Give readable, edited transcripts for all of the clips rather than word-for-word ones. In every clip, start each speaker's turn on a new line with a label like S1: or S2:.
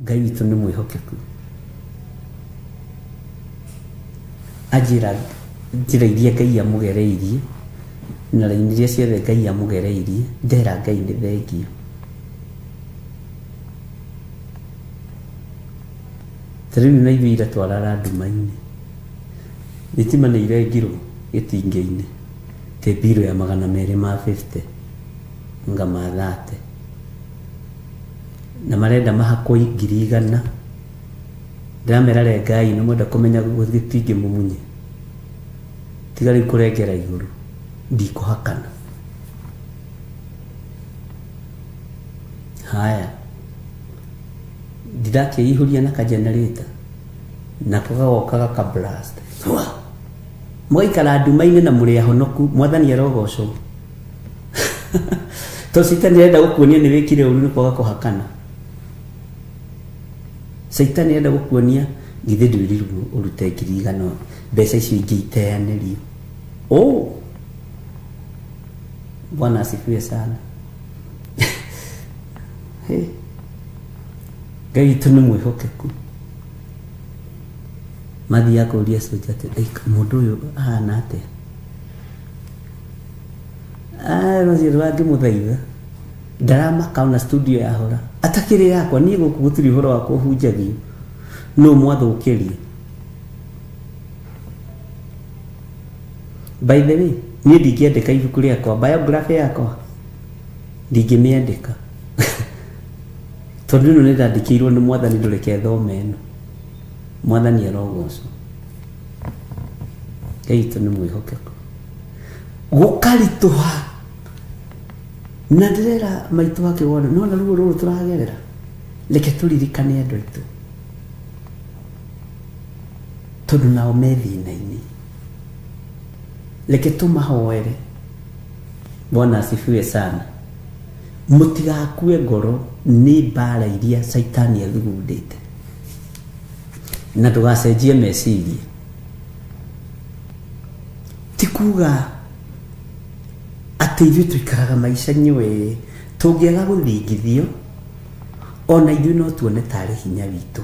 S1: Ngai witũ nĩ mwĩhokeku. Anjĩra njĩra iria Ngai amũgereirie na raini iria ciothe Ngai amũgereirie, ndera Ngai nĩ thengio. Ta rĩu na ithuĩ ira twarara nduma-inĩ, thitima nĩ irengirwo gĩtingĩ-inĩ tĩ mbirũ ya 250 anga ma 30, na marenda mahakwo 100,000. Ndĩramera rengai na mwenda kũmenya gĩtingĩ mũmunye, tiga rĩu kũrengera igũrũ, ndikũhakana. Haya, ndidakĩihũria na kagenerator nako gagoka gaka blast. Mũgaikara nduma-inĩ na mũrĩ ahonoku, mwathani arogocwo. To Caitani arenda gũkuonia nĩ wĩkire ũru nĩ kwaga kũhakana. Caitani arenda gũkuonia githĩ ndwĩrirwo ũrute 100,000, mbeca icio ingĩ iteanĩrio. Oh, Bwana asifiwe sana. Hey. Ngai witũ nĩ mwĩhokeku. Mathiaga kũria soja atĩ mũndũ ũyũ ahana atĩa? Rũciũ rwangĩmũthaitha ndaramaka ona studio yahora atakĩrĩ yakwa niĩ gũkũ gũtirĩ ũhoro wa kũhunjagio no mwathũkĩrie. By the way, niĩ ndingĩandĩka ibuku rĩakwa, biography yakwa ndingĩmĩandĩka tondũ ĩno nĩ ndandĩkĩirwo nĩ mwathani, ndũreke thome ĩno. Mwathani arogocwo. Ngai witũ nĩ mwĩhokeku. Gũkaritũha na ndĩrera maitũ akĩwona no na ruo rũrũ tũragerera, reke tũririkane andũ aitũ tondũ nao me thĩna-inĩ, reke tũmahoere. Bwana asifiwe sana. Mũtigakue ngoro nĩ mbara iria Caitani athugundĩte, na ndũgacenjie meciria. Ti kuga atĩ ithuĩ tũikaraga maica nyũĩ, tũngĩaga gũthingithio ona ithuĩ no tuone tarĩ hinya witũ.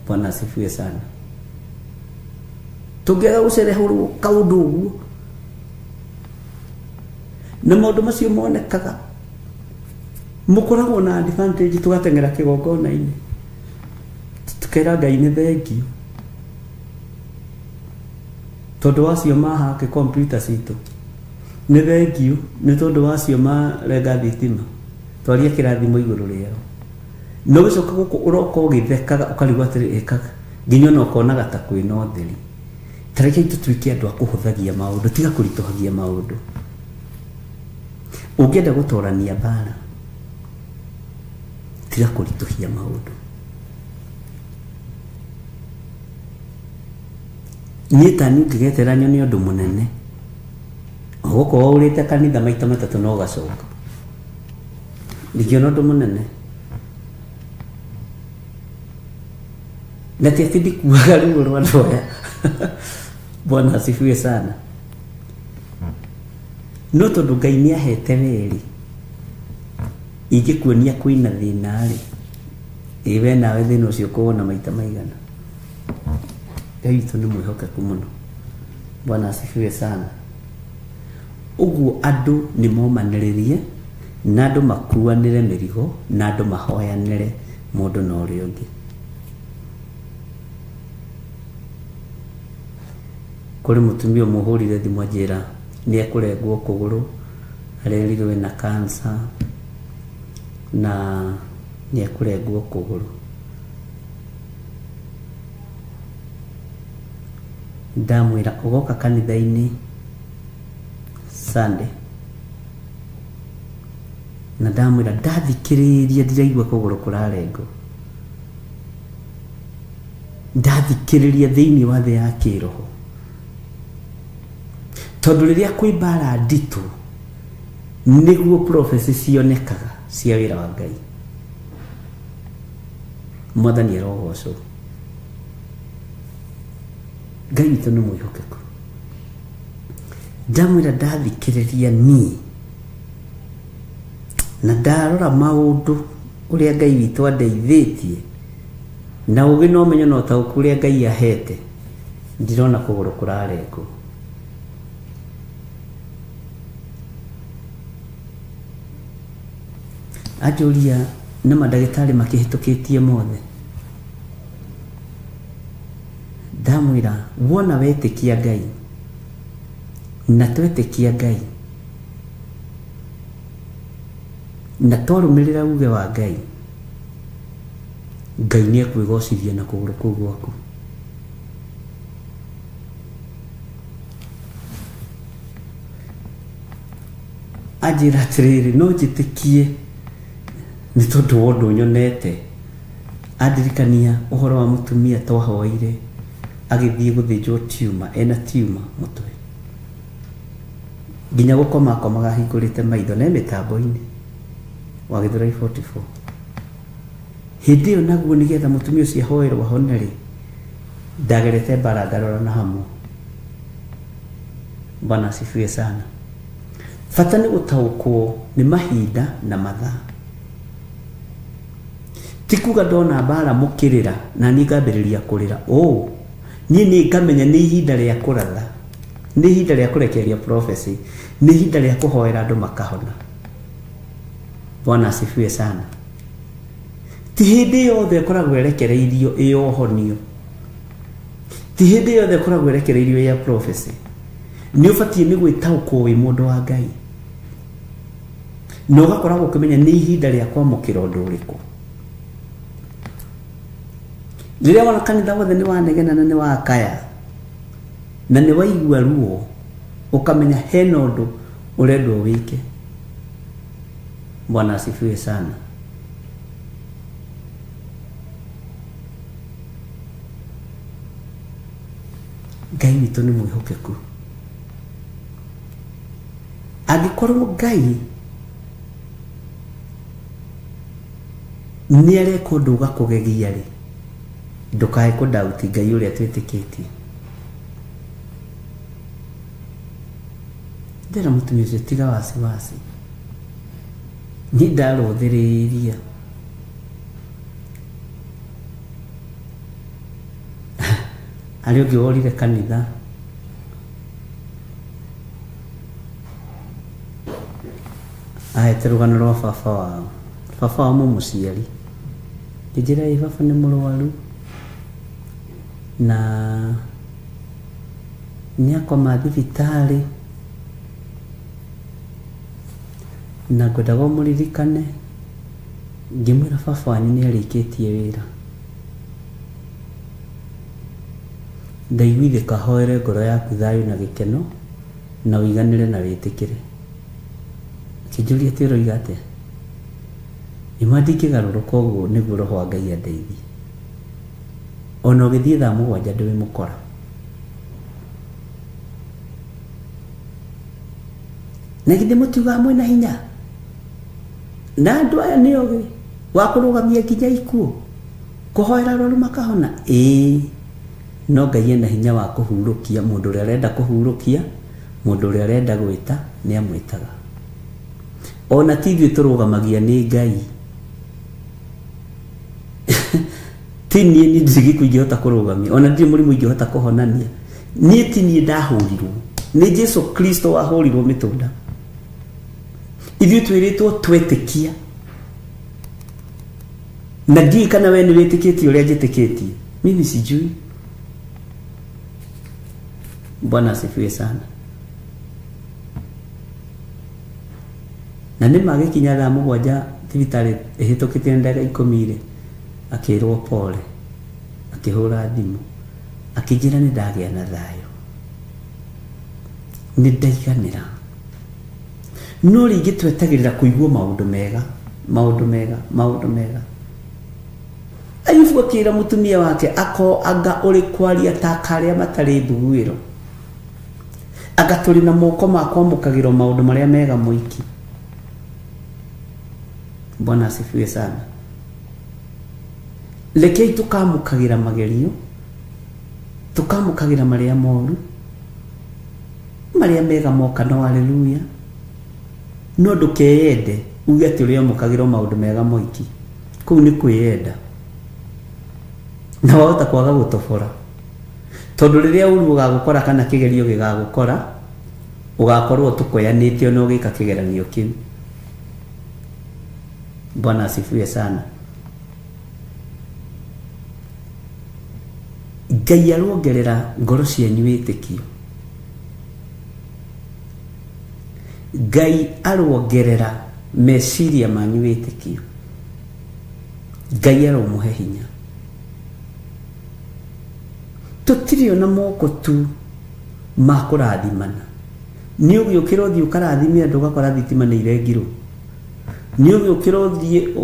S1: Bwana asifiwe sana. Tũngĩaga gũcerehũrwo kaũndũ ũguo na maũndũ macio monekaga, mũkoragwo na advantage tũgateng'era kĩgongona-inĩ tukera Ngai nĩ thengio tondũ wacio mahake computer citũ, nĩ thengio nĩ tondũ wacio marenga thitima, twaria kĩrathimo igũrũ rĩao. No gĩcoka gũkũ ũroka ũgĩthekaga ũkarigwo atĩrĩ ĩkaga nginya ona ũkonaga ta kwĩna ũtheri. Ta rekei tũtuĩke andũ a kũhũthagia maũndũ, tiga kũritũhagia maũndũ. Ũngĩenda gũtorania mbara, tiga kũritũhia maũndũ. Niĩ ta niĩ ũngĩgetera nyone ũndũ mũnene, ũgũkorwo ũrĩte kanitha maita matatũ na ũgacoka, ndingĩona ũndũ mũnene. Na ti atĩ ndikuaga ruo rwa andũ aya. Bwana asifiwe sana. No tondũ Ngai nĩ ahete weri, ingĩkuonia kwĩna thĩna rĩ, ĩ we nawe thĩna ũcio ũkũwona maita maigana. Ngai witũ nĩ mwĩhokeku mũno. Bwana asifiwe sana. Ũguo andũ nĩ momanĩrĩrie na andũ makuanĩre mĩrigo na andũ mahoyanĩre mũndũ na ũrĩa ũngĩ. Kũrĩ mũtumia ũmwe ũhũrire thimũ anjĩra nĩ ekũrengwo kũgũrũ, arerirwo ena cancer na nĩ ekũrengwo kũgũrũ. Ndamwĩra ũgoka kanitha-inĩ Sunday, na ndamwĩra ndathikĩrĩria ndiraigua kũgũrũ kũrarengwo, ndathikĩrĩria thĩinĩ wa thĩ ya kĩroho, tondũ rĩrĩa kwĩ mbara nditũ nĩguo prophecy cionekaga cia wĩra wa Ngai. Mwathani arogocwo. Ngai witũ nĩ mwĩhokeku. Ndamwĩra ndathikĩrĩria niĩ Na ndarora maũndũ ũrĩa Ngai witũ andeithĩtie na ũgĩ na ũmenyo na ũtaũku ũrĩa Ngai ahete, ndirona kũgũrũ kũrarengwo. Anjũria nĩ mandagĩtarĩ makĩhĩtũkĩtie mothe. Ndamwĩra wona wetĩkia Ngai na twetĩkia Ngai na twarũmĩrĩra uge wa Ngai, Ngai nĩ ekwĩgocithia na kũgũrũ kũu gwaku. Anjĩra atĩrĩrĩ, no njĩtĩkie nĩ tondũ wa ũndũ nyonete. Andirikania ũhoro wa mũtumia twahoire agĩthiĩ gũthĩnjwo tumor, ena tumor mũtwe, nginya gũkoma akomaga ahingũrĩte maitho na mĩtambo-inĩ wa Gĩthũrai 44. Hĩndĩ ĩyo naguo nĩgetha mũtumia ũcio ahoerwo ahone rĩ, ndagerete mbara ngarora na hamwe. Bwana asifiwe sana. Bata nĩ gũtaũkwo nĩ mahinda na mathaa. Ti kuga ndona mbara mũkĩrĩra na niĩ ngambĩrĩria kũrĩra. Oh, niĩ nĩ ngamenya nĩ ihinda rĩa kũratha, nĩ ihinda rĩa kũrekereria prophecy, nĩ ihinda rĩa kũhoera andũ makahona. Bwana asifiwe sana. Ti hĩndĩ yothe ĩkoragwo ĩrekereirio ĩyohonio, ti hĩndĩ yothe ĩkoragwo ĩrekereirio ya prophecy. Nĩ ũbatiĩ nĩ gwĩtaũkwo wĩ mũndũ wa Ngai na ũgakoragwo ũkĩmenya nĩ ihinda rĩa kwamũkĩra ũndũ ũrĩkũ. Rĩrĩa wona kanitha wothe nĩ wanegena na nĩ wakaya na nĩ waigua ruo, ũkamenya hena ũndũ ũrendwo wĩke. Bwana asifiwe sana. Ngai witũ nĩ mwĩhokeku. Angĩkorwo Ngai nĩ areka ũndũ ũgakũgegia rĩ, ndũkae kũdauti Ngai ũrĩa twĩtĩkĩtie. Ndĩra mũtumia ũcio tiga wasiwasi, niĩ ndarũthĩrĩria. Harĩ ũngĩ worire kanitha ahete rũgano rwa baba wao. Baba wao mũmũciari ngĩnjĩra ĩ baba nĩ mũrwaru na nĩ akoma thibitarĩ na ngwendaga ũmũririkane. Ngĩmwĩra baba wanyu nĩ arĩkĩtie wĩra, ndaiguire kahoere ngoro yaku thayũ na gĩkeno na ũiganĩre na wĩtĩkĩre. Akĩnjũria atĩ ũroiga atĩa? Nĩma ndingĩgarũrũka ũguo nĩguo roho wa Ngai andeithie. Ona ũgĩthiĩ thaa 7 ndĩmũkora. Na githĩ mũtiugaga mwĩna hinya na andũ aya nĩ ogĩ wa kũrũgamia nginya ikuũ, kũhoera arwaru makahona? Ĩĩ, no Ngai ena hinya wa kũhurũkia mũndũ ũrĩa arenda kũhurũkia, mũndũ ũrĩa arenda gwĩta nĩ amwĩtaga. Ona ti ithuĩ tũrũgamagia, nĩ Ngai. Ti niĩ nĩ ndirĩ gĩkuũ ingĩhota kũrũgamia, ona ndirĩ mũrimũ ingĩhota kũhonania. Niĩ ti niĩ ndahũrirwo, nĩ Jesu Kristo wahũrirwo mĩtũnda. Ithuĩ twĩrĩtwo twetĩkia, na ndiũĩ kana we nĩ wĩtĩkĩtie ũrĩa njĩtĩkĩtie. Mimi sijui. Bwana asifiwe sana. Na nĩ magĩkinya thaa 7 thibitarĩ ĩhĩtũkĩte na ndagĩka 10 rĩ, akĩrwo pole, akĩhũra thimũ akĩnjĩra nĩ ndagĩa na thayũ, nĩ ndaiganĩra. No rĩngĩ twetagĩrĩra kũigua maũndũ mega, maũndũ mega, maũndũ mega. Ayubu akĩra mũtumia wake ako anga ũrĩ kwaria ta karĩa matarĩ mbuguĩro, anga tũrĩ na moko ma kwamũkagĩrwo maũndũ marĩa mega mũiki. Bwana asifiwe sana. Rekei tũkamũkagĩra magerio, tũkamũkagĩra marĩa moru, marĩa mega moka no haleluya. No ndũkeyende Uge atĩ ũrĩa ũmũkagĩra maũndũ mega moiki. Kũu nĩ kwĩyenda. Na wahota kwaga gũtobora. Tondũ rĩrĩa ũru ũgagũkora kana kĩgerio gĩgagũkora, ũgakorwo tũkoyanĩte ona ũgĩka kĩgeranio kĩu. Bwana asifiwe sana. Ngai arongerera ngoro cianyu wĩtĩkio. Ngai arongerera meciria manyu wĩtĩkio. Ngai aromũhe hinya. Tũtirĩ ona moko tu ma kũrathimana. Nĩ ũgĩũkĩra ũthiĩ ũkarathime andũ ũgakora thitima nĩ irengirwo. Nĩ ũgĩũkĩra ũthiĩ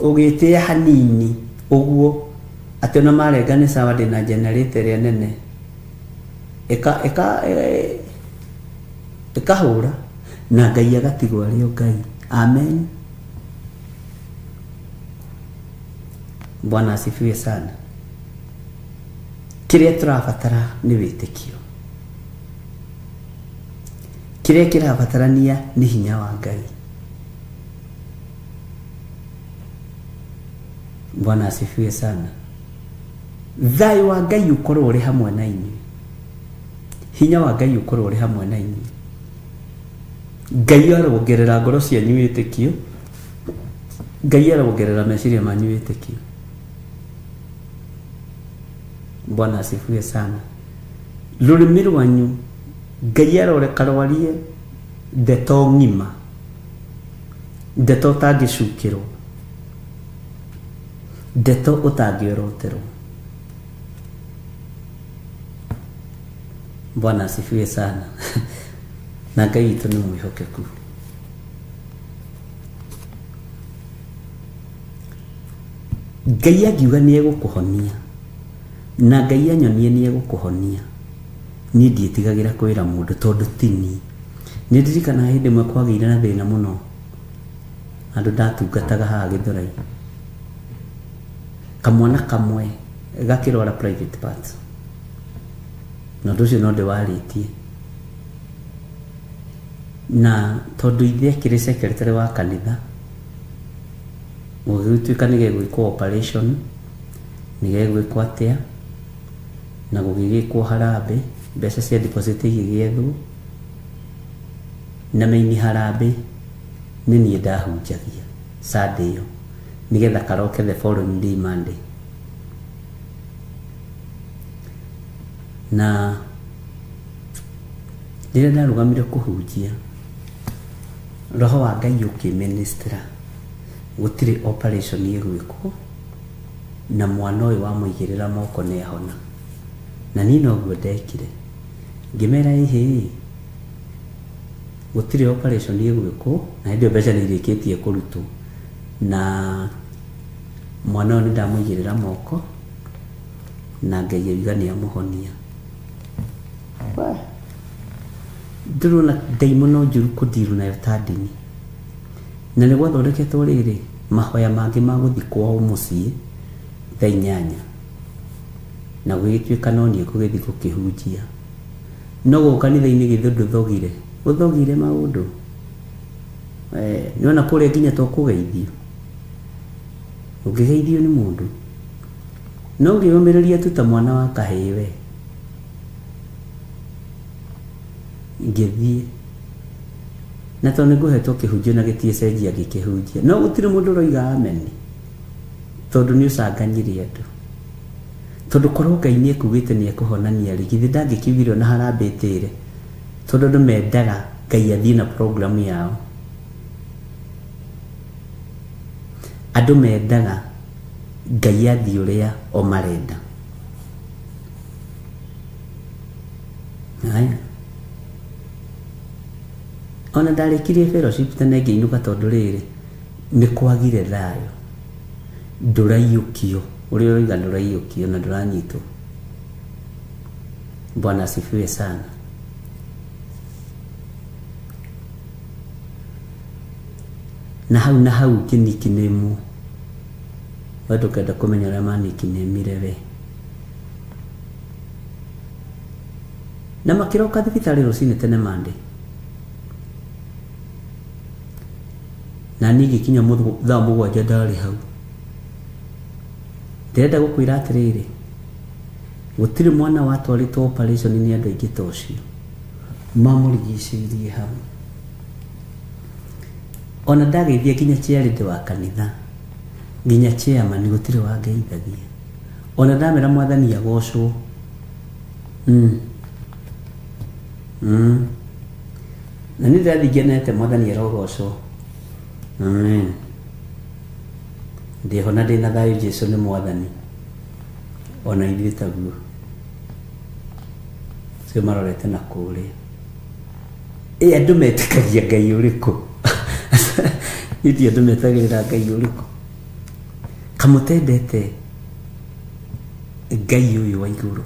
S1: ũgĩtĩa hanini ũguo atĩ ona marenga nĩ sawa ndĩna generator ĩrĩa nene ĩkahũra na Ngai agatigwo arĩ o Ngai. Amen. Bwana asifiwe sana. Kĩrĩa tũrabatara nĩ wĩtĩkio. Kĩrĩa kĩrabatarania nĩ hinya wa Ngai. Bwana asifiwe sana. Thayũ wa Ngai ũkorwo ũrĩ hamwe na inyuĩ. Hinya wa Ngai ũkorwo ũrĩ hamwe na inyuĩ. Ngai arongerera ngoro cianyu wĩtĩkio. Ngai arongerera meciria manyu wĩtĩkio. Bwana asifiwe sana. Rũrĩmĩ rwanyu Ngai aroreka rwarie ndeto ng'ima, ndeto ũtangĩcukĩrwo, ndeto ũtangĩoroterwo. Bwana asifiwe sana. Na Ngai witũ nĩ mwĩhokeku. Ngai angiuga nĩ egũkũhonia na Ngai anyonie nĩ egũkũhonia, niĩ ndiĩtigagĩra kwĩra mũndũ tondũ ti niĩ. Nĩ ndirikanaga hĩndĩ ĩmwe kwagĩire na thĩna mũno, andũ ndatungataga haha Gĩthũrai, kamwana kamwe gakĩrwara private parts, na ũndũ ũcio no ndĩwarĩtie. Na tondũ ithe akĩrĩ secretary wa kanitha, gũgĩtuĩka nĩ gegwĩkwo operation, nĩ gegwĩkwo atĩa, na gũgĩgĩkwo harambĩ, mbeca cia deposit igĩgĩethwo, na maini harambĩ nĩ niĩ ndahunjagia Sunday ĩyo nĩgetha karoke the following day Monday. Na rĩrĩa ndarũgamire kũhunjia, roho wa Ngai ũkĩministera gũtirĩ operation ĩgwĩkwo, na mwana ũyũ wamũigĩrĩra moko nĩ ahona. Na niĩ noguo ndekire, ngĩmera ĩhĩ, gũtirĩ operation ĩgwĩkwo, na hĩndĩ ĩyo mbeca nĩ irĩkĩtie kũrutwo, na mwana ũyũ nĩ ndamũigĩrĩra moko na Ngai auga nĩ amũhonia. Ndĩrona ndaimono njũru kũndiru nayo ta ndini. Na nĩ gwathondeketwo rĩrĩ mahoya mangĩ ma gũthiĩ kwao mũciĩ thaa 8, na gũgĩtuĩka no niĩ ngũgĩthiĩ gũkĩhunjia. No gũkũ kanitha-inĩ githĩ ndũthogire, ũthogire maũndũ. Nĩwona kũrĩa nginya to kũgeithio, ũngĩgeithio nĩ mũndũ no ngĩũmĩrĩria tu ta mwana wa kahĩĩ we. Ngĩthiĩ na tondũ nĩ ngũhetwo kĩhunjio na gĩtiĩcenjia ngĩkĩhunjia, no gũtirĩ mũndũ ũroiga amen, tondũ nĩ ũcanganyire andũ. Tondũ korwo Ngai nĩ ekugĩte nĩ ekũhonania rĩ, githĩ ndangĩkiugire ona harambĩ ĩtĩre, tondũ andũ mendaga Ngai athiĩ na program yao. Andũ mendaga Ngai athiĩ ũrĩa o marenda. Haya, ona ndarĩkirie fellowship tene ngĩinũka tondũ rĩrĩ nĩ kwagire thayũ, ndũraiyũkio ũrĩa ũroiga ndũraiyũkio na ndũranyitwo. Bwana asifiwe sana. Na hau ngĩnikinĩmwo, we ndũkenda kũmenya ũrĩa manikinĩmire we. Na makĩroka thibitarĩ rũcinĩ tene Monday. Na niĩ ngĩkinya thaa 7 ndarĩ hau. Ndĩrenda gũkwĩra atĩrĩrĩ, gũtirĩ mwana watwarĩtwo operation nĩ andũ aingĩ ta ũcio mamũrigicĩirie hau. Ona ndageithia nginya chairlady wa kanitha, nginya chairman, gũtirĩ wangeithagia. Ona ndamera mwathani agocwo. Na nĩ ndĩrathiĩ ngenete mwathani arogocwo. Amen. Ndĩho na ndĩna thayũ, Jesu nĩ mwathani. Ona ithuĩ taguo. Cio marorete na kũrĩa. Ĩ andũ metĩkagia Ngai ũrĩkũ? Ithuĩ andũ metagĩrĩra Ngai ũrĩkũ? Kamũtendete Ngai ũyũ wa igũrũ.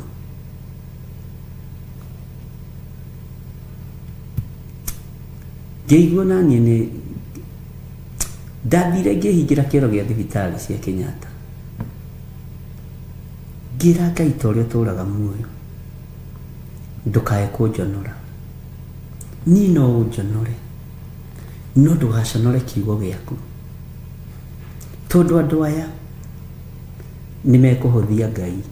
S1: Ngĩigua naniĩ nĩ ndathire ngĩhingĩra kĩoro gĩa thibitarĩ cia Kenyatta. Ngĩra Ngai ta ũrĩa ũtũraga muoyo, ndũkae kũnjonora. Niĩ no ũnjonore, no ndũgaconore kiugo gĩaku. Tondũ andũ aya nĩ mekũhũthia Ngai.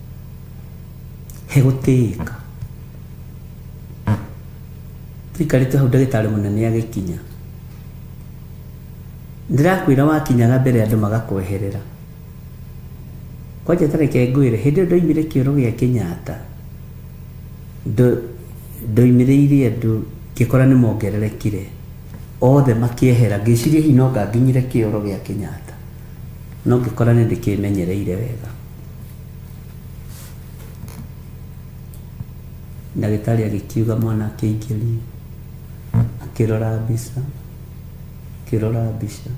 S1: He gũtĩĩka. Tũikarĩte hau ndagĩtarĩ mũnene agĩkinya. Ndĩrakwĩra wakinyaga mbere andũ magakweherera. Kwanja ta reke ngwĩre, hĩndĩ ĩyo ndoimire kĩoro gĩa Kenyatta, ndoimĩrĩire andũ ngĩkora nĩ mongererekire. Othe makĩehera, ngĩciria hihi no nganginyire kĩoro gĩa Kenyatta. No ngĩkora nĩ ndĩkĩmenyereire wega. Ndagĩtarĩ agĩkiuga mwana akĩingĩrio, akĩrora mbica, akĩrora mbica.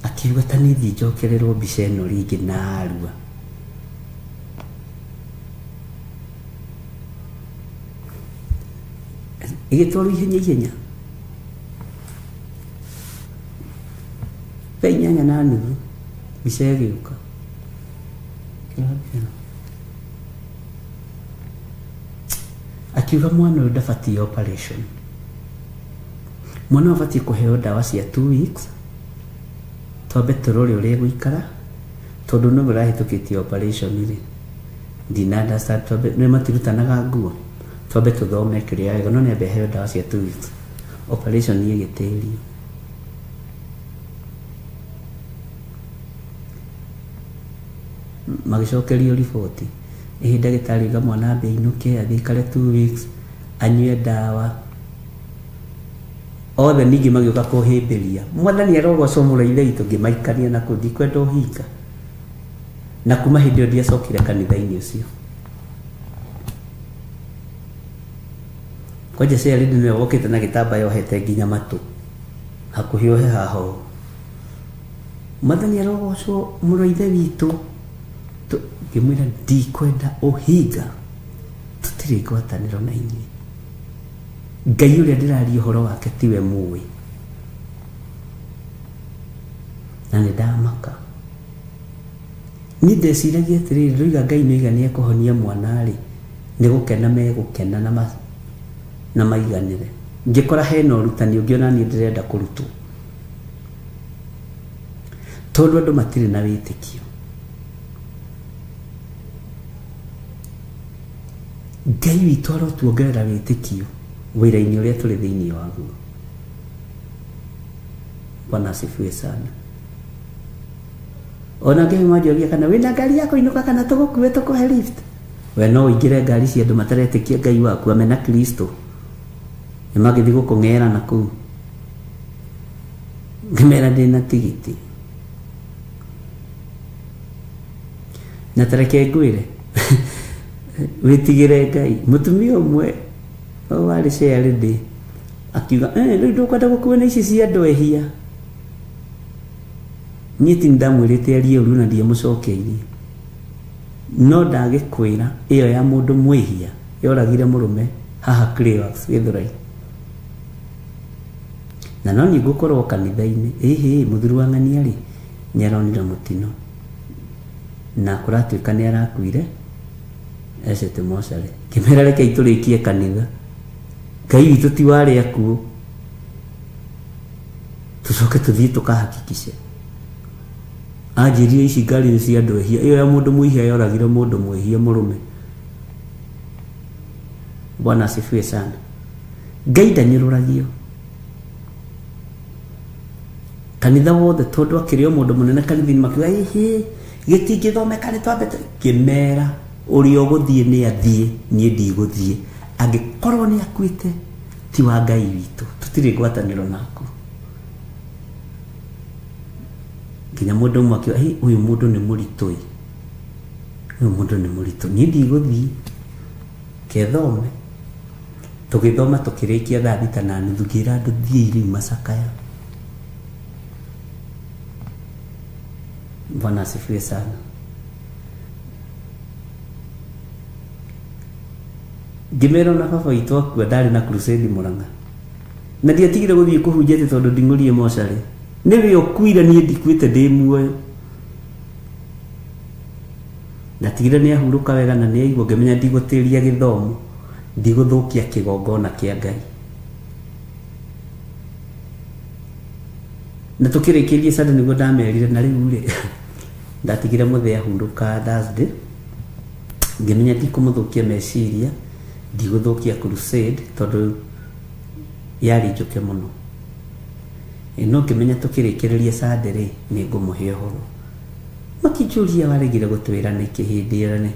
S1: Akiuga ta nĩ thiĩ njokererwo mbica ĩno rĩngĩ na arua. Ĩgĩtwarwo ihenya ihenya. Thaa 8:30 mbica ĩgĩũka. Akiuga mwana ũyũ ndabatiĩ operation. Mwana ũyũ abatiĩ kũheo ndawa cia 2 weeks. Twambe tũrore ũrĩa egũikara, tondũ nĩwe ũrahĩtũkĩtie operation rĩ. Ndina understand, twambe nĩ matirutanaga nguo. Twambe tũthome kĩrĩa wega, no nĩambe aheo ndawa cia 2 weeks. Operation ĩgĩtĩrio. Magĩcokerio riboti. Ĩhĩ ndagĩtarĩ oiga mwana ambe ainũke, athiĩ aikare 2 weeks, anyue ndawa. Othe ningĩ magĩũka kũhĩmbĩria. Mwathani arogocwo mũno ithe witũ, ngĩmaikania na kũu, ndikwenda ũhinga. Na kuma hĩndĩ ĩyo ndiacokire kanitha-inĩ ũcio. Kwanja chairlady nĩwe wokĩte na gĩtambaya ohete nginya matũ. Hakuhĩ ohe haha ũũ. Mwathani arogocwo mũno ithe witũ. Ngĩmwĩra ndikwenda ũhinga, tũtirĩ ngwatanĩro na inyuĩ. Ngai ũrĩa ndĩraria ũhoro wake tiwe mũĩ. Na nĩ ndamaka. Niĩ ndeciragia atĩrĩrĩ, ndoiga Ngai nĩoiga nĩekũhonia mwana rĩ, nĩ gũkena megũkena na maiganĩre. Ngĩkora hena ũrutani ũngĩ ona niĩ ndĩrenda kũrutwo. Tondũ andũ matirĩ na wĩtĩkio. Ngai witũ arotuongerera wĩtĩkio wĩra-inĩ ũrĩa tũrĩ thĩinĩ waguo. Bwana asifiwe sana. Ona Ngai manjoria kana wĩna ngari ya kũinũka kana tũgũkue tũkũhe lift. We no ũingĩre ngari cia andũ mataretĩkia Ngai waku amena Kristo. Nĩ magĩthiĩ gũkũng'era na kũu. Ngĩmera ndĩna tigiti. Na tareke ngwĩre, wĩtigĩre Ngai. Mũtumia ũmwe warĩ chairlady akiuga, rĩu ndũkwenda gũkuo nĩ ici cia andũ ehia. Niĩ ti ndamwĩrĩte arie ũru na ndiamũcokeirie. No ndagĩkwĩra ĩyo ya mũndũ mwĩhia yoragire mũrũme haha Cleox Gĩthũrai. Na no niĩ ngũkorwo kanitha-inĩ, ĩhĩ mũthuri wa ng'ania rĩ nĩaronire mũtino. Na kũratuĩka nĩarakuire ecete mocarĩ. Ngĩmera reke itũrĩkie kanitha. Ngai witũ ti wa arĩa akuũ. Tucoke tuthiĩ tũkahakikishe. Anjĩrire ici ngari nĩ cia andũ ehia. Ĩyo ya mũndũ mwĩhia yoragire mũndũ mwĩhia mũrũme. Bwana asifiwe sana. Ngai ndanyũrũragio. Kanitha wothe tondũ akĩrĩ o mũndũ mũnene kanitha-inĩ makiuga ĩhĩ gĩtingĩthomeka nĩ twambĩte. Ngĩmera ũrĩa ũgũthiĩ nĩ athiĩ, niĩ ndigũthiĩ. Angĩkorwo nĩ akuĩte ti wa Ngai witũ, tũtirĩ ngwatanĩro naku. Nginya mũndũ ũmwe akiuga hĩ ũyũ mũndũ nĩ mũritũ ĩ, ũyũ mũndũ nĩ mũritũ, niĩ ndigũthiĩ, kethome. Tũgĩthoma tũkĩrĩkia thaa 6:30 ngĩra andũ thiĩi rĩu macakaya. Bwana asifiwe sana. Ngĩmera ona baba witũ akua ndarĩ na crusade Murang'a. Na ndiatigire gũthiĩ kũhunjia atĩ tondũ nding'ũrie mocarĩ. Nĩwe ũkuire niĩ ndikuĩte ndĩ muoyo. Ndatigire nĩ ahurũka wega na nĩ aigua ngĩmenya ndigũtĩria gĩthomo, ndigũthũkia kĩgongona kĩa Ngai. Na tũkĩrĩkĩrie Sunday nĩguo ndamerire na rĩu rĩ ndatigire mũthee ahurũka Thursday. Ngĩmenya ndikũmũthũkia meciria, ndigũthũkia crusade tondũ yarĩ njũke mũno. No ngĩmenya tũkĩrĩkĩrĩria Sunday rĩ nĩ ngũmũhe ũhoro. Makĩnjũria waregire gũtwĩra nĩkĩ hĩndĩ ĩyo nĩ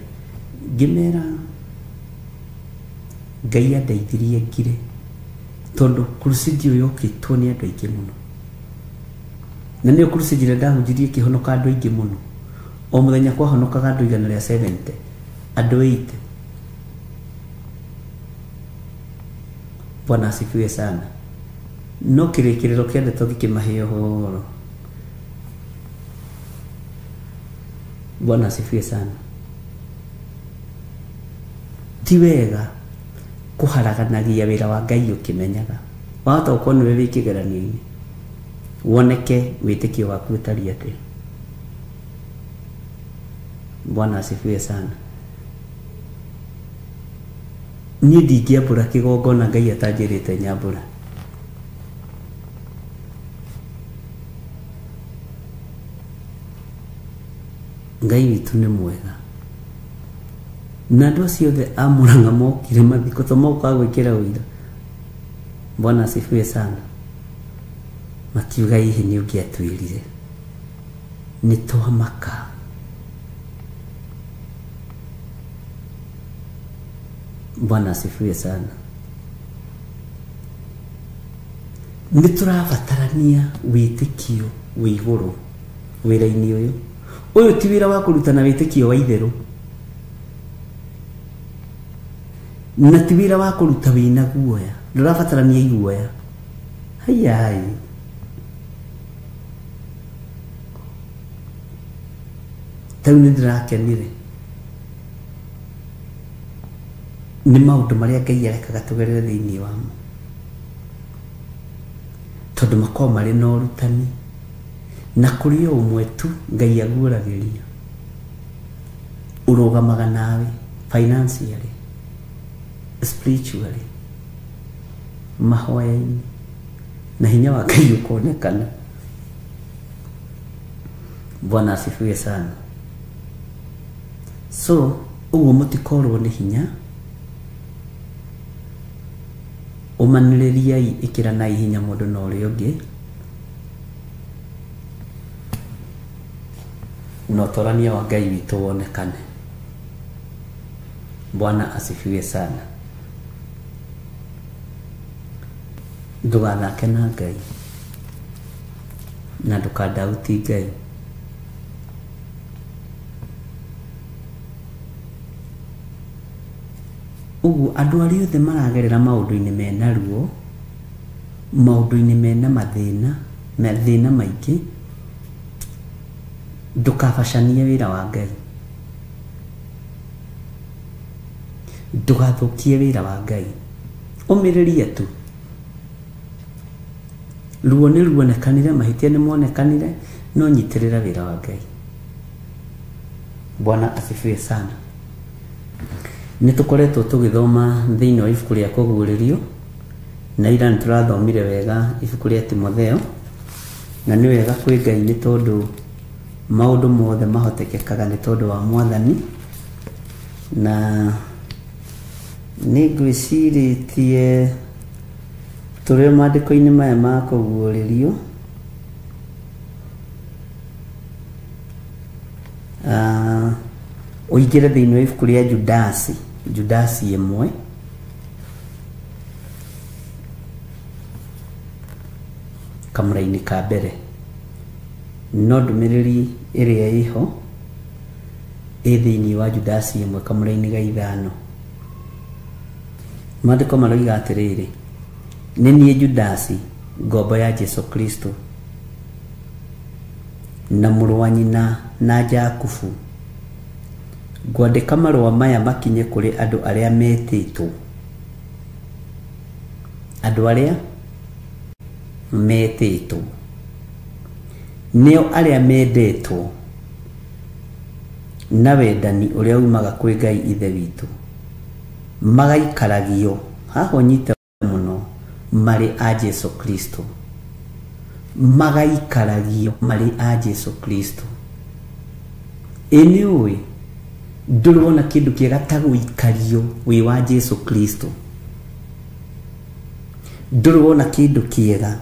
S1: ngĩmera Ngai andeithirie ngire tondũ crusade ĩyo yokĩtwo nĩ andũ aingĩ mũno. Na nĩyo crusade ĩrĩa ndahunjirie ĩkĩhonoka andũ aingĩ mũno. O mũthenya kwahonokaga andũ 170, andũ 80. Bwana asifiwe sana. No kĩrĩkĩrĩro kĩa ndeto gĩkĩmahe ũhoro. Bwana asifiwe sana. Ti wega kũharaganagia wĩra wa Ngai ũkĩmenyaga. Wahota gũkorwo nĩwe wĩ kĩgeranio-inĩ, woneke wĩtĩkio waku ũtariĩ atĩa. Bwana asifiwe sana. Niĩ ndingĩambũra kĩgongona Ngai atanjĩrĩte nyambũra. Ngai witũ nĩ mwega. Na andũ acio othe a Murang'a mokire mathiko to mokaga gwĩkĩra ũira. Bwana asifiwe sana. Makiuga hihi nĩ ũngĩatwĩrire. Nĩ twamaka. Bwana asifiwe sana. Nĩ tũrabatarania wĩtĩkio wĩ igũrũ wĩra-inĩ ũyũ. Ũyũ ti wĩra wa kũrutana wĩtĩkio wa itherũ. Na ti wĩra wa kũruta wĩna guoya. Ndũrabatarania iguoya. Hayai. Tarĩu nĩ ndĩrakenire nĩ maũndũ marĩa Ngai arekaga tũgerere thĩinĩ wamo. Tondũ makoragwo marĩ na ũrutani. Na kũrĩ o ũmwe tu Ngai aguũragĩria. Ũrũgamaga nawe financially, spiritually, mahoya-inĩ, na hinya wa Ngai ũkonekana. Bwana asifiwe sana. So ũguo mũtikorwo nĩ hinya, ũmanĩrĩriai, ĩkĩranai hinya mũndũ na ũrĩa ũngĩ, na ũtorania wa Ngai witũ wonekane. Bwana asifiwe sana. Ndũgathake na Ngai na ndũkandauti Ngai. Ũguo andũ arĩa othe maragerera maũndũ-inĩ mena ruo, maũndũ-inĩ mena mathĩna, mathĩna maingĩ, ndũkabacanie wĩra wa Ngai. Ndũgathũkie wĩra wa Ngai. Ũmĩrĩrie tu. Ruo nĩ ruonekanire, mahĩtia nĩ monekanire, no nyitĩrĩra wĩra wa Ngai. Bwana asifiwe sana. Nĩ tũkoretwo tũgĩthoma thĩinĩ wa ibuku rĩa kũguũrĩrio, na ira nĩ tũrathomire wega ibuku rĩa Timotheo. Na nĩ wega kwĩ Ngai nĩ tondũ maũndũ mothe mahotekekaga nĩ tondũ wa Mwathani. Na nĩ ngwĩcirĩtie tũrĩ maandĩko-inĩ maya ma kũguũrĩrio ũingĩre thĩinĩ wa ibuku rĩa Judasi, Judasi 1 kamũra-inĩ ka mbere. No ndũmĩrĩri ĩrĩa ĩho ĩ thĩinĩ wa Judasi 1 kamũra-inĩ ga 5. Maandĩko maroiga atĩrĩrĩ, nĩ niĩ Judasi, ngombo ya Jesu Kristo, na mũrũ wa nyina na Jakubu, ngwandĩka marũa maya makinye kũrĩ andũ arĩa metĩtwo, andũ arĩa metĩtwo, nĩo arĩa mendetwo na wendani ũrĩa umaga kwĩ Ngai Ithe witũ, magaikaragio haha ũnyite mũno marĩ a Jesu Kristo, magaikaragio marĩ a Jesu Kristo. Ĩ nĩ ũĩ ndũrĩ wona kĩndũ kĩega ta gũikario wĩ wa Jesu Kristo? Ndũrĩ wona kĩndũ kĩega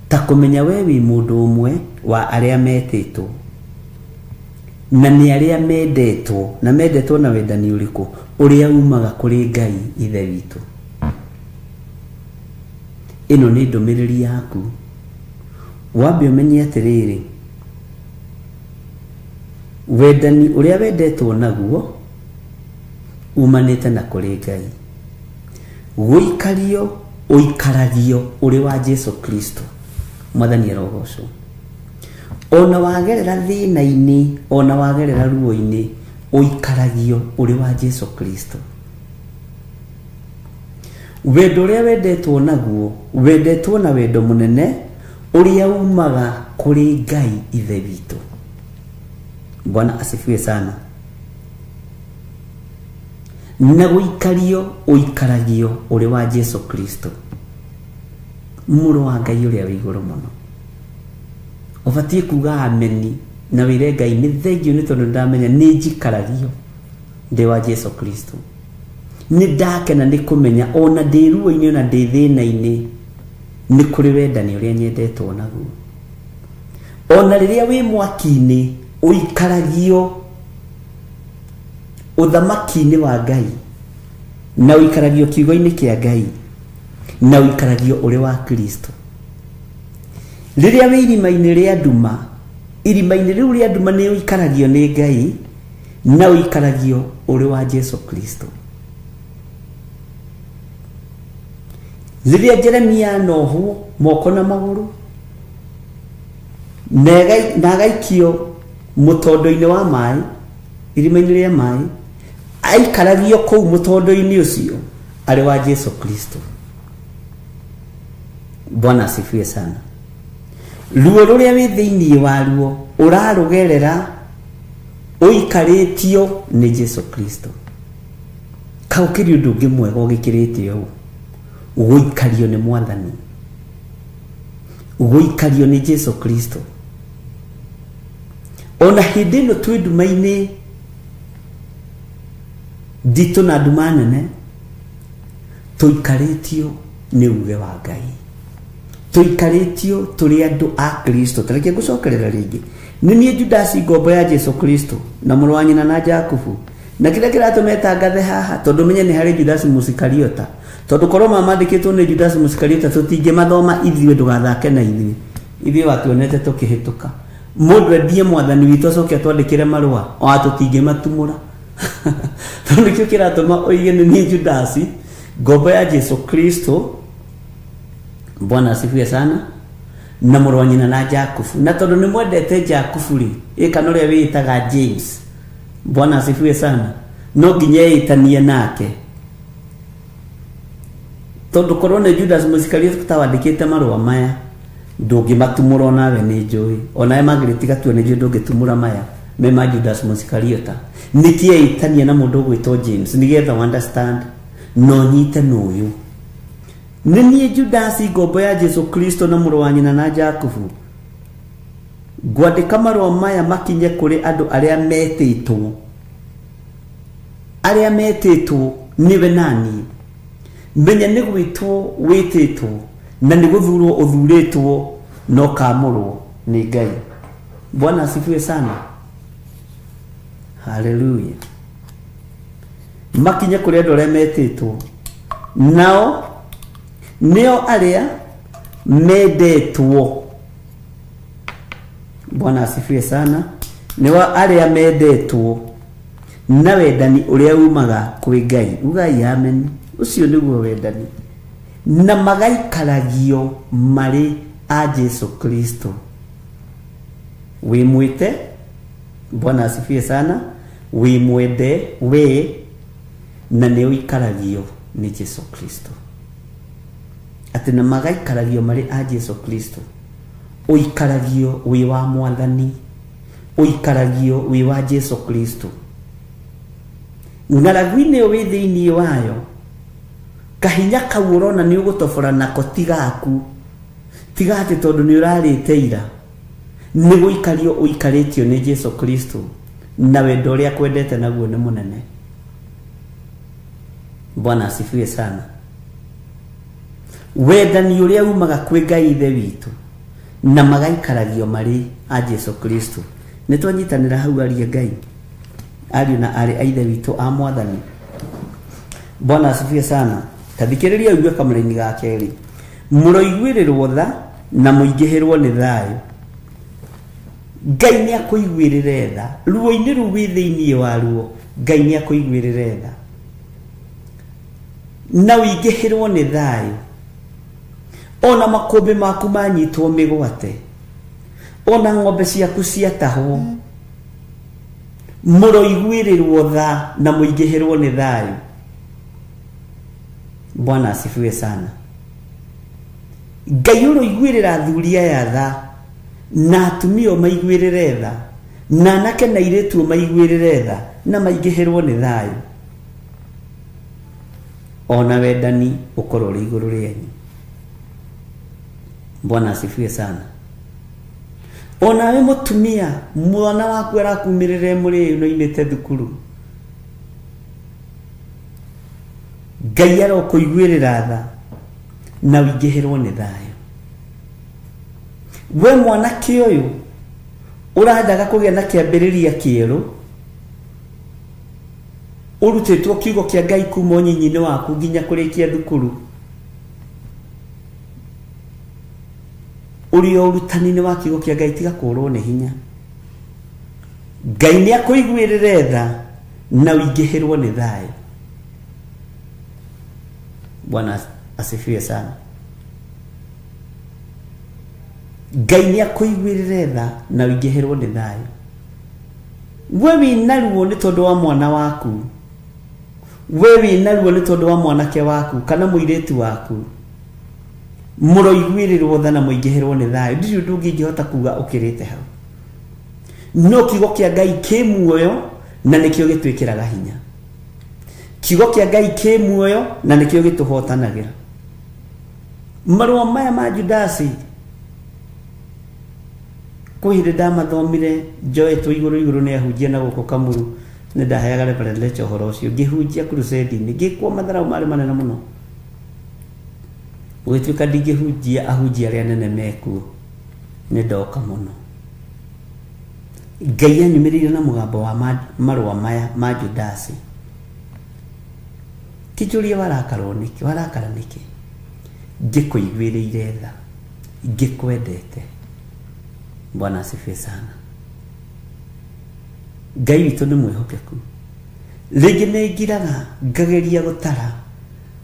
S1: ta kũmenya we wĩ mũndũ ũmwe wa arĩa metĩtwo, na nĩ arĩa mendetwo, na mendetwo na wendani ũrĩkũ? Ũrĩa umaga kũrĩ Ngai Ithe witũ. Ĩno nĩ ndũmĩrĩri yaku. Wambe ũmenye atĩrĩrĩ, wendani ũrĩa wendetwo naguo umanĩte na kũrĩ Ngai. Gũikario ũikaragio ũrĩ wa Jesu Kristo. Mwathani arogocwo. Ona wagerera thĩna-inĩ, ona wagerera ruo-inĩ, ũikaragio ũrĩ wa Jesu Kristo. Wendo ũrĩa wendetwo naguo, wendetwo na wendo mũnene ũrĩa umaga kũrĩ Ngai Ithe witũ. Bwana asifiwe sana. Na gũikario ũikaragio ũrĩ wa Jesu Kristo, mũrũ wa Ngai ũrĩa wĩ igũrũ mũno. Ũbatiĩ kuga ameni na wĩre Ngai nĩ thengio nĩ tondũ ndamenya nĩ njikaragio ndĩ wa Jesu Kristo. Nĩ ndakena nĩ kũmenya ona ndĩ ruo-inĩ ona ndĩ thĩna-inĩ nĩ kũrĩ wendani ũrĩa nyendetwo naguo. Ona rĩrĩa wĩ mwaki-inĩ ũikaragio ũthamaki-inĩ wa Ngai, na ũikaragio kiugo-inĩ kĩa Ngai, na ũikaragio ũrĩ wa Kristo. Rĩrĩa wĩ irima-inĩ rĩa nduma, irima-inĩ rĩu rĩa nduma nĩ ũikaragio nĩ Ngai, na ũikaragio ũrĩ wa Jesu Kristo. Rĩrĩa Jeremia anohwo moko na magũrũ na agaikio mũtondo-inĩ wa maĩ, irima-inĩ rĩa maĩ, aikaragio kũu mũtondo-inĩ ũcio arĩ wa Jesu Kristo. Bwana asifiwe sana. Ruo rũrĩa wĩ thĩinĩ wa ruo ũrarũgerera ũikarĩtio nĩ Jesu Kristo. Kaũkĩrĩ ũndũ ũngĩ mwega ũgĩkĩrĩte ũũ, gũikario nĩ Mwathani, gũikario nĩ Jesu Kristo. Ona hĩndĩ ĩno twĩ nduma-inĩ nditũ na nduma nene, tũikarĩtio nĩ uge wa Ngai, tũikarĩtio tũrĩ andũ a Kristo. Tareke ngũcokerera rĩngĩ, nĩ niĩ Judasi ngombo ya Jesu Kristo na mũrũ wa nyina na Jakubu. Na kĩrĩa kĩratũma etangathe haha, tondũ menye nĩ harĩ Judasi Mũsikariota, tondũ korwo mamandĩkĩtwo nĩ Judasi Mũsikariota tũtingĩmathoma ithuĩ, ndũgathake na ithuĩ, ithuĩ watuonete tũkĩhĩtũka. Mũndũ endie Mwathani witũ acoke atwandĩkĩre marũa, o tũtingĩmatumũra. Tondũ nĩkĩo kĩratũma oige nĩ niĩ Judasi ngombo ya Jesu Kristo. Bwana asifiwe sana. Na mũrũ wa nyina na Jakubu. Na tondũ nĩ mwendete Jakubu rĩ, ĩ kana ũrĩa wĩĩtaga James, Bwana asifiwe sana, no nginya ĩtanie nake, tondũ korwo nĩ Judas Mũsikariota tawandĩkĩte marũa maya ndũngĩmatumũra onawe nĩ njũĩ, onawe mangĩrĩtiga tuo nĩ njũĩ ndũngĩtumũra maya me ma Judas Mũsikariota. Nĩkĩ eitania na mũndũ ũgwĩtwo James? Nĩgetha understand no nyite nũyũ. Nĩ niĩ Judasi ngombo ya Jesu Kristo na mũrũ wa nyina na Jakubu. Ngwandĩka marũa maya makinye kũrĩ andũ arĩa metĩtwo. Arĩa metĩtwo nĩwe nani. Menya nĩ gwĩtwo wĩtĩtwo na nĩ gũthurwo ũthurĩtwo na ũkamũrwo nĩ Ngai. Bwana asifiwe sana. Haleluya. Makinye kũrĩ andũ arĩa metĩtwo nao nĩo arĩa mendetwo. Bwana asifiwe sana. Nĩo arĩa mendetwo na wendani ũrĩa umaga kwĩ Ngai. Ugai amen. Ũcio nĩguo wendani. Na magaikaragio marĩ a Jesu Kristo. Wĩ mwĩte. Bwana asifiwe sana. Wĩ mwende we na nĩ ũikaragio nĩ Jesu Kristo. Atĩ na magaikaragio marĩ a Jesu Kristo. Ũikaragio wĩ wa mwathani. Ũikaragio wĩ wa Jesu Kristo. Ng'aragu-inĩ wĩ thĩinĩ wayo kahinya kau ũrona nĩ ũgũtobora nako tigaku. Tiga atĩ tondũ nĩ ũrarĩte ira. Nĩ gũikario ũikarĩtio nĩ Jesu Kristo na wendo ũrĩa akwendete naguo nĩ mũnene. Bwana asifiwe sana. Wendani ũrĩa umaga kwĩ Ngai Ithe witũ na magaikaragio marĩ a Jesu Kristo. Nĩ twanyitanĩra hau aria Ngai ariũ na arĩ a Ithe witũ a mwathani. Bwana asifiwe sana. Tathikĩrĩria ũigue kamũraini ga kerĩ. Mũroiguĩrĩrwo tha na mũingĩhĩrwo nĩ thayũ. Ngai nĩ akũiguĩrĩre tha. Ruo-inĩ rũu wĩ thĩinĩ wa ruo Ngai nĩ akũiguĩrĩre tha na ũingĩhĩrwo nĩ thayũ. Ona makũmbĩ maku manyitwo mĩgwate, ona ng'ombe ciaku ciatahwo, mũroiguĩrĩrwo tha na mũingĩhĩrwo nĩ thayũ. Bwana asifiwe sana. Ngai ũroiguĩrĩra athuri aya tha na atumia maiguĩrĩre tha na anake na airĩtu maiguĩrĩre tha na maingĩhĩrwo nĩ thayũ. Ona wendani ũkorwo ũrĩ igũrũ rĩanyu. Bwana asifiwe sana. Ona we mũtumia mwana waku arakumĩrĩre mũrĩu na oimĩte thukuru, Ngai arokũiguĩrĩra tha na ũingĩhĩrwo nĩ thayũ. We mwanake ũyũ ũrendaga kũgĩa na kĩambĩrĩria kĩerũ, ũrutĩtwo kiugo kĩa Ngai kuma ũnyinyi-inĩ waku nginya kũrĩkia thukuru, ũrĩ o ũrutani-inĩ wa kiugo kĩa Ngai, tiga kũrwo nĩ hinya. Ngai nĩ akũiguĩrĩre tha na ũingĩhĩrwo nĩ thayũ. Bwana asifiwe sana. Ngai nĩ akũiguĩrĩre tha na ũingĩhĩrwo nĩ thayũ. We wĩna ruo nĩ tondũ wa mwana waku, we wĩna ruo nĩ tondũ wa mwanake waku kana mũirĩtu waku, mũroiguĩrĩrwo tha na mũingĩhĩrwo nĩ thayũ. Ndirĩ ũndũ ũngĩ ingĩhota kuga ũkĩrĩte hau. No kiugo kĩa Ngai kĩ muoyo na nĩkĩo gĩtwĩkĩraga hinya. Kiugo kĩa Ngai kĩ muoyo na nĩkĩo gĩtũhotanagĩra. Marũa maya ma Judasi kwĩ hĩndĩ ndamathomire njoetwo igũrũ igũrũ nĩ ahunjia na gũkũ Kamuru, nĩ ndaheaga Reverend Lecha ũhoro ũcio ngĩhunjia crusade-inĩ, ngĩkwo matharau marĩ manene mũno. Gũgĩtuĩka ndingĩhunjia ahunjia arĩa anene mekuo, nĩ ndoka mũno. Ngai anyumĩrĩire na mũgambo wa marũa maya ma Judasi. Kĩnjũrie warakarwo nĩkĩ? Warakara nĩkĩ? Ngĩkũiguĩrĩire tha, ngĩkwendete. Bwana asifiwe sana. Ngai witũ nĩ mwĩhokeku. Rĩngĩ nĩ ngiraga ngageria gũtara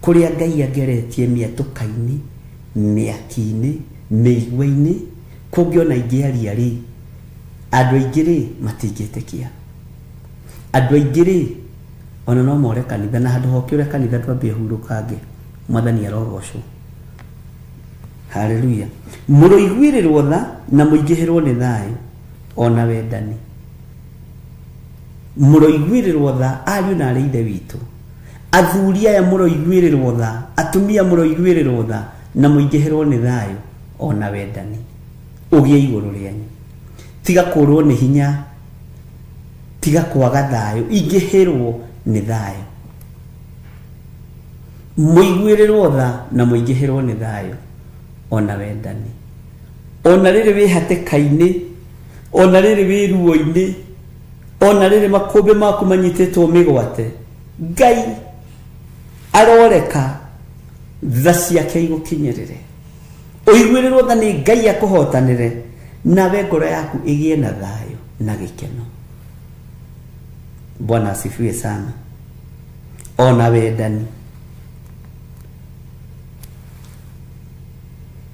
S1: kũrĩa Ngai angeretie mĩatũka-inĩ, mĩaki-inĩ, mĩigua-inĩ, kũngĩ ona ingĩaria rĩ, andũ aingĩ rĩ matingĩtĩkia. Andũ aingĩ rĩ ona no more kanitha, na handũ hoke ũrĩa kanitha twambie hurũkange. Mwathani arogocwo. Haleluya. Mũroiguĩrĩrwo tha na mũingĩhĩrwo nĩ thayũ ona wendani. Mũroiguĩrĩrwo tha ariũ na arĩ Ithe witũ Athuri aya mũroiguĩrĩrwo tha, atumia mũroiguĩrĩrwo tha, na mũingĩhĩrwo nĩ thayũ ona wendani ũgĩe igũrũ rĩanyu. Tiga kũrwo nĩ hinya, tiga kwaga thayũ, ingĩhĩrwo nĩ thayũ. Mũiguĩrĩrwo tha na mũingĩhĩrwo nĩ thayũ ona wendani. Ona rĩrĩ wĩ hatĩka-inĩ, ona rĩrĩ wĩ ruo-inĩ, ona rĩrĩ makũmbĩ maku manyitĩtwo mĩgwate, Ngai aroreka tha ciake igũkinyĩrĩre. Ũiguĩrĩrwo tha nĩ Ngai akũhotanĩre, nawe ngoro yaku ĩgĩe na thayũ na gĩkeno. Bwana asifiwe sana. Ona wendani.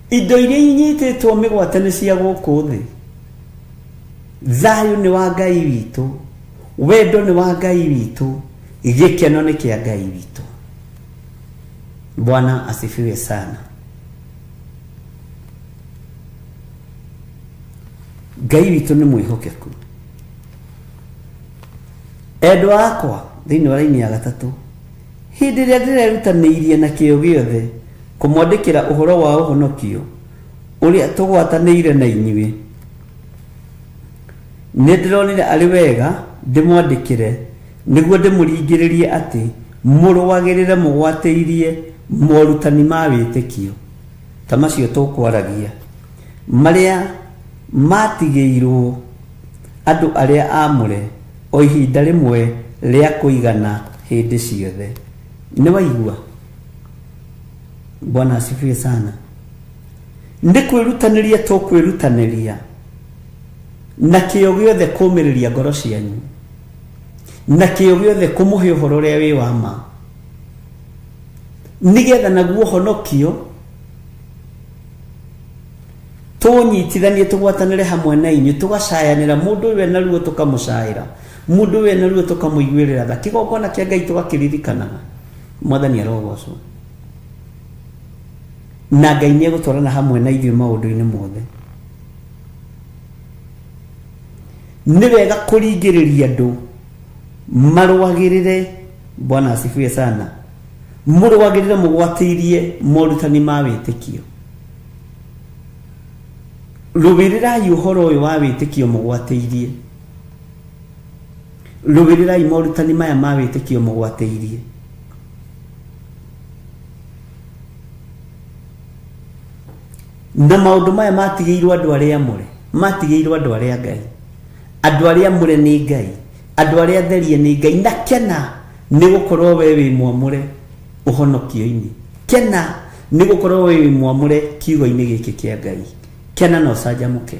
S1: Indo iria inyitĩtwo mĩgwate nĩ cia gũkũ thĩ. Thayũ nĩ wa Ngai witũ, wendo nĩ wa Ngai witũ, gĩkeno nĩ kĩa Ngai witũ. Bwana asifiwe sana. Ngai witũ nĩ mwĩhokeku. Endwa akwa thĩinĩ wa raini ya gatatũ, hĩndĩ ĩrĩa ndĩrerutanĩirie na kĩyo gĩothe kũmwandĩkĩra ũhoro wa ũhonokio ũrĩa tũgwatanĩire na inyuĩ, nĩ ndĩronire arĩ wega ndĩmwandĩkĩre nĩguo ndĩmũringĩrĩrie atĩ mũrũagĩrĩre mũgwatĩirie morutani ma wĩtĩkio ta macio tũkwaragia, marĩa matigĩirwo andũ arĩa aamũre o ihinda rĩmwe rĩa kũigana hĩndĩ ciothe. Nĩ waigua? Bwana asifiwe sana. Nĩ kwĩrutanĩria tũkwĩrutanĩria na kĩyo gĩothe kũmĩrĩria ngoro cianyu, na kĩyo gĩothe kũmũhe ũhoro ũrĩa wĩ wa ma, nĩgetha naguo ũhonokio tũnyitithanie tũgwatanĩre hamwe na inyuĩ, tũgacayanĩra mũndũ ũyũ ena ruo tũkamũcaĩra, mũndũ ũyũ ena ruo tũkamũiguĩrĩra tha, kĩgongona kĩa Ngai tũgakĩririkanaga. Mwathani arogocwo. Na Ngai nĩ egũtwarana hamwe na ithuĩ maũndũ-inĩ mothe. Nĩ wega kũringĩrĩria andũ marũagĩrĩre. Bwana asifiwe sana. Mũrũagĩrĩre mũgwatĩirie morutani ma wĩtĩkio. Rũĩrĩrai ũhoro ũyũ wa wĩtĩkio mũgwatĩirie. Rũĩrĩrai morutani maya ma wĩtĩkio mũgwatĩirie. Na maũndũ maya matigĩirwo andũ arĩa amũre, matigĩirwo andũ arĩa Ngai. Andũ arĩa amũre nĩ Ngai, andũ arĩa atherie nĩ Ngai. Na kena nĩ gũkorwo we wĩ mwamũre ũhonokio-inĩ. Kena nĩ gũkorwo we wĩ mwamũre kiugo-inĩ gĩkĩ kĩa Ngai. Kena na ũcanjamũke,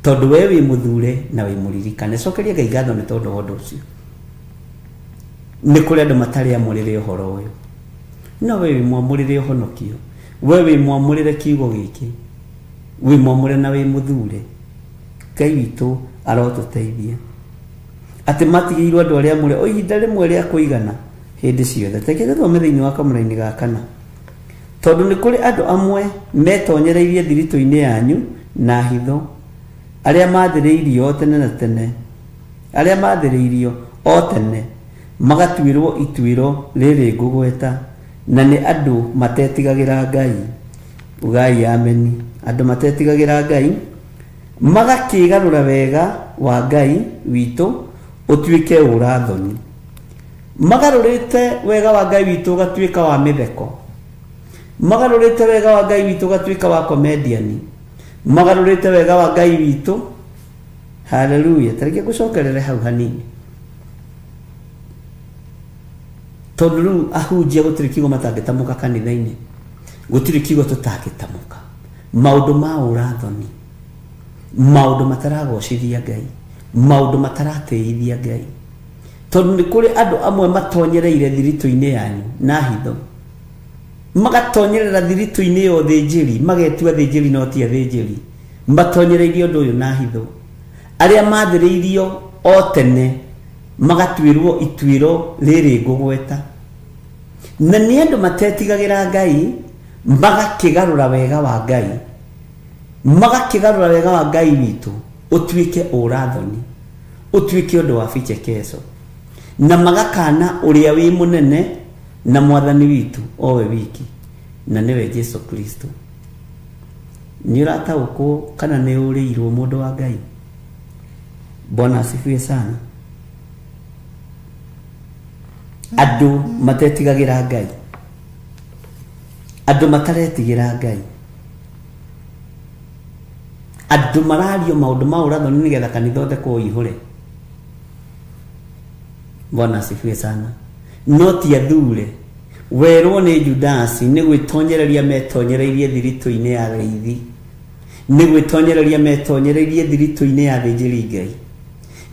S1: tondũ we wĩ mũthure na wĩ mũririkane. Cokeria Ngai ngatho nĩ tondũ wa ũndũ ũcio. Nĩ kũrĩ andũ matarĩ amũrĩre ũhoro ũyũ, no we wĩ mwamũrĩre ũhonokio, we wĩ mwamũrĩre kiugo gĩkĩ, wĩ mwamũre na wĩ mũthure. Ngai witũ arotũteithia atĩ matigĩirwo andũ arĩa amũre o ihinda rĩmwe rĩa kũigana hĩndĩ ciothe. Reke tũthome thĩinĩ wa kamũra-inĩ ga kana, tondũ nĩ kũrĩ andũ amwe metonyereirie thiritũ-inĩ yanyu na hitho, arĩa maathĩrĩirio tene na tene, arĩa maathĩrĩirio o tene magatuĩrwo ituĩro rĩrĩ ngũgweta, na nĩ andũ matetigagĩra Ngai. Ugai ameni. Andũ matetigagĩra Ngai magakĩgarũra wega wa Ngai witũ ũtuĩke ũrathoni. Magarũrĩte wega wa Ngai witũ ũgatuĩka wa mĩtheko, magarũrĩte wega wa Ngai witũ ũgatuĩka wa comedian, magarũrĩte wega wa Ngai witũ. Haleluya. Tareke ngũcokerere hau hanini, tondũ rĩu ahunjia gũtirĩ kiugo matangĩtamũka kanitha-inĩ, gũtirĩ kiugo tũtangĩtamũka. Maũndũ ma ũrathoni, maũndũ mataragocithia Ngai, maũndũ mataratĩithia Ngai. Tondũ nĩ kũrĩ andũ amwe matonyereire thiritũ-inĩ yanyu na hitho, magatonyerera thiritũ-inĩ ya ũthĩnjĩri, magetua thĩnjĩri no ti athĩnjĩri, matonyereirie ũndũ ũyũ na hitho. Arĩa maathĩrĩirio o tene magatuĩrwo ituĩro rĩrĩ ngũgweta, na nĩ andũ matetigagĩra Ngai, magakĩgarũra wega wa Ngai, magakĩgarũra wega wa Ngai witũ ũtuĩke ũrathoni, ũtuĩke ũndũ wa vichekesho, na magakana ũrĩa wĩ mũnene na mwathani witũ owe wiki na nĩwe Jesu Kristo. Nĩ ũrataũkwo kana nĩ ũrĩirwo mũndũ wa Ngai? Bwana asifiwe sana. Andũ matetigagĩra Ngai, andũ mataretigĩra Ngai, andũ marario maũndũ ma ũrathoni nĩgetha kanitha ũthekwo ũihũre. Bwana asifiwe sana. No ti athure werwo nĩ Judasi nĩ gwĩtonyereria metonyereirie thiritũ-inĩ ya arĩithi, nĩ gwĩtonyereria metonyereirie thiritũ-inĩ ya athĩnjĩri Ngai,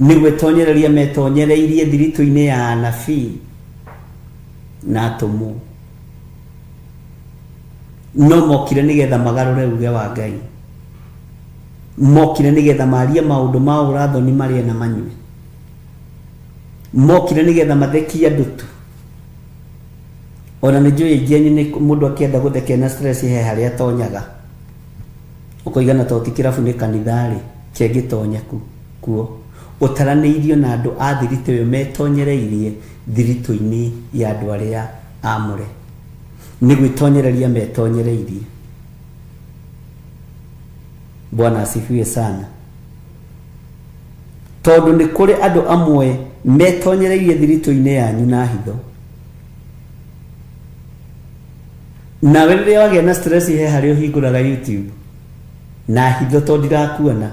S1: nĩ gwĩtonyereria metonyereirie thiritũ-inĩ ya anabii na atũmwo. No mokire nĩgetha magarũre uge wa Ngai, mokire nĩgetha marie maũndũ ma ũrathoni marĩe na manyue, mokire nĩgetha mathekie andũ tu. Ona nĩ njũĩ aingĩ anyu nĩ mũndũ akĩenda gũthekia na stress he harĩa atonyaga, ũkoigana to ti kĩrabu nĩ kanitha rĩ, kĩngĩtonya kuo ũtaranĩirio na andũ a thiritũ ĩyo metonyereirie thiritũ-inĩ ya andũ arĩa amũre, nĩ gwĩtonyereria metonyereirie. Bwana asifiwe sana. Tondũ nĩ kũrĩ andũ amwe metonyereirie thiritũ-inĩ yanyu na hitho, nawe rĩrĩa wagĩa na stress he harĩa ũhingũraga YouTube na hitho tondũ ndirakuona,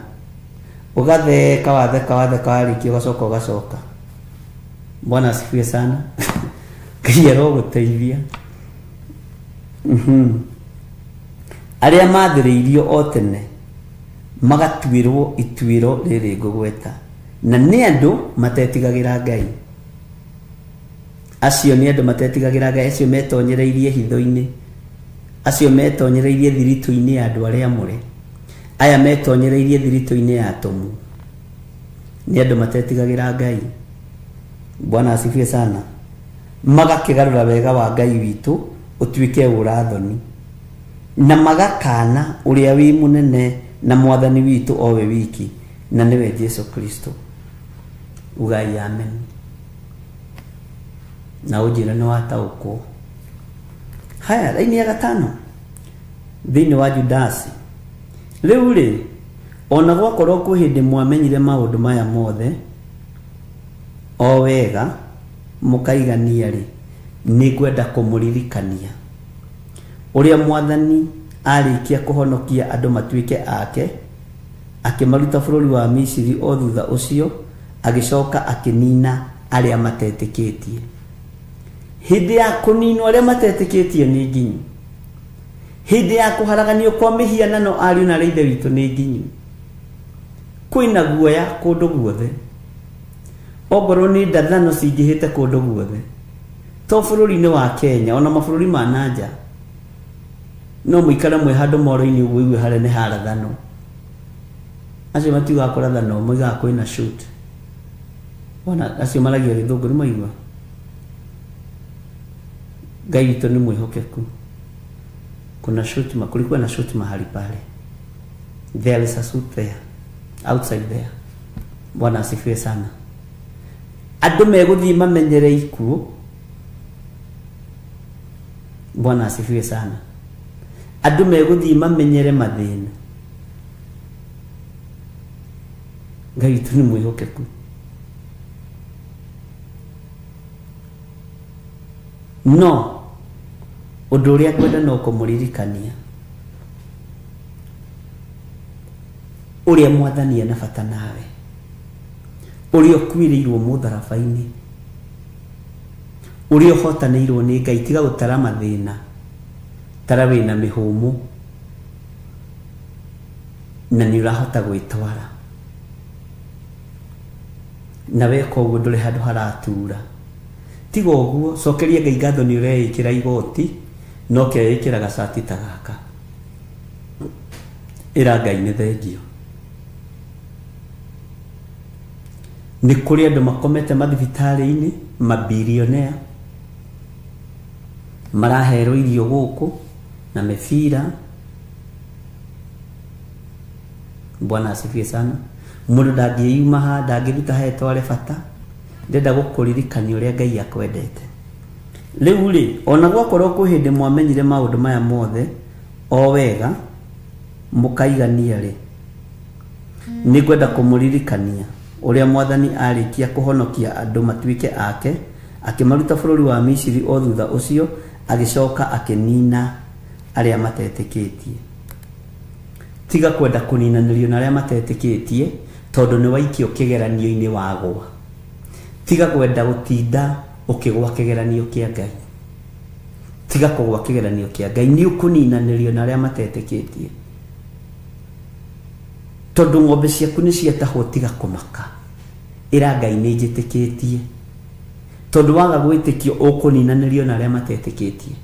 S1: ũgatheka watheka watheka warĩkia ũgacoka ũgacoka. Bwana asifiwe sana. Ngai arogũteithia. Arĩa mathĩrĩirio o tene magatuĩrwo ituĩro rĩrĩ ngũgweta, na nĩ andũ matetigagĩra Ngai. Acio nĩ andũ matetigagĩra Ngai, acio metonyereirie hitho-inĩ, acio metonyereirie thiritũ-inĩ ya andũ arĩa amũre, aya metonyereirie thiritũ-inĩ ya atũmwo, nĩ andũ matetigagĩra Ngai. Bwana asifiwe sana. Magakĩgarũra wega wa Ngai witũ ũtuĩke ũrathoni, na magakana ũrĩa wĩ mũnene na mwathani witũ owe wiki na nĩwe Jesu Kristo. Ugai amen. Na ũnjĩre nĩ wataũkwo. Haya, raini ya gatano thĩinĩ wa Judasi. Rĩu rĩ, ona gwakorwo kwĩ hĩndĩ mwamenyire maũndũ maya mothe o wega mũkaigania rĩ, nĩ ngwenda kũmũririkania ũrĩa mwathani arĩkia kũhonokia andũ matuĩke ake, akĩmaruta bũrũri wa Misiri, o thutha ũcio agĩcoka akĩnina arĩa matetĩkĩtie. Hĩndĩ ya kũninwo arĩa matetĩkĩtie nĩ nginyu, hĩndĩ ya kũharaganio kwa mĩhianano ariũ na ithe witũ nĩ nginyu. Kwĩna guoya kũndũ guothe, ongorwo nĩ ndathano cingĩhĩte kũndũ guothe, to bũrũri-inĩ wa Kenya ona mabũrũri ma nanja, no mũikare mwĩ handũ moro-inĩ ũguo ũigue harĩa nĩ harathano. Acio matiugaga kũrathano, moigaga kwĩna shoot. Ona acio maragia gĩthũngũ nĩ maigua. Ngai witũ nĩ mwĩhokeku. Kuna shoot, kulikuwa na shoot mahali pale. There is a shoot there, outside there. Bwana asifiwe sana. Andũ megũthiĩ mamenyere ikuũ. Bwana asifiwe sana. Andũ megũthiĩ mamenyere mathĩna. Ngai witũ nĩ mwĩhokeku. No ũndũ ũrĩa ngwenda no kũmũririkania ũrĩa mwathani ena bata nawe, ũrĩa ũkuĩrĩirwo mũtharaba-inĩ, ũrĩa ũhotanĩirwo nĩ Ngai. Tiga gũtara mathĩna, tara wĩna mĩhũmũ na nĩ ũrahota gwĩtwara, na weka ũguo ndũrĩ handũ haratura. Tiga ũguo, cokeria Ngai ngatho nĩ ũreĩkĩra igoti, no keĩkĩra gacati ta gaka. Ĩra Ngai nĩ thengio. Nĩ kũrĩ andũ makomete mathibitarĩ-inĩ, mabilionea, maraherwo irio gũkũ na mĩbira. Bwana asifiwe sana. Mũndũ ndangĩyuma haha, ndangĩruta haha etware bata. Ndĩrenda gũkũririkania ũrĩa Ngai akwendete. Rĩu rĩ, ona gwakorwo kwĩ hĩndĩ mwamenyire maũndũ maya mothe o wega mũkaigania rĩ, nĩngwenda kũmũririkania ũrĩa Mwathani arĩkia kũhonokia andũ matuĩke ake, akĩmaruta bũrũri wa Misiri, o thutha ũcio agĩcoka akĩnina arĩa matetĩkĩtie. Tiga kwenda kũninanĩrio na arĩa matetĩkĩtie, tondũ nĩ waikio kĩgeranio-inĩ wagwa. Tiga kwenda gũtinda ũkĩgwa kĩgeranio kĩa Ngai. Tiga kũgwa kĩgeranio kĩa Ngai, nĩ ũkũninanĩrio na arĩa matetĩkĩtie. Tondũ ng'ombe ciaku nĩ ciatahwo, tiga kũmaka. Ĩra Ngai nĩ njĩtĩkĩtie. Tondũ waga gwĩtĩkio ũkũninanĩrio na arĩa matetĩkĩtie.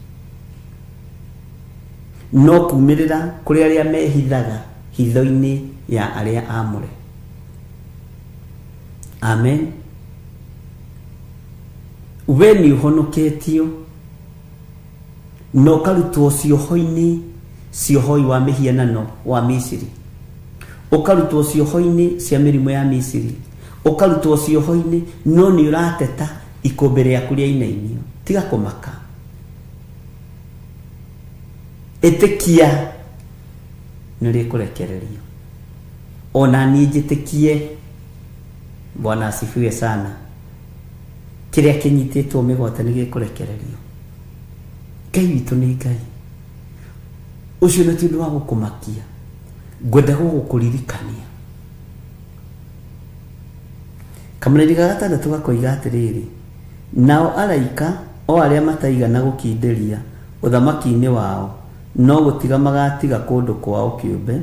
S1: No kumĩrĩra kũrĩ arĩa mehithaga hitho-inĩ ya arĩa aamũre. Amen. We nĩ ũhonoketio na ũkarutwo cioho-inĩ, ciohoi wa mĩhianano wa Misiri, ũkarutwo cioho-inĩ cia mĩrimũ ya Misiri, ũkarutwo cioho-inĩ, no nĩ ũrateta ikũmbĩ rĩaku rĩainainio. Tiga kũmaka, ĩtĩkia nĩ rĩkũrekererio. Ona niĩ njĩtĩkie. Bwana asifiwe sana. Kĩrĩa kĩnyitĩtwo mĩgwate nĩ gĩkũrekererio. Ngai witũ nĩ Ngai. Ũcio nĩ ti ũndũ wa gũkũmakia, ngwenda gũgũkũririkania. Kamũrĩri ga gatandatũ gakoiga atĩrĩrĩ, nao araika o arĩa mataigana gũkindĩria ũthamaki-inĩ wao, no gũtiga magatiga kũndũ kwao kĩũmbe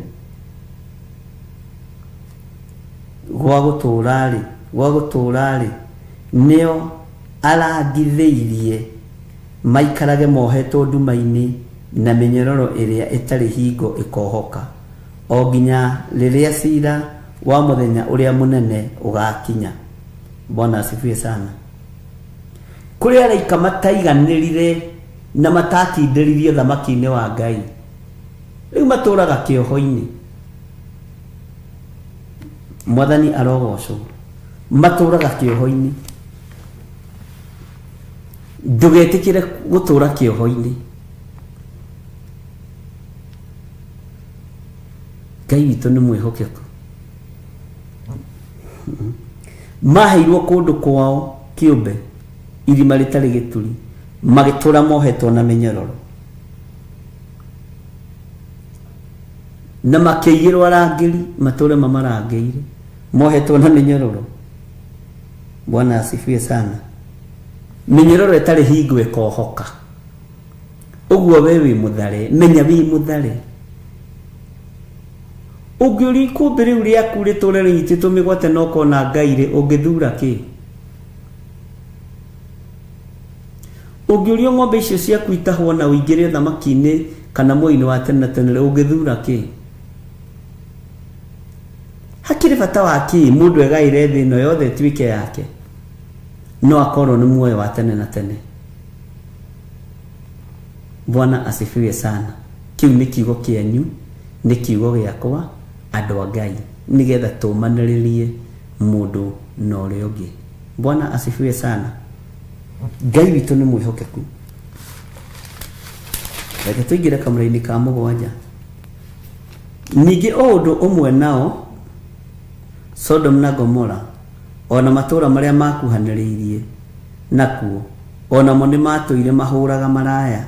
S1: gwa gũtũũra-rĩ, nĩo arangithĩirie maikarage mohetwo nduma-inĩ na mĩnyororo ĩrĩa ĩtarĩ hingo ĩkohoka, o nginya rĩrĩa cira wa mũthenya ũrĩa mũnene ũgakinya. Bwana asifiwe sana. Kũrĩ araika mataiganĩrire na matakindĩririe ũthamaki-inĩ wa Ngai, rĩu matũraga kĩoho-inĩ. Mwathani arogocwo. Matũraga kĩoho-inĩ. Ndũgetĩkĩre gũtũra kĩoho-inĩ. Ngai witũ nĩ mwĩhokeku. Maheirwo kũndũ kwao kĩũmbe, irima rĩtarĩ gĩturi, magĩtũra mohetwo na mĩnyororo, na makĩigĩrwo arangĩri matũre mamarangĩire, mohetwo na mĩnyororo. Bwana asifiwe sana. Mĩnyororo ĩtarĩ hingo ĩkohoka. Ũguo we wĩ mũthare, menya wĩ mũthare. Ũngĩũria ikũmbĩ rĩu rĩaku rĩtũre rĩnyitĩtwo mĩgwate na ũkona Ngai rĩ, ũngĩthura kĩ? Ũngĩũrio ng'ombe icio ciaku itahwo na ũingĩre ũthamaki-inĩ kana muoyo-inĩ wa tene na tene rĩ, ũngĩthura kĩ? Hakĩrĩ bata wa kĩ mũndũ egaĩre thĩ ĩno yothe ĩtuĩke yake, no akorwo nĩ muoyo wa tene na tene? Bwana asifiwe sana. Kĩu nĩ kiugo kĩanyu, nĩ kiugo gĩakwa, andũ a Ngai, nĩgetha tũmanĩrĩrie mũndũ na ũrĩa ũngĩ. Bwana asifiwe sana. Ngai witũ nĩ mwĩhokeku. Reke tũingĩre kamũra-inĩ ka mũgwanja. Ningĩ o ũndũ ũmwe nao Sodom na Gomora, ona matũũra marĩa makuhanĩrĩirie nakuo, onamo nĩ matũire mahũraga maraya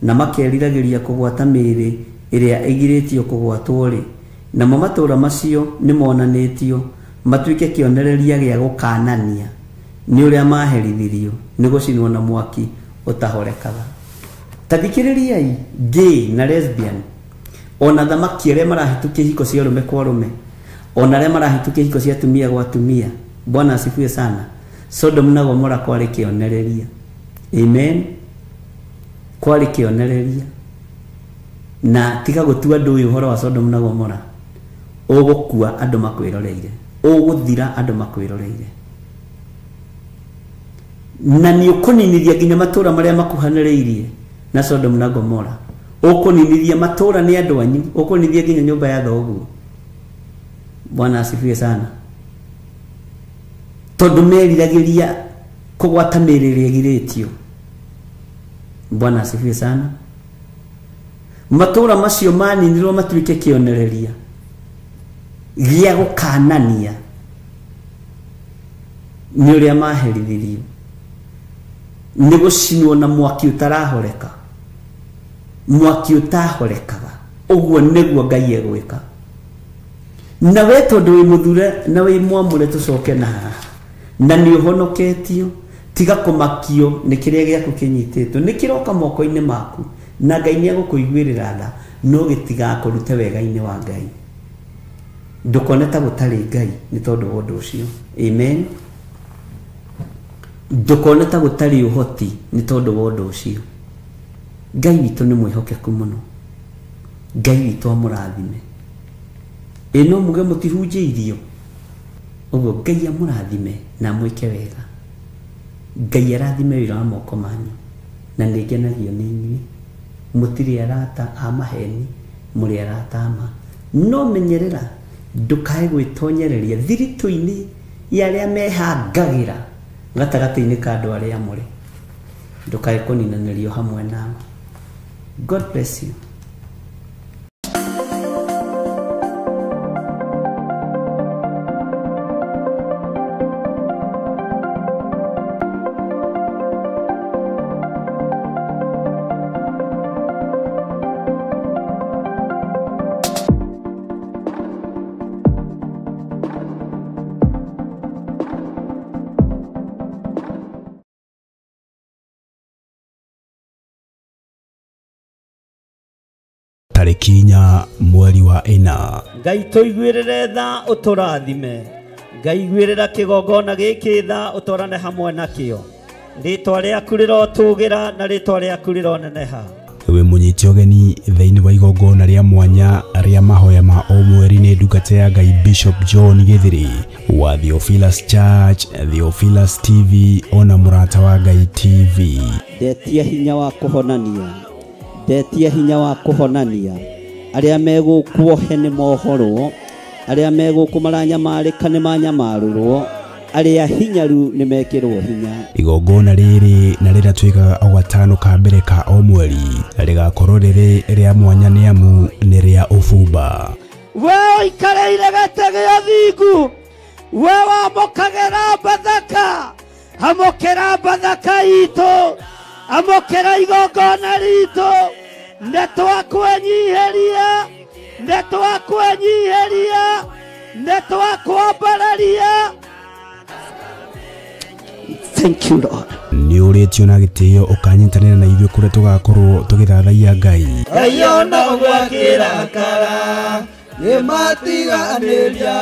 S1: na makeriragĩria kũgwata mĩĩrĩ ĩrĩa ĩgirĩtio kũgwatwo-rĩ, namo matũũra macio nĩ monanĩtio matuĩke kĩonereria gĩa gũkanania nĩ ũrĩa maherithirio nĩ gũcinwo na mwaki ũtahorekaga. Ta thikĩrĩriai, gay na lesbian, ona thamaki arĩa marahĩtũkia ihiko cia arũme kwa arũme, ona arĩa marahĩtũkia ihiko cia atumia gwa atumia. Bwana asifiwe sana. Sodom na Gomora kwarĩ kĩonereria. Amen. Kwarĩ kĩonereria. Na tiga gũtua andũ ũyũ ũhoro wa Sodom na Gomora, ũgũkua andũ makwĩroreire, ũgũthira andũ makwĩroreire, na nĩ ũkũninithia nginya matũũra marĩa makuhanĩrĩirie na Sodom na Gomora. Ũkũninithia matũũra nĩ andũ anyu, ũkũninithia nginya nyũmba ya thoguo. Bwana asifiwe sana. Tondũ meriragĩria kũgwata mĩĩrĩ ĩrĩa ĩgirĩtio. Bwana asifiwe sana. Matũũra macio maninirwo matuĩke kĩonereria gĩa gũkanania nĩ ũrĩa maherithirio nĩ gũcinwo na mwaki ũtarahoreka, mwaki ũtahorekaga. Ũguo nĩguo Ngai egwĩka. Na we tondũ wĩ mũthure na wĩ mwamũre, tũcoke na haha na nĩ ũhonoketio, tiga kũmakio nĩ kĩrĩa gĩaku kĩnyitĩtwo, nĩ kĩroka moko-inĩ maku na Ngai nĩ egũkũiguĩrĩra tha, no gĩtigakũrute wega-inĩ wa Ngai. Ndũkone ta gũtarĩ Ngai nĩ tondũ wa ũndũ ũcio. Amen. Ndũkone ta gũtarĩ ũhoti nĩ tondũ wa ũndũ ũcio. Ngai witũ nĩ mwĩhokeku mũno. Ngai witũ amũrathime. Ĩ no muge mũtihunjĩirio. Ũguo Ngai amũrathime na amwĩke wega. Ngai arathime wĩra wa moko manyu, na nĩ ngenagio nĩ inyuĩ. Mũtirĩ arata a maheni, mũrĩ arata a ma. No menyerera ndũkae gwĩtonyereria thiritũ-inĩ ya arĩa mehangagĩra gatagatĩ-inĩ ka andũ arĩa amũre. Ndũkae kũninanĩrio hamwe nao. God bless you.
S2: Tarĩki 4 mweri wa 4.
S1: Ngai tũiguĩrĩre tha ũtũrathime. Ngai iguĩrĩra kĩgongona gĩkĩ tha ũtwarane hamwe nakĩo. Rĩtwa rĩaku rĩrotũgĩra na rĩtwa rĩaku rĩroneneha.
S2: Wĩ mũnyite ũgeni thĩinĩ wa igongona rĩa mwanya rĩa mahoya ma o mweri nĩ ndungata ya Ngai Bishop John Githiri wa Theophilus Church, Theophilus TV ona Mũrata wa Ngai TV.
S1: Ndetia hinya wa kũhonania, ndetia hinya wa kũhonania. Arĩa megũkuohe nĩ mohorwo, arĩa megũkũ maranyamarĩka nĩ manyamarũrwo, arĩa hinyaru nĩ mekĩrwo hinya.
S2: Igongona rĩrĩ na rĩrĩa twĩkaga o gatano ka mbere ka o mweri rĩgakorwo rĩrĩ rĩa mwanya nĩ amu nĩ rĩa ũbumba.
S1: We ũikarĩire gĩtĩ gĩa thingu, we wamũkagĩra Bathaka, amũkĩra Bathaka itũ, amũkĩra igongona ritũ. Nĩ twakwenyiheria, nĩ twakwenyiheria, nĩ twakwambararia. Thank you, Lord.
S2: Nĩ ũrĩtio na gĩtĩo ũkanyitanĩra na ithuĩ kũrĩa tũgakorwo tũgĩthathaiya Ngai.
S3: Ngai ona ũguo akĩrakara nĩ matiganĩria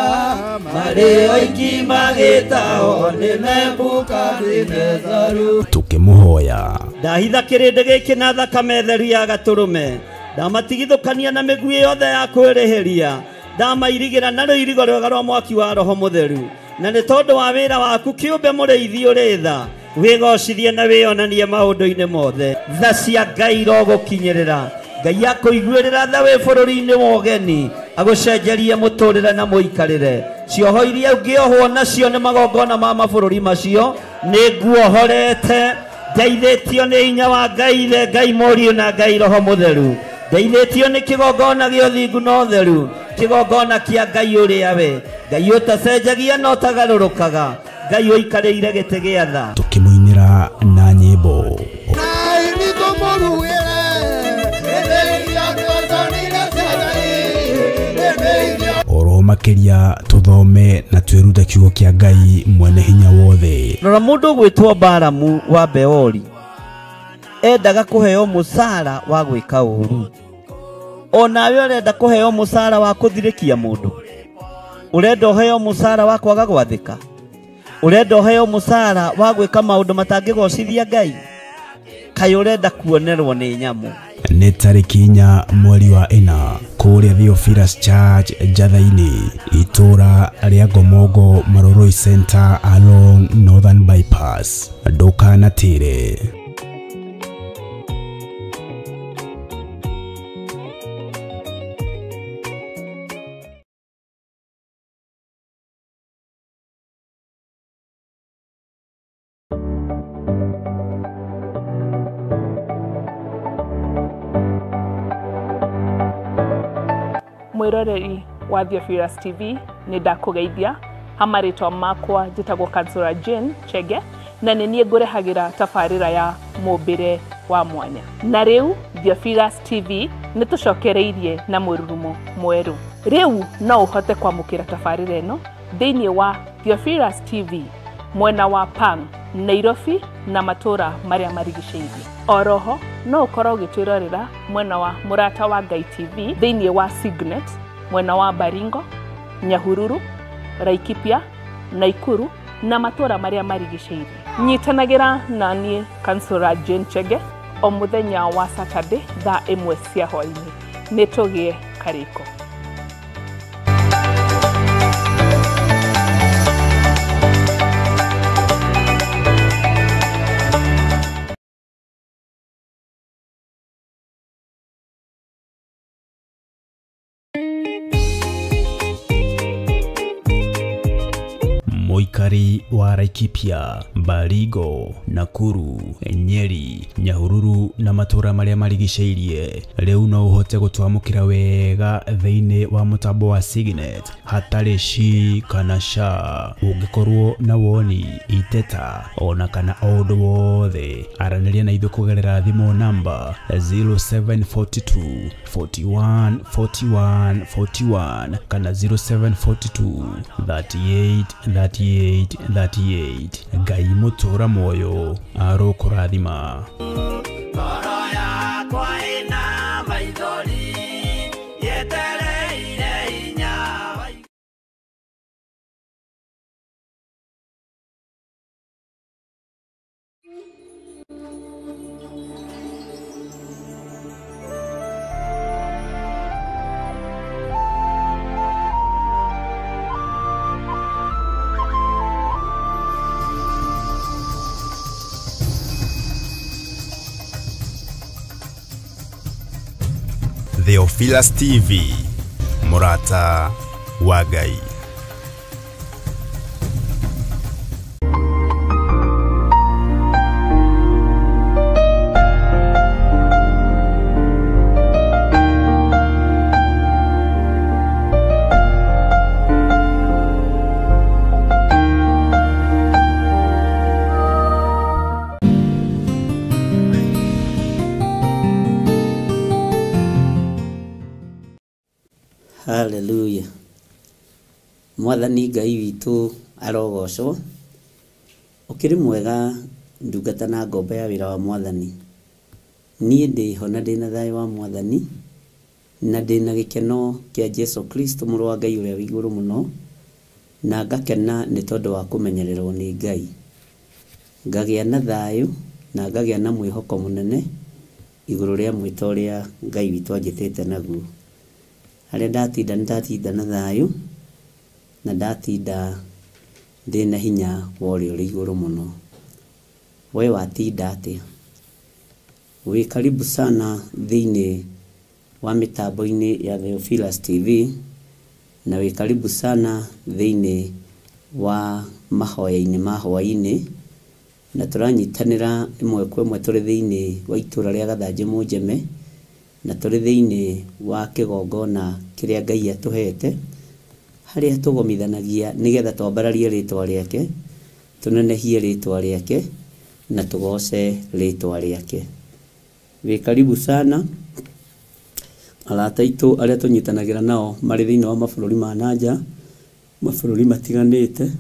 S3: marĩ oiki magĩtao nĩ Nebukadinezaru.
S2: Tũkĩmũhoya.
S1: Ndahitha kĩrĩndĩ gĩkĩ na thakame theru ya gatũrũme, ndamatigithũkania na mĩguĩ yothe ya kwĩrĩhĩria, ndamairigĩra na rũirigo rwega rwa mwaki wa Roho Mũtheru. Na nĩ tondũ wa wĩra waku kĩũmbe mũrĩithi ũrĩ tha, wĩgocithie na wĩonanie maũndũ-inĩ mothe. Tha cia Ngai irogũkinyĩrĩra. Ngai akũiguĩrĩra tha wĩ bũrũri-inĩ wa ũgeni, agũcenjerie mũtũrĩre na mũikarĩre. Cioho iria ũngĩohwo nacio nĩ magongona ma mabũrũri macio, nĩ nguohorete. Ndeithĩtio nĩ hinya wa Ngai Ithe, Ngai Mũriũ na Ngai Roho Mũtheru. Ndeithĩtio nĩ kĩgongona gĩa ũthingu na ũtheru, kĩgongona kĩa Ngai ũrĩa we Ngai ũtacenjagia na ũtagarũrũkaga, Ngai ũikarĩire gĩtĩ gĩa tha.
S2: Tũkĩmũinĩra na nyĩmbo. Oro makĩria tũthome na twĩrute kiugo kĩa Ngai mwene hinya wothe.
S1: Rora mũndũ ũgwĩtwo Balamu wa Beori endaga kũheo mũcara wa gwĩka ũũru. Onawe ũrenda kũheo mũcara wa kũthirĩkia mũndũ, ũrenda ũheo mũcara wa kwaga gwathĩka, ũrenda ũheo mũcara wa gwĩka maũndũ matangĩgocithia Ngai, kaĩ ũrenda kuonerwo nĩ nyamũ.
S2: Nĩ tarĩki 4 mweri wa 4 kũrĩa Theophilus Church Njatha-inĩ, itũũra rĩa Ngomongo, Maroroi Center along Northern Bypass. Ndũkanatĩre.
S4: Mwiroreri wa Theophilus TV nĩ ndakũgeithia ha marĩtwa makwa njĩtagwo Kansũra Jane Chege na nĩ niĩ ngũrehagĩra tabarĩra ya mũmbĩre wa mwanya. Na rĩu Theophilus TV nĩ tũcokereirie na mũrurumo mwerũ. Rĩu no ũhote kwamũkĩra tabarĩra ĩno thĩinĩ wa Theophilus TV mwena wa Pang, Nairobi na matũra marĩa marigicĩirie. Oroho no ũkorwo ũgĩtwĩrorera mwena wa Mũrata wa Ngai TV thĩinĩ wa Signet mwena wa Baringo, Nyahururu, Laikipia, Naikuru na matũra marĩa marigicĩirie. Nyitanagĩra na niĩ Kansũra Jane Chege o mũthenya wa Saturday thaa 1 cia hwaĩ-inĩ. Nĩ tũgĩe karĩko.
S2: Mũikari wa Laikipia, Baringo, Nakuru, Nyeri, Nyahururu na matũra marĩa marigicĩirie rĩu no ũhote gũtwamũkĩra wega thĩinĩ wa mũtambo wa Signet hatarĩ shi kana sha. Ũngĩkorwo na woni, iteta ona kana o ũndũ wothe, aranĩria na ithuĩ kũgerera thimũ namba 0742 41 41 41 kana 0742 38 38 38. Ngai mũtũra muoyo arokũrathima.
S3: Ngoro yakwa ĩna maithori yetereire hinya wa
S2: Theophilus TV, Mũrata wa Ngai.
S1: Hallelujah. Mwathani Ngai witũ arogocwo. Ũkĩrĩ mwega ndungata na ngombo ya wĩra wa Mwathani. Niĩ ndĩho na ndĩna thayũ wa Mwathani na ndĩna gĩkeno kĩa Jesu Kristo mũrũ wa Ngai ũrĩa wĩ igũrũ mũno, na ngakena nĩ tondũ wa kũmenyererwo nĩ Ngai. Ngagĩa na thayũ na ngagĩa na mwĩhoko mũnene igũrũ rĩa mwĩto ũrĩa Ngai witũ anjĩtĩte naguo. Harĩa ndatinda nĩ ndatinda na thayũ na ndatinda ndĩna hinya wa ũrĩa ũrĩ igũrũ mũno. We watinda atĩa? Wĩ karibu sana thĩinĩ wa mĩtambo-inĩ ya Theophilus TV na wĩ karibu sana thĩinĩ wa mahoya-inĩ ma hwaĩ-inĩ, na tũranyitanĩra ĩmwe kwa ĩmwe tũrĩ thĩinĩ wa itũra rĩa Gathanjĩ Mũnjeme na tũrĩ thĩinĩ wa kĩgongona kĩrĩa Ngai atũhete, harĩa tũgomithanagia nĩgetha twambararie rĩtwa rĩake, tũnenehie rĩtwa rĩake na tũgoce rĩtwa rĩake. Wĩ karibu sana arata aitũ arĩa tũnyitanagĩra nao marĩ thĩinĩ wa mabũrũri ma nanja, mabũrũri matiganĩte,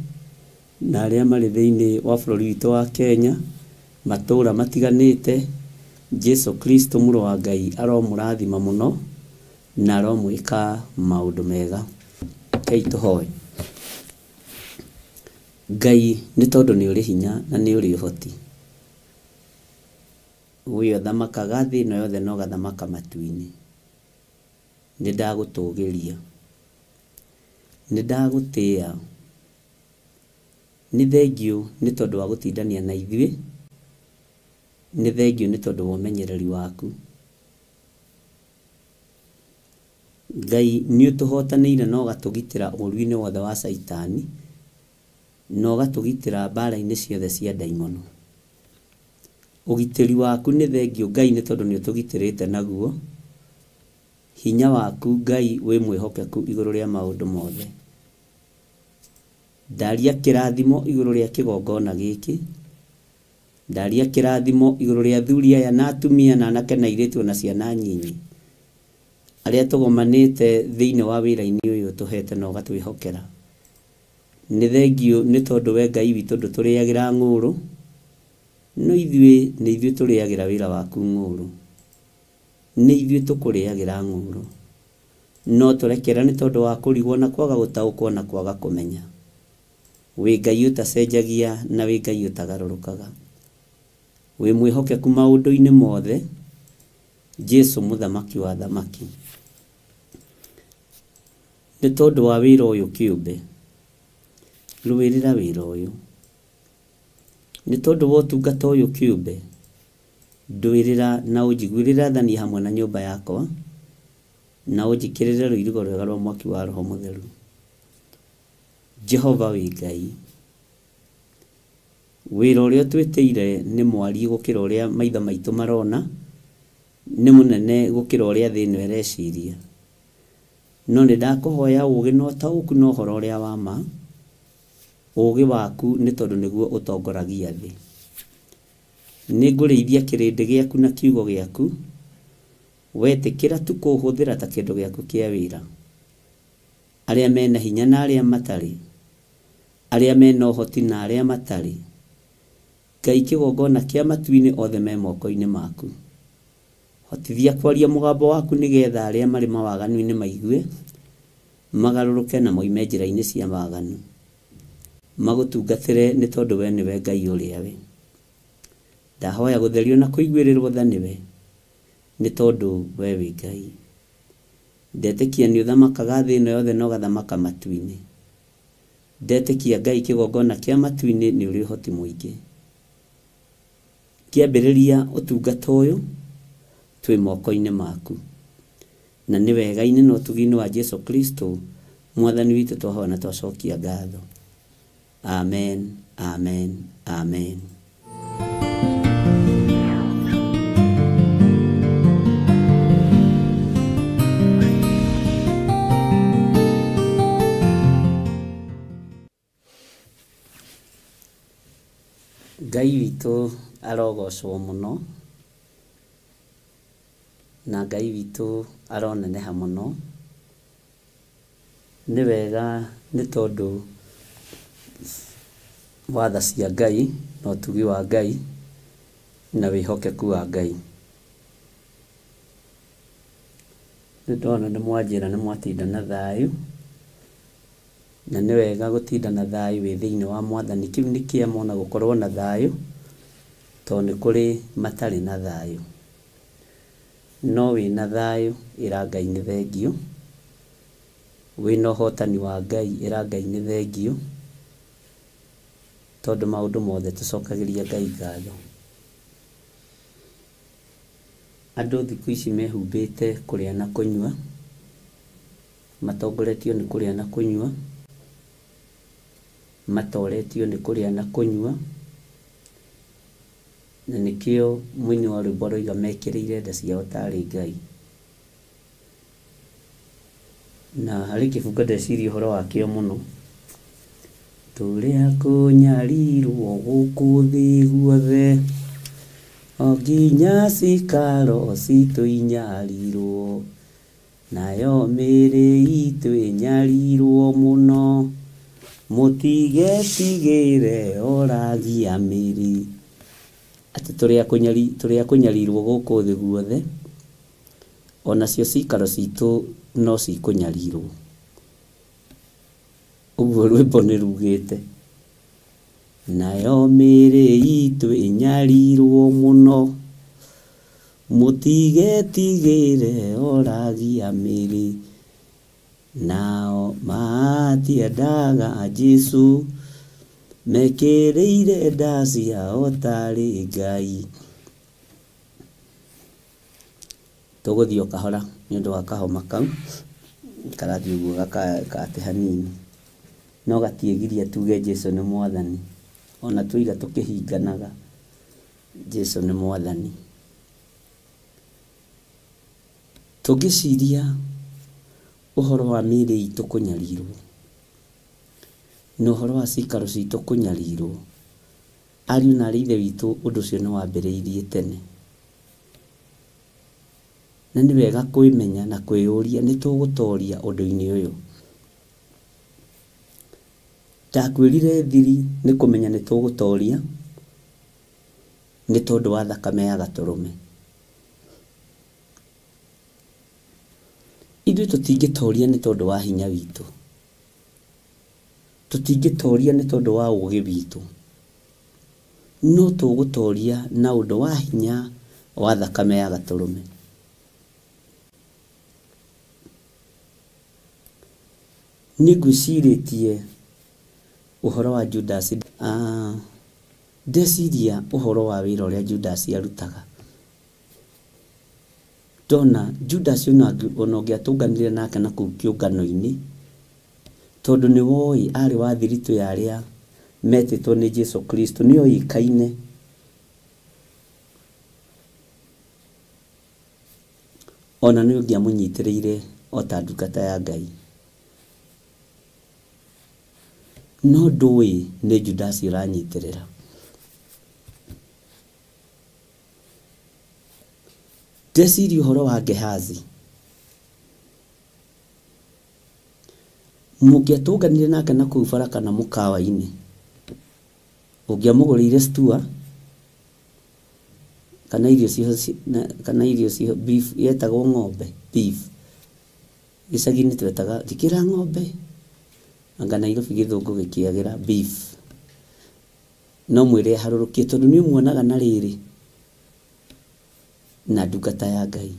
S1: na arĩa marĩ thĩinĩ wa bũrũri witũ wa Kenya, matũra matiganĩte. Jesu Kristo mũrũ wa Ngai aromũrathima mũno na aromwĩka maũndũ mega. Ngai tũhoe. Ngai nĩ tondũ nĩ ũrĩ hinya na nĩ ũrĩ ũhoti, ũyũ ũthamakaga thĩ ĩno yothe na ũgathamaka matu-inĩ, nĩ ndagũtũgĩria, nĩ ndagũtĩĩa, nĩ thengiũ nĩ tondũ wa gũtindania na ithuĩ, nĩ thengiũ nĩ tondũ wa ũmenyereri waku. Ngai nĩ ũtũhotanĩire na ũgatũgitĩra ũũru-inĩ wothe wa Caitani na ũgatũgitĩra mbara-inĩ ciothe cia ndaimono. Ũgitĩri waku nĩ thengiũ Ngai nĩ tondũ nĩ ũtũgitĩrĩte naguo. Hinya waku Ngai wĩ mwĩhokeku igũrũ rĩa maũndũ mothe. Ndaria kĩrathimo igũrũ rĩa kĩgongona gĩkĩ. Ndaria kĩrathimo igũrũ rĩa athuri aya na atumia na anake na airĩtu ona ciana nyinyi arĩa tũgomanĩte thĩinĩ wa wĩra-inĩ ũyũ ũtũhete na ũgatwĩhokera. Nĩ thengiũ nĩ tondũ we Ngai witũ ndũtũrĩagĩra ng'ũrũ, no ithuĩ nĩ ithuĩ tũrĩagĩra wĩra waku ng'ũrũ. Nĩ ithuĩ tũkũrĩagĩra ng'ũrũ. No tũrekera nĩ tondũ wa kũrigwo na kwaga gũtaũkwo na kwaga kũmenya. Wĩ Ngai ũtacenjagia na wĩ Ngai ũtagarũrũkaga. Wĩ mwĩhokeku maũndũ-inĩ mothe, Jesu mũthamaki wa thamaki. Nĩ tondũ wa wĩra ũyũ kĩũmbe, rũĩrĩra wĩra ũyũ. Nĩ tondũ wa ũtungata ũyũ kĩũmbe, ndũĩrĩra na ũnjiguĩrĩre tha niĩ hamwe na nyũmba yakwa, na ũnjĩkĩrĩre rũirigo rwega rwa mwaki wa Roho Mũtheru. Jehova wĩ Ngai. Wĩra ũrĩa ũtwĩtĩire nĩ mwariĩ gũkĩra ũrĩa maitho maitũ marona, nĩ mũnene gũkĩra ũrĩa thĩ ĩno ĩreciria. No nĩ ndakũhoya ũũgĩ na ũtaũku na ũhoro ũrĩa wa ma, ũũgĩ waku nĩ tondũ nĩguo ũtongoragia thĩ. Nĩ ngũrĩithia kĩrĩndĩ gĩaku na kiugo gĩaku, wetĩkĩra tu kũhũthĩra ta kĩndũ gĩaku kĩa wĩra. Arĩa mena hinya na arĩa matarĩ, arĩa mena ũhoti na arĩa matarĩ, Ngai kĩgongona kĩa matu-inĩ othe me moko-inĩ maku. Hotithia kwaria mũgambo waku nĩgetha arĩa marĩ mawaganu-inĩ maigue, magarũrũke na moime njĩra-inĩ cia waganu. Magũtungatĩre nĩ tondũ we nĩwe Ngai ũrĩa we. Ndahoya gũtherio na kũiguĩrĩrwo tha nĩwe, nĩ tondũ we wĩ Ngai. Ndetĩkia nĩ ũthamakaga thĩ ĩno yothe na ũgathamaka matu-inĩ. Ndetĩkia Ngai kĩgongona kĩa matu-inĩ nĩ ũrĩ ũhoti mũingĩ. Kĩambĩrĩria ũtungata ũyũ twĩ moko-inĩ maku. Na nĩ wega-inĩ na ũtugi-inĩ wa Jesu Kristo mwathani witũ twahoya na twacokia ngatho. Amen, amen, amen. Ngai witũ arogocwo mũno, na Ngai witũ aroneneha mũno. Nĩ wega nĩ tondũ wa tha cia Ngai na ũtugi wa Ngai na wĩhokeku wa Ngai. Nĩ ndona nĩ mwanjĩra nĩ mwatinda na thayũ, na nĩ wega gũtinda na thayũ wĩ thĩinĩ wa mwathani. Kĩu nĩ kĩama ona gũkorwo na thayũ, tondũ nĩ kũrĩ matarĩ na thayũ. No wĩna thayũ ĩra Ngai nĩ thengiũ, wĩna ũhotani wa Ngai ĩra Ngai nĩ thengiũ, tondũ maũndũ mothe tũcokagĩria Ngai ngatho. Andũ thikũ ici mehumbĩte kũrĩa na kũnyua, matongoretio nĩ kũrĩa na kũnyua, matoretio nĩ kũrĩa na kũnyua, na nĩkĩo mũini wa rwĩmbo aroiga mekĩrĩire nda ciao tarĩ Ngai. Na harĩ kĩbungo ndeciria ũhoro wakĩo mũno. Tũrĩa kũnyarirwo gũkũ thĩ guothe, o nginya cikaro citũ inyarirwo, nayo mĩĩrĩ itũ ĩnyarirwo mũno, mũtigetigĩre oragia mĩĩrĩ. Atĩ tũrĩa kũnyarirwo gũkũ thĩ guothe, onacio cikaro citũ no cikũnyarirwo. Ũguo rwĩmbo nĩ rugĩte. Nayo mĩĩrĩ itũ ĩnyarirwo mũno, mũtigetigĩre oragia mĩĩrĩ. Nao matiendaga Jesũ, mekĩrĩire nda ciao tarĩ Ngai. Tũgũthiĩ o kahora nĩ ũndũ wa kahoma kau, karathiĩ ũguo gakate hanini, no gatiĩgiria tuge Jesũ nĩ mwathani. Ona twoiga tũkĩhinganaga, Jesũ nĩ mwathani. Tũngĩciria ũhoro wa mĩĩrĩ itũ kũnyarirwo na ũhoro wa cikaro citũ kũnyarirwo, ariũ na aarĩ a Ithe witũ, ũndũ ũcio nĩ wambĩrĩirie tene. Na nĩ wega kwĩmenya na kwĩyũria nĩ tũgũtoria ũndũ-inĩ ũyũ. Ndakwĩrire thiri nĩ kũmenya nĩ tũgũtoria nĩ tondũ wa thakame ya Gatũrũme. Ithuĩ tũtingĩtoria nĩ tondũ wa hinya witũ, tũtingĩtoria nĩ tondũ wa ũũgĩ witũ, no tũgũtoria na ũndũ wa hinya wa thakame ya Gatũrũme. Nĩ ngwĩcirĩtie ũhoro wa Judas. Ndeciria ũhoro wa wĩra ũrĩa Judas arutaga, ndona Judas ona ũngĩatũnganire nake na kũu kĩũngano-inĩ, tondũ nĩ woĩ arĩ wa thiritũ ya arĩa metĩtwo nĩ Jesu Kristo, nĩ oĩkaine. Ona nĩ ũngĩamũnyitĩrĩire o ta ndungata ya Ngai. No ndũĩ nĩ Judas ũranyitĩrĩra. Ndeciria ũhoro wa Gehazi. Mũngĩatũnganire nake na kũu bara kana mũkawa-inĩ, ũngĩamũgũrĩire stua kana irio ciho, kana irio ciho beef yetagwo ng'ombe beef. Gĩcagi-inĩ twetaga njĩkĩra ng'ombe, anga Nairobi gĩthũngũ gĩkĩagĩra beef. No mwĩre aharũrũkie tondũ nĩ ũmuonaga na rĩrĩ na ndungata ya Ngai.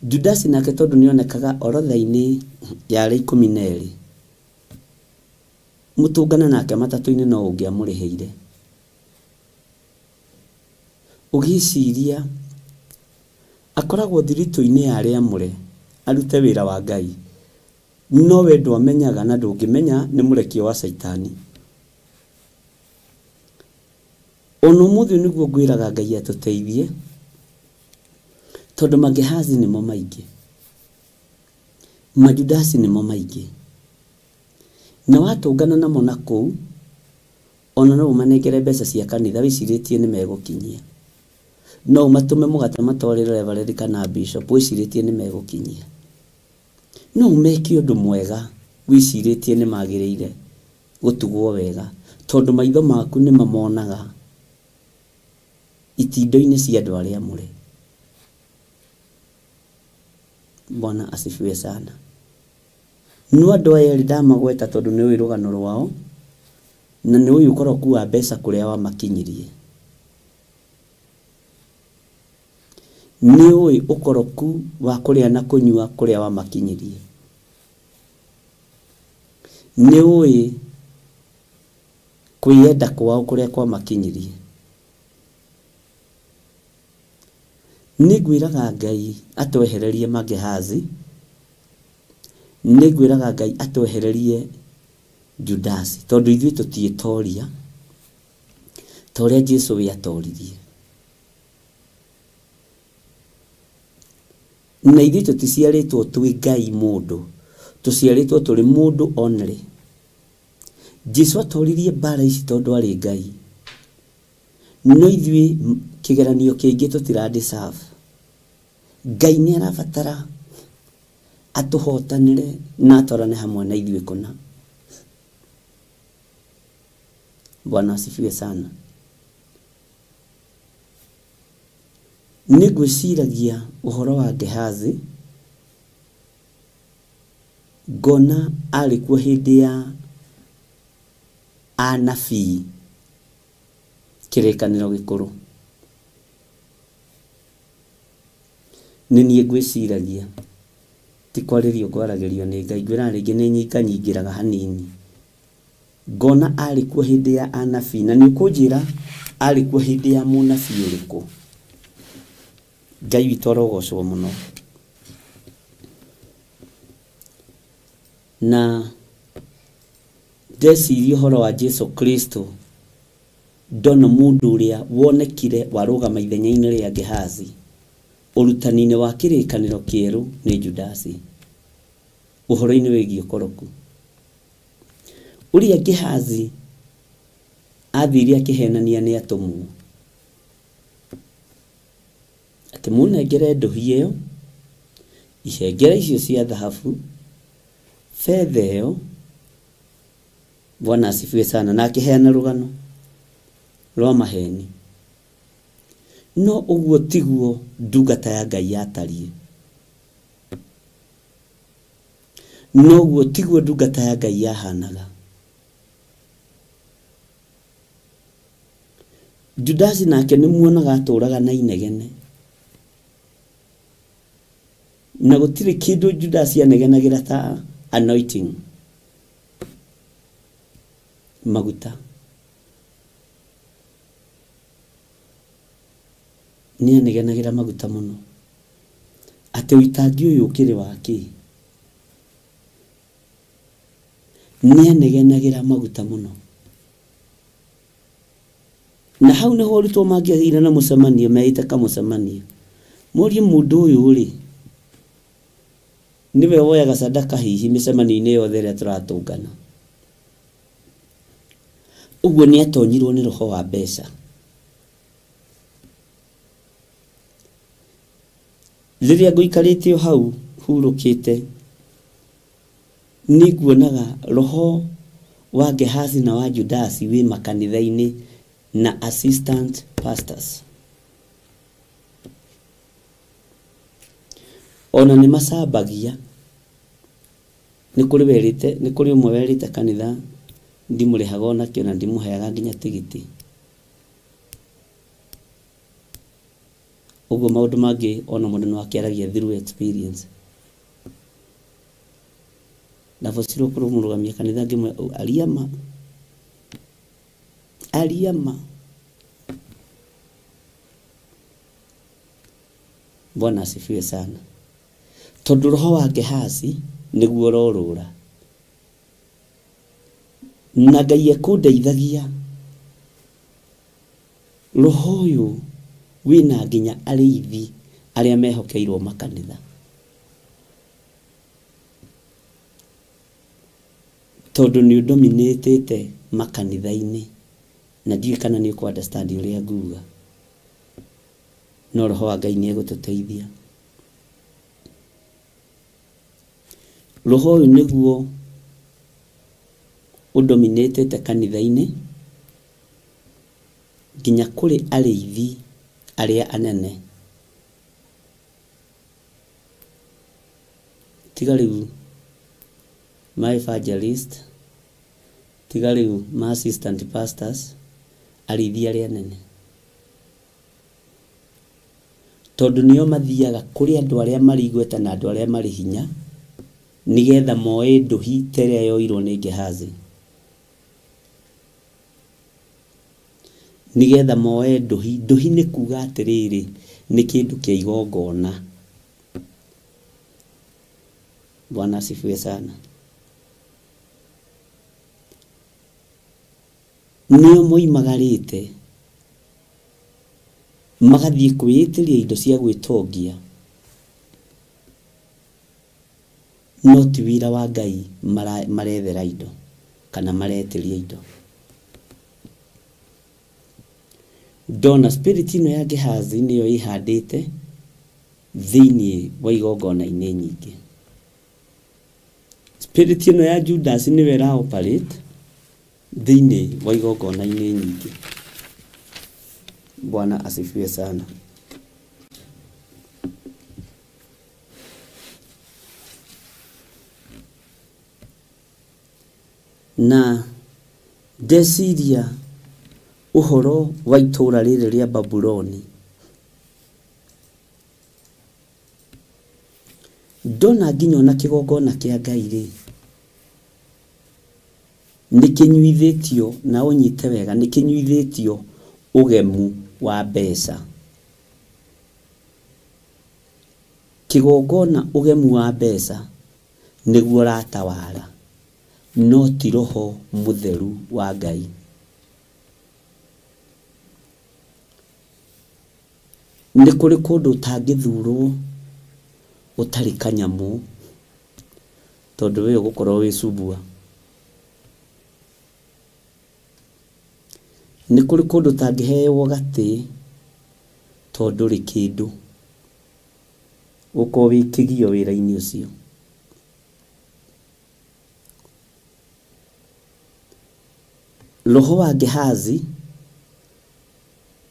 S1: Judas nake tondũ nĩonekaga orodha-inĩ ya arĩa 12, mũtũngana nake matatũ-inĩ no ũngĩamũrĩhĩire. Ũgĩciria akoragwo thiritũ-inĩ ya arĩa amũre arute wĩra wa Ngai, no we ndwamenyaga na ndũngĩmenya nĩ mũrekio wa Caitani. Ona ũmũthĩ nĩguo ngwĩraga Ngai atũteithie, tondũ Magehazi nĩmo maingĩ, Majudasi nĩmo maingĩ, na watũngana namo na kũu, ona no ũmanengere mbeca cia kanitha wĩcirĩtie nĩ megũkinyia. No ũmatũme mũgate matwarĩre reverend kana bishop wĩcirĩtie nĩ megũkinyia. No ũmeke ũndũ mwega wĩcirĩtie nĩ magĩrĩire gũtugwo wega, tondũ maitho maku nĩ mamonaga itindo-inĩ cia andũ arĩa amũre. Bwana asifiwe sana. No andũ aya erĩ ndamagweta tondũ nĩ ũĩ rũgano rwao, na nĩ ũĩ ũkoroku wa mbeca kũrĩa wamakinyirie. Nĩ ũĩ ũkoroku wa kũrĩa na kũnyua kũrĩa wamakinyirie. Nĩ ũĩ kwĩyenda kwao kũrĩa kwamakinyirie. Nĩ ngwĩraga Ngai atwehererie Magehazi, nĩ ngwĩraga Ngai atwehererie Judasi, tondũ ithuĩ tũtiĩtoria ta ũrĩa Jesu we atoririe. Na ithuĩ tũticiarĩtwo twĩ Ngai mũndũ, tũciarĩtwo tũrĩ mũndũ only. Jesu atoririe mbara ici tondũ arĩ Ngai. No ithuĩ kĩgeranio kĩingĩ tũtira deserve. Ngai nĩ arabatara atũhotanĩre na atwarane hamwe na ithuĩ kũna. Bwana asifiwe sana. Nĩ ngwĩciragia ũhoro wa Gehazi, ngona arĩ kuo hĩndĩ ya anabii kĩrĩkanĩro gĩkũrũ. Nĩ niĩ ngwĩciragia, ti kwarĩrio ngwaragĩrio nĩ Ngai, ngwĩraga rĩngĩ nĩ nyinganyingĩraga hanini. Ngona arĩ kuo hĩndĩ ya anabii, na nĩ ũkũnjĩra arĩ kuo hĩndĩ ya mũnabii ũrĩkũ. Ngai witũ arogocwo mũno. Na ndeciria ũhoro wa Jesu Kristo, ndona mũndũ ũrĩa wonekire warũgama ithenya-inĩ rĩa Gehazi, Ũrutani-inĩ wa kĩrĩkanĩro kĩerũ nĩ Judasi ũhoro-inĩ wĩgiĩ ũkoroku. Ũrĩa Gehazi athire akĩhenania nĩ atũmwo atĩ mũnengere ndũhi ĩyo, ihengere icio cia thahabu, betha ĩyo. Bwana asifiwe sana. Na akĩheana rũgano rwa maheni. No ũguo tiguo ndungata ya Ngai yatariĩ. No ũguo tiguo ndungata ya Ngai yahanaga. Judasi nake nĩ muonaga atũraga na inegene. Na gũtirĩ kĩndũ Judasi anegenagĩra ta anointing, maguta. Nĩ anegenagĩra maguta mũno. Atĩ ũitangi ũyũ ũkĩrĩ wa kĩ? Nĩ anegenagĩra maguta mũno. Na hau nĩho arutwo mangĩagĩire na mũcemanio, meite kamũcemanio. Mũrie mũndũ ũyũ rĩ, nĩwe woyaga sadaka hihi mĩcemanio-inĩ yothe ĩrĩa tũratũngana. Ũguo nĩ atonyirwo nĩ roho wa mbeca. Rĩrĩa ngũikarĩte o hau hurũkĩte, nĩ nguonaga roho wa Gehazi na wa Judasi wĩ makanitha-inĩ na assistant pastors. Ona nĩ macambagia. Nĩ kũrĩ werĩte, nĩ kũrĩ ũmwe werĩte kanitha ndimũrĩhaga onakĩo na ndimũheaga nginya tigiti. Ũguo maũndũ mangĩ ona mũndũ no akĩaragia through experience. Ndabocirwo kũrũmũrũgamia kanitha ngĩmwĩra aria ma. Aria ma. Bwana asifiwe sana. Tondũ roho wa Gehazi nĩguo ũrorũra. Na Ngai ekũndeithagia. Roho ũyũ wĩna nginya arĩithi arĩa mehokeirwo makanitha. Tondũ nĩ ũndominĩtĩte makanitha-inĩ. Na ndiũĩ kana nĩ ũkũ understand ũrĩa nguga. No roho wa Ngai nĩ egũtũteithia. Roho ũyũ nĩguo ũndominĩtĩte kanitha-inĩ nginya kũrĩ arĩithi arĩa anene. Tiga rĩu ma evangelist, tiga rĩu ma assistant pastors, arĩithi arĩa anene. Tondũ nĩo mathiaga kũrĩ andũ arĩa marĩ igweta na andũ arĩa marĩ hinya, nĩgetha moe ndũhi ta ĩrĩa yoirwo nĩ Gehazi. Nĩgetha moe ndũhi. Ndũhi nĩ kuga atĩrĩrĩ, nĩ kĩndũ kĩa igongona. Bwana asifiwe sana. Nĩo moimagarĩte magathiĩ kwĩĩtĩria indo cia gwĩtongia, no ti wĩra wa Ngai marethera indo kana maretĩria indo. Ndona spirit ĩno ya Gehazi nĩyo ĩhandĩte thĩinĩ wa igongona-inĩ nyingĩ. Spirit ĩno ya Judas nĩyo ĩra operate thĩinĩ wa igongona-inĩ nyingĩ. Bwana asifiwe sana. Na ndeciria ũhoro wa itũũra rĩrĩ rĩa Babuloni, ndona nginya ona kĩgongona kĩa Ngai rĩ, nĩ kĩnyuithĩtio, na ũnyite wega, nĩ kĩnyuithĩtio ũgemu wa mbeca. Kĩgongona ũgemu wa mbeca nĩguo ũratawara, no ti roho mũtheru wa Ngai. Nĩ kũrĩ kũndũ ũtangĩthurwo ũtarĩ kanyamũ, tondũ we ũgũkorwo wĩ cubua. Nĩ kũrĩ kũndũ ũtangĩheo gatĩ tondũ ndũrĩ kĩndũ, ũkorwo wĩ kĩgio wĩra-inĩ ũcio. Roho wa Gehazi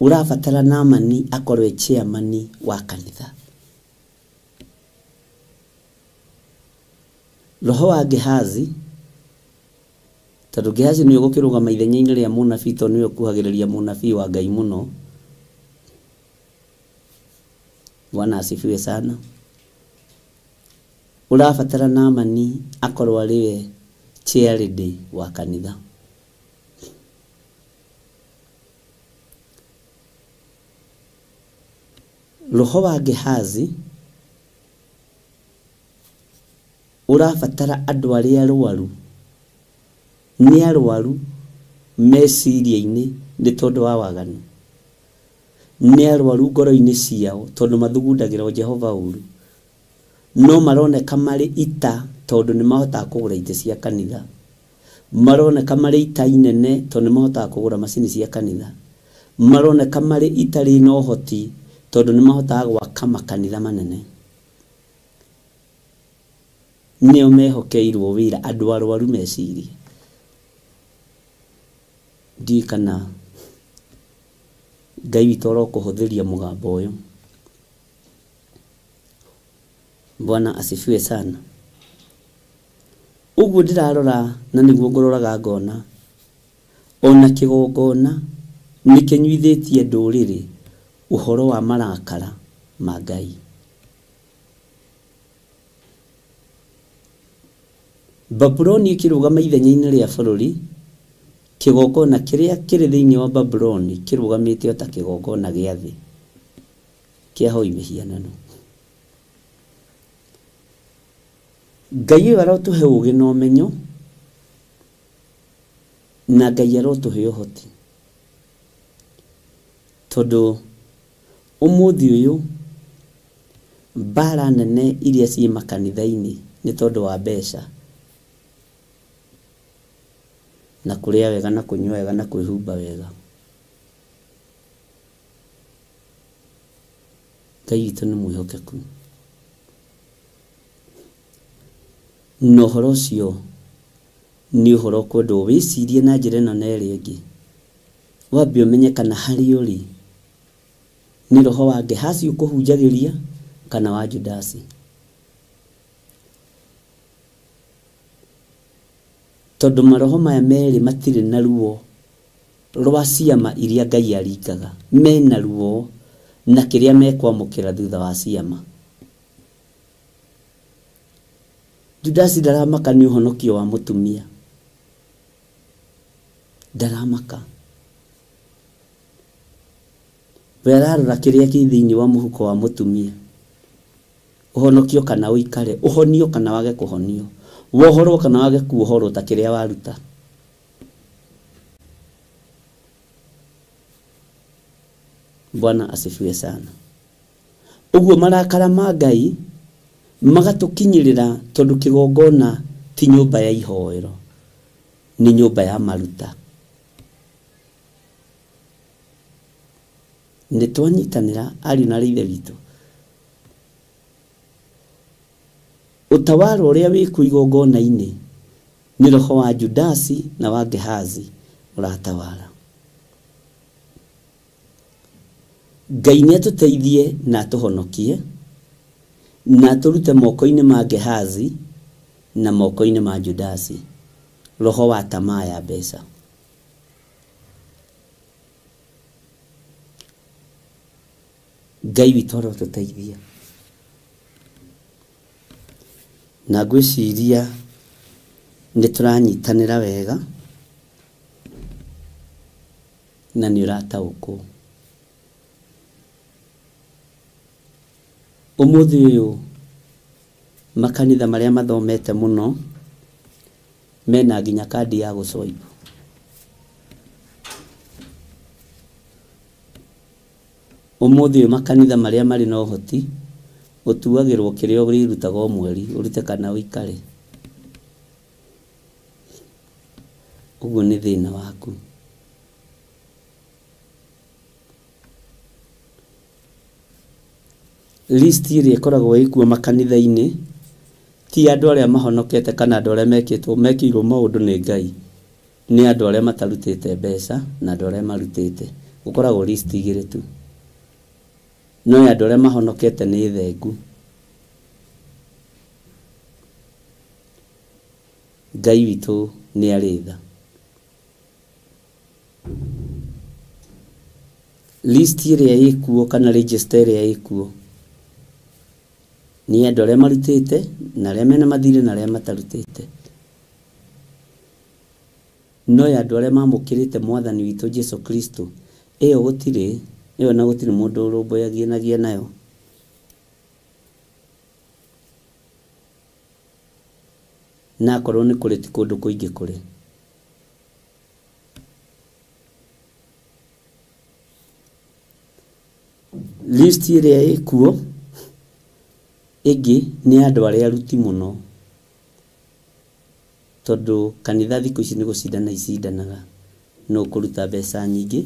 S1: ũrabatara Naamani akorwo e chairman wa kanitha. Roho wa Gehazi, tondũ Gehazi nĩwe ũgũkĩrũgama ithenya-inĩ rĩa mũnabii, tondũ nĩwe ũkuhagĩrĩria mũnabii wa Ngai mũno. Bwana asifiwe sana. Ũrabatara Naamani akorwo arĩ we chairlady wa kanitha. Roho wa Gehazi ũrabatara andũ arĩa arwaru, nĩ arwaru meciria-inĩ nĩ tondũ wa waganu, nĩ arwaru ngoro-inĩ ciao tondũ mathugundagĩra Jehova ũru, no maroneka marĩ ita tondũ nĩ mahotaga kũgũra itĩ cia kanitha, maroneka marĩ ita inene tondũ nĩ mahotaga kũgũra macini cia kanitha, maroneka marĩ ita rĩna ũhoti tondũ nĩ mahotaga gwaka makanitha manene. Nĩo mehokeirwo wĩra, andũ arwaru meciria. Ndiũĩ kana Ngai witũ arokũhũthĩria mũgambo ũyũ. Bwana asifiwe sana. Ũguo ndĩrarora na nĩguo ngũroraga ngona ona kĩgongona nĩ kĩnyuithĩtie ndũrĩrĩ ũhoro wa marakara ma Ngai. Babuloni ĩkĩrũgama ithenya-inĩ rĩa bũrũri, kĩgongona kĩrĩa kĩrĩ thĩinĩ wa Babuloni kĩrũgamĩte o ta kĩgongona gĩa thĩ kĩa hoi mĩhianano. Ngai ũyũ arotũhe ũũgĩ na ũmenyo, na Ngai arotũhe ũhoti, tondũ ũmũthĩ ũyũ mbara nene iria ciĩ makanitha-inĩ nĩ tondũ wa mbeca na kũrĩa wega na kũnyua wega na kwĩhumba wega. Ngai witũ nĩ mwĩhokeku, na ũhoro ũcio nĩ ũhoro ũkwendwo wĩcirie na njĩra ĩno na ĩrĩa ĩngĩ. Wambe ũmenye kana harĩa ũrĩ nĩ roho wa Gehazi ũkũhunjagĩria kana wa Judasi, tondũ maroho maya merĩ matirĩ na ruo rwa ciama iria Ngai aringaga, mena ruo na kĩrĩa mekwamũkĩra thutha wa ciama. Judasi ndaramaka nĩ ũhonokio wa mũtumia, ndaramaka. We ararora kĩrĩa kĩ thĩinĩ wa mũhuko wa mũtumia, ũhonokio kana ũikare, ũhonio kana wage kũhonio, wohorwo kana wage kuohorwo ta kĩrĩa waruta. Bwana asifiwe sana. Ũguo marakara ma Ngai magatũkinyĩrĩra tondũ kĩgongona ti nyũmba ya ihoero, nĩ nyũmba ya maruta. Nĩ twanyitanĩra ariũ na ithe witũ. Ũtawara ũrĩa wĩ igongona-inĩ nĩ roho wa Judasi na wa Gehazi ũratawara. Ngai nĩ atũteithie na atũhonokie na atũrute moko-inĩ ma Gehazi na moko-inĩ ma Judasi, roho wa tamaa ya mbeca. Ngai witũ arotũteithia. Na ngwĩciria nĩ tũranyitanĩra wega na nĩ ũrataũkwo. Ũmũthĩ ũyũ makanitha marĩa mathomete mũno mena nginya kandi ya gũswipe. Ũmũthĩ ũyũ makanitha marĩa marĩ na ũhoti ũtuagĩrwo kĩrĩa ũrĩrutaga o mweri, ũrute kana ũikare. Ũguo nĩ thĩna waku. List ĩrĩa ĩkoragwo ĩkuo makanitha-inĩ ti andũ arĩa mahonokete kana andũ arĩa mekĩtwo mekĩirwo maũndũ nĩ Ngai, nĩ andũ arĩa matarutĩte mbeca na andũ arĩa marutĩte. Gũkoragwo list igĩrĩ tu. No ya andũ arĩa mahonokete nĩ thengu. Ngai witũ nĩ arĩ tha. List ĩrĩa ĩkuo kana register ĩrĩa ĩkuo nĩ andũ arĩa marutĩte na arĩa mena mathirĩ na arĩa matarutĩte. No ya andũ arĩa mamũkĩrĩte mwathani witũ Jesu Kristo, ĩyo gũtirĩ, ĩyo na gũtirĩ mũndũ ũrũmbũyanagia nayo. Na akorwo nĩ kũrĩ ti kũndũ kũingĩ kũrĩ. List ĩrĩa ĩkuo ĩngĩ nĩ andũ arĩa aruti mũno, tondũ kanitha thikũ ici nĩ gũcindana icindanaga, nũ ũkũruta mbeca nyingĩ,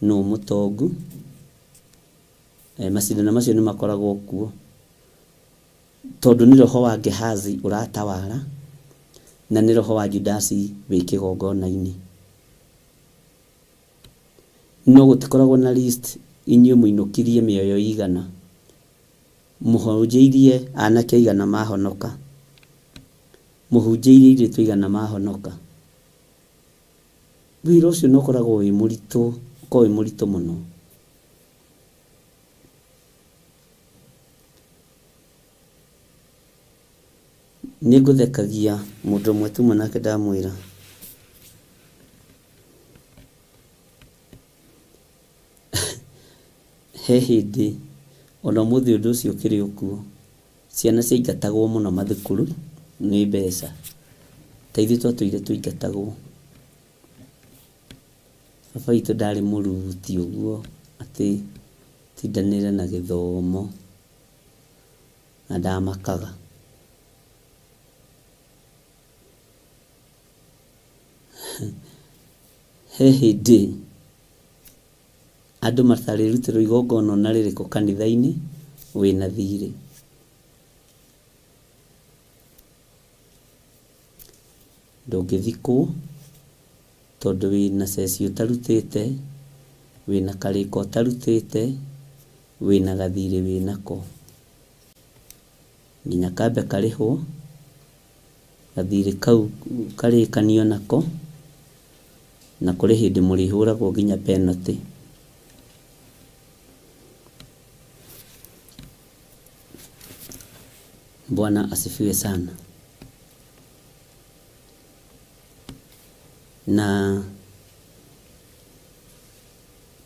S1: nũ mũtongu. Macindano macio nĩ makoragwo kuo tondũ nĩ roho wa Gehazi ũratawara na nĩ roho wa Judasi wĩ kĩgongona-inĩ. No gũtikoragwo na list inyuĩ mũinũkirie mĩoyo igana, mũhunjĩirie anake igana mahonoka, mũhunjĩirie airĩtu igana mahonoka. Wĩra ũcio nĩ ũkoragwo wĩ mũritũ, ũkoragwo wĩ mũritũ mũno. Nĩ ngũthekagia mũndũ ũmwe tuma nake ndamwĩra he hĩndĩ ona ũmũthĩ ũndũ ũcio ũkĩrĩ o kuo, ciana ciaingatagwo mũno mathukuru nĩ mbeca. Ta ithuĩ twatũire tũingatagwo. Baba witũ ndarĩ mũruti ũguo atĩ tindanĩre na gĩthomo na ndamakaga. He hĩndĩ andũ matarĩrutĩrwo igongona ona rĩrĩkũ kanitha-inĩ wĩna thirĩ. Ndũngĩthikwo tondũ wĩna ceci ũtarutĩte, wĩna karĩko ũtarutĩte, wĩna gathirĩ wĩnako. Nginya kambe karĩhwo, gathirĩ kau karĩkanio nako, na kũrĩ hĩndĩ mũrĩhũragwo nginya penalty. Bwana asifiwe sana. Na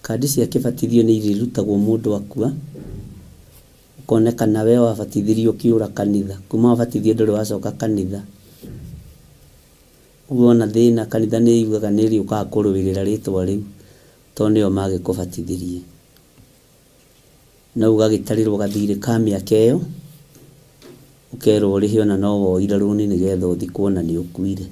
S1: kandi cia kĩbatithio nĩ irĩrutagwo mũndũ akua, ũkonekana we wabatithirio ũkĩũra kanitha, kuma wabatithio ndũrĩ wacoka kanitha. Ũguo wona thĩna kanitha nĩ yugaga nĩ ĩrĩũkaga kũrũĩrĩra rĩtwa rĩu tondũ nĩo magĩkũbatithirie. No ũgagĩtarĩrwo gathirĩ ka mĩaka ĩyo, ũkerwo ũrĩhe ona no woire rũni nĩgetha ũthikwo na nĩ ũkuire.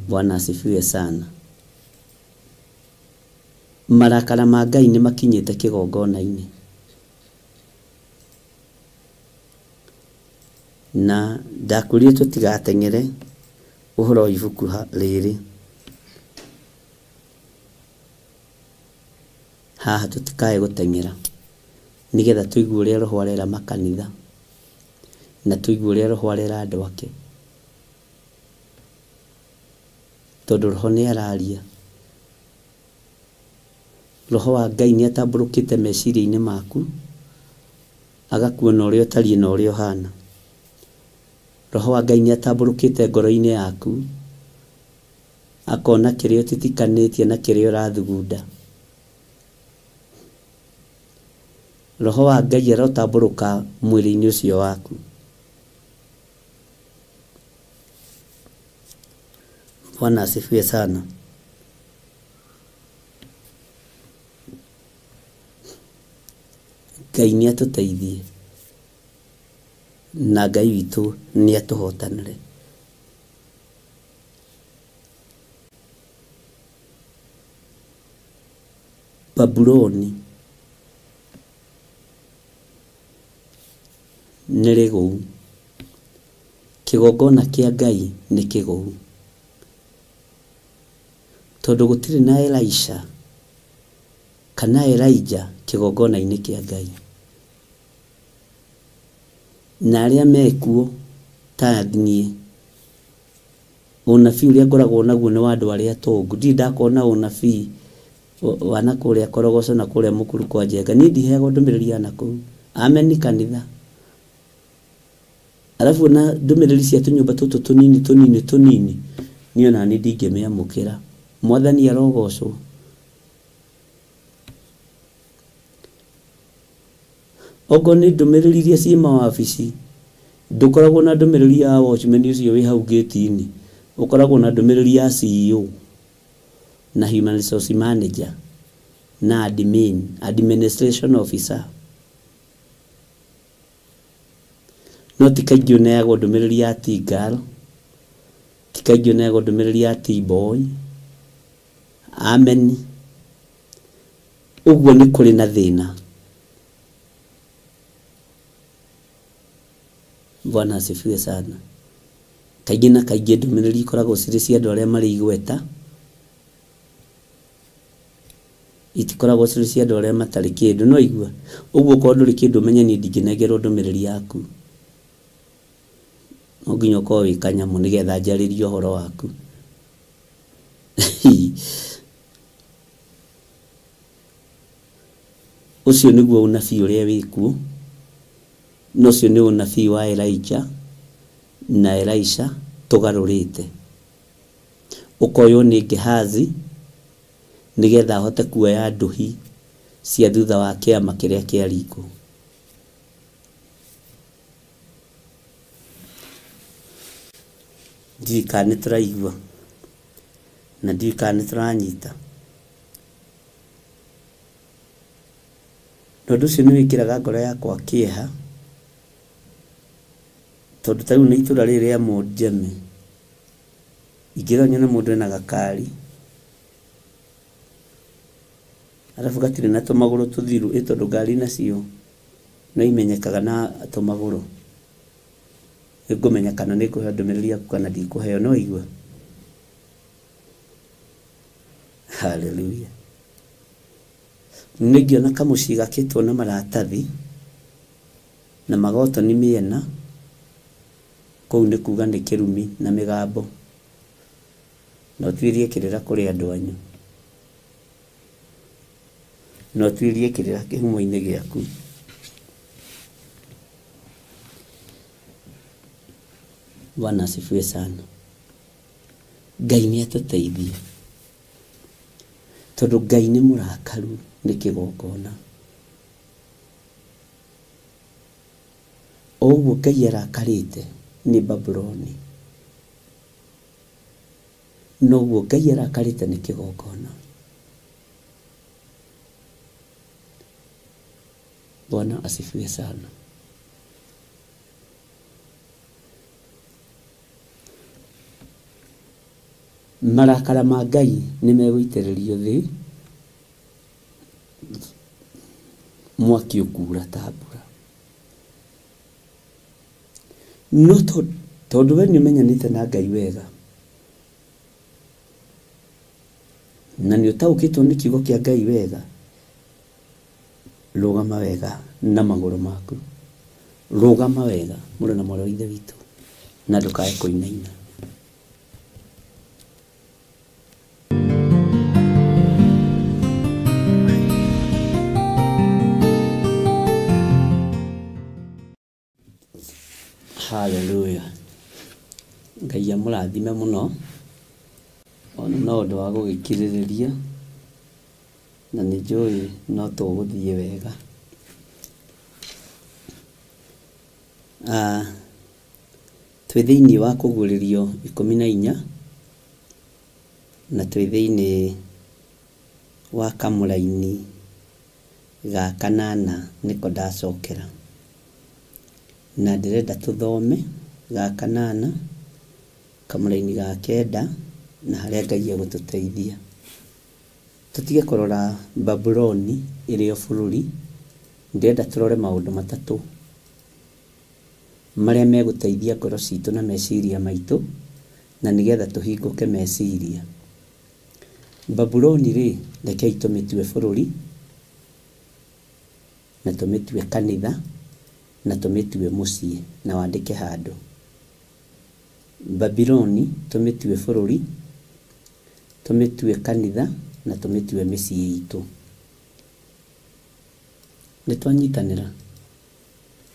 S1: Bwana asifiwe sana. Marakara ma Ngai nĩ makinyĩte kĩgongona-inĩ. Na ndakwĩrire tũtigateng'ere ũhoro wa ibuku rĩrĩ. Haha tũtikae gũteng'era nĩgetha tũigue ũrĩa roho arera makanitha na tũigue ũrĩa roho arera andũ ake, tondũ roho nĩ araria. Roho wa Ngai nĩ atambũrũkĩte meciria-inĩ maku, agakuona ũrĩa ũtariĩ na ũrĩa ũhana. Roho wa Ngai nĩ atambũrũkĩte ngoro-inĩ yaku, akona kĩrĩa ũtitikanĩtie na kĩrĩa ũrathugunda. Roho wa Ngai arotambũrũka mwĩrĩ-inĩ ũcio waku. Bwana asifiwe sana. Ngai nĩ atũteithie na Ngai witũ nĩ atũhotanĩre. Babuloni nĩ rĩgũu, kĩgongona kĩa Ngai nĩ kĩgũu, tondũ gũtirĩ na Elisha kana Elijah kĩgongona-inĩ kĩa Ngai, na arĩa mekuo ta niĩ ũnabii ũrĩa ngoragwo naguo nĩ wa andũ arĩa atongu. Ndirĩ ndakona ũnabii wa na kũrĩa Korogoco na kũrĩa Mũkuru kwa Njenga. Niĩ ndiheagwo ndũmĩrĩri ya nakũu. Ameni kanitha. Arabu ona ndũmĩrĩri cia tũnyũmba tũtũ tũnini tũnini tũnini niĩ ona niĩ ndingĩmĩamũkĩra. Mwathani arogocwo. Okorwo nĩ ndũmĩrĩri iria ciĩ mawabici, ndũkoragwo na ndũmĩrĩri ya watchman ũcio wĩ hau gate-inĩ, ũkoragwo na ndũmĩrĩri ya CEO na human resource manager na admin, administration officer. No ti kaingĩ ũneagwo ndũmĩrĩri ya T-girl, ti kaingĩ ũneagwo ndũmĩrĩri ya T-boy. Amen. Ũguo nĩ kũrĩ na thĩna. Bwana asifiwe sana. Kaingĩ na kaingĩ ndũmĩrĩri ikoragwo cirĩ cia andũ arĩa marĩ igweta, itikoragwo cirĩ cia andũ arĩa matarĩ kĩndũ. No igua ũguo okorwo ndũrĩ kĩndũ ũmenye niĩ ndingĩnengerwo ndũmĩrĩri yaku. No nginya ũkorwo wĩ kanyamũ nĩgetha njarĩrie ũhoro waku. Ũcio nĩguo ũnabii ũrĩa wĩkuo, na ũcio nĩ ũnabii wa Elijah na Elisha tũgarũrĩte. Ũkoywo nĩ Gehazi nĩgetha ahote kuoya nduhi cia thutha wa kĩama kĩrĩa kĩaringwo. Ndiũĩ kana nĩ tũraigua na ndiũĩ kana nĩ tũranyita. Na ũndũ ũcio nĩ wĩkĩraga ngoro yakwa kĩeha, tondũ ta rĩu nĩ itũra rĩrĩ rĩa Mũnjeme, ingĩrora nyone mũndũ ena gakari arabu gatirĩ na tũmagũrũ tũthiru, ĩ tondũ ngari nacio no imenyekaga na tũmagũrũ, nĩngũmenya kana nĩngũheo ndũmĩrĩri yaku kana ndikũheo. No igua. Hallelujah. Nĩngĩona kamũciĩ gakĩtwo na maratathi na magotoni mĩena, kũu nĩ kuga nĩ kĩrumi na mĩgambo. Na ũtuĩrie kĩrĩra kũrĩ andũ anyu, na ũtuĩrie kĩrĩra kĩhumo-inĩ gĩaku. Bwana asifiwe sana. Ngai nĩ atũteithie, tondũ Ngai nĩ mũrakaru nĩ kĩgongona. O ũguo Ngai arakarĩte nĩ Babuloni, noguo Ngai arakarĩte nĩ kĩgongona. Bwana asifiwe sana. Marakara ma Ngai nĩ megũitĩrĩrio thĩ, mwaki ũkura ta mbura. No tondũ we nĩ ũmenyanĩte na Ngai wega na nĩ ũtaũkĩtwo nĩ kiugo kĩa Ngai wega, rũgama wega na magũrũ maku, rũgama wega mũrũ na mwarĩ wa Ithe witũ, na ndũkae kũinaina. Hallelujah. Ngai amũrathime mũno. Ona no ũndũ wa gũgĩkirĩrĩria, na nĩ njũĩ no tũgũthiĩ wega. Twĩ thĩinĩ wa kũguũrĩrio 14 Na twĩ thĩinĩ wa kamũraini ga kanana nĩko ndacokera. Na ndĩrenda tũthome ga kanana kamũraini ga kenda na harĩa Ngai egũtũteithia. Tũtige kũrora Babuloni ĩrĩ o bũrũri, ndĩrenda tũrore maũndũ matatũ marĩa megũteithia ngoro citũ na meciria maitũ na nĩgetha tũhingũke meciria. Babuloni rĩ, rekei tũmĩtue bũrũri na tũmĩtue kanitha na tũmĩtue mũciĩ na wandĩke handũ. Babiloni tũmĩtue bũrũri, tũmĩtue kanitha na tũmĩtue mĩciĩ itũ. Nĩ twanyitanĩra?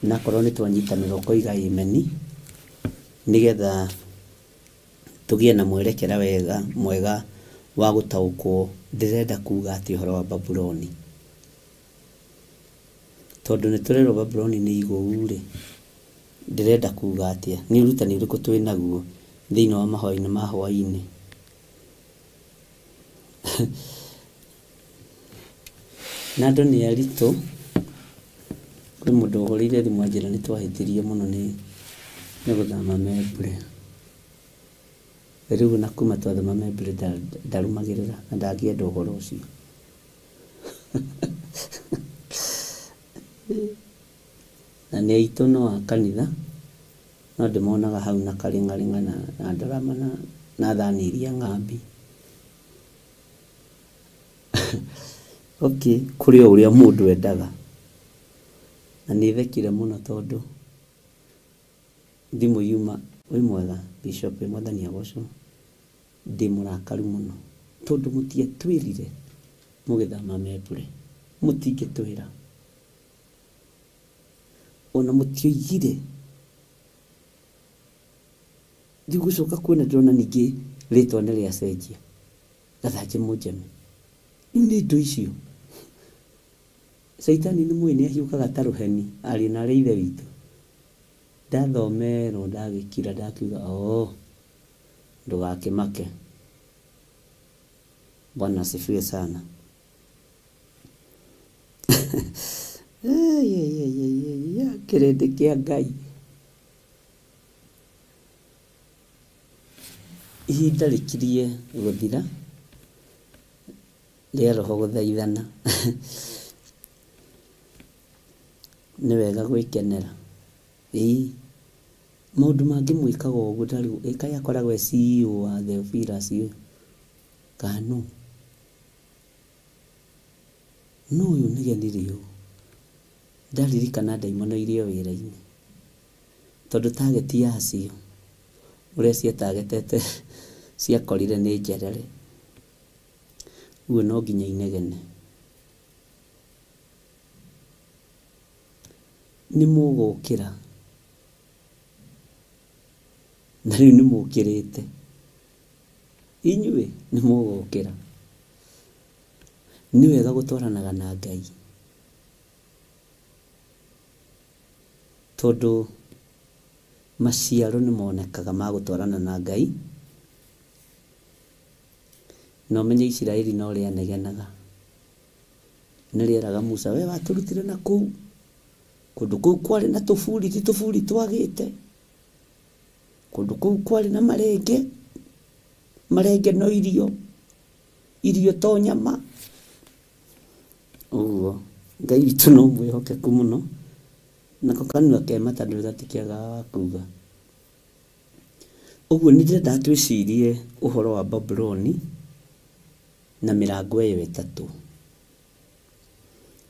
S1: Na akorwo nĩ twanyitanĩra ũkoiga ameni nĩgetha tũgĩe na mwerekera wega mwega wa gũtaũkwo ndĩrenda kuga atĩa ũhoro wa Babuloni. Tondũ nĩ tũrerwo Babuloni nĩ igũu rĩ, ndĩrenda kuga atĩa? Nĩ ũrutani ũrĩkũ twĩ naguo thĩinĩ wa mahoya-inĩ ma hwaĩ-inĩ? Na andũ nĩ aritũ, kwĩ mũndũ ũhũrĩire thimũ anjĩra nĩ twahĩtirie mũno nĩ gũthama Membure. Rĩu ona kuma twathama Membure ndarũmagĩrĩra na ndangĩenda ũhoro ũcio. Na nĩ aitũ no a kanitha, no ndĩmonaga hau na karĩng'arĩng'a na ndarama na thani iria ng'ambi. Okay, kũrĩ o ũrĩa mũndũ endaga. Na nĩ thekire mũno tondũ thimũ yuma, wĩ mwega Bishop, Mwathani agocwo, ndĩ mũrakaru mũno tondũ mũtiatwĩrire mũgĩthama Membure, mũtingĩtwĩra. Ona mũtioigire. Rĩu gũcoka kuona ndĩrona ningĩ rĩtwa nĩ rĩacenjia, Gathanjĩ Mũnjeme. Rĩu nĩ indo icio. Caitani nĩ mũĩ nĩ ahiũkaga ta rũheni ariũ na arĩ ithe witũ. Ndathomerwo ndagĩkira ndakiuga oo ndũgakĩmake. Bwana asifiwe sana. Kĩrĩndĩ kĩa Ngai. Ihinda rĩkirie gũthira rĩa roho gũthaithana. Nĩ wega gwĩkenera. Ĩĩ maũndũ mangĩ mwĩkaga ũguo ta rĩu ĩĩ kaĩ akoragwo e CEO wa Theophilus ũyũ kana nũ? Nũ ũyũ nĩgeni rĩũ? Ndaririkana ndaimono irĩ o wĩra-inĩ tondũ target yacio ũrĩa ciatagetete ciakorire nĩ njerere. Ũguo no nginya inegene. Nĩ mũgũkĩra na rĩu nĩ mũkĩrĩte. Inyuĩ nĩ mũgũkĩra. Nĩ wega gũtwaranaga na Ngai tondũ maciaro nĩ monekaga ma gũtwarana na Ngai. Na ũmenye Isiraeli no rĩanegenaga. Nĩ rĩeraga Musa, we watũrutire na kũu kũndũ kũu kwarĩ na tũburi ti tũburi twagĩte, kũndũ kũu kwarĩ na marenge, marenge no irio, irio to nyama. Ũguo Ngai witũ no mwĩhokeku mũno, nako kanua ke mata ndũĩ gatikĩagaga wa kuga. Ũguo nĩ ndĩrenda twĩcirie ũhoro wa Babuloni na mĩrango ĩyo ĩtatũ.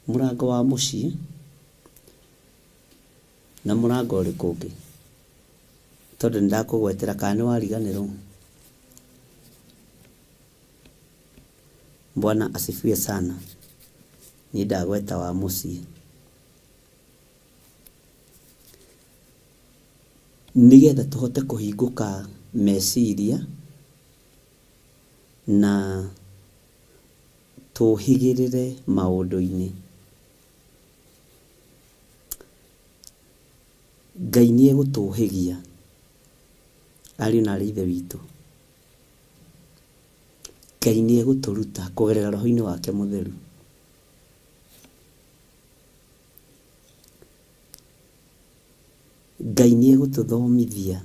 S1: Mũrango wa mũciĩ na mũrango ũrĩkũ ũngĩ? Tondũ nĩ ndakũgwetera kana nĩ wariganĩrwo? Bwana asifiwe sana. Niĩ ndagweta wa mũciĩ. Nĩgetha tũhote kũhingũka meciria na tũhĩgĩrĩre maũndũ-inĩ. Ngai nĩ egũtũhĩgia ariũ na arĩ ithe witũ. Ngai nĩ egũtũruta kũgerera roho-inĩ wake mũtheru. Ngai nĩ egũtũthomithia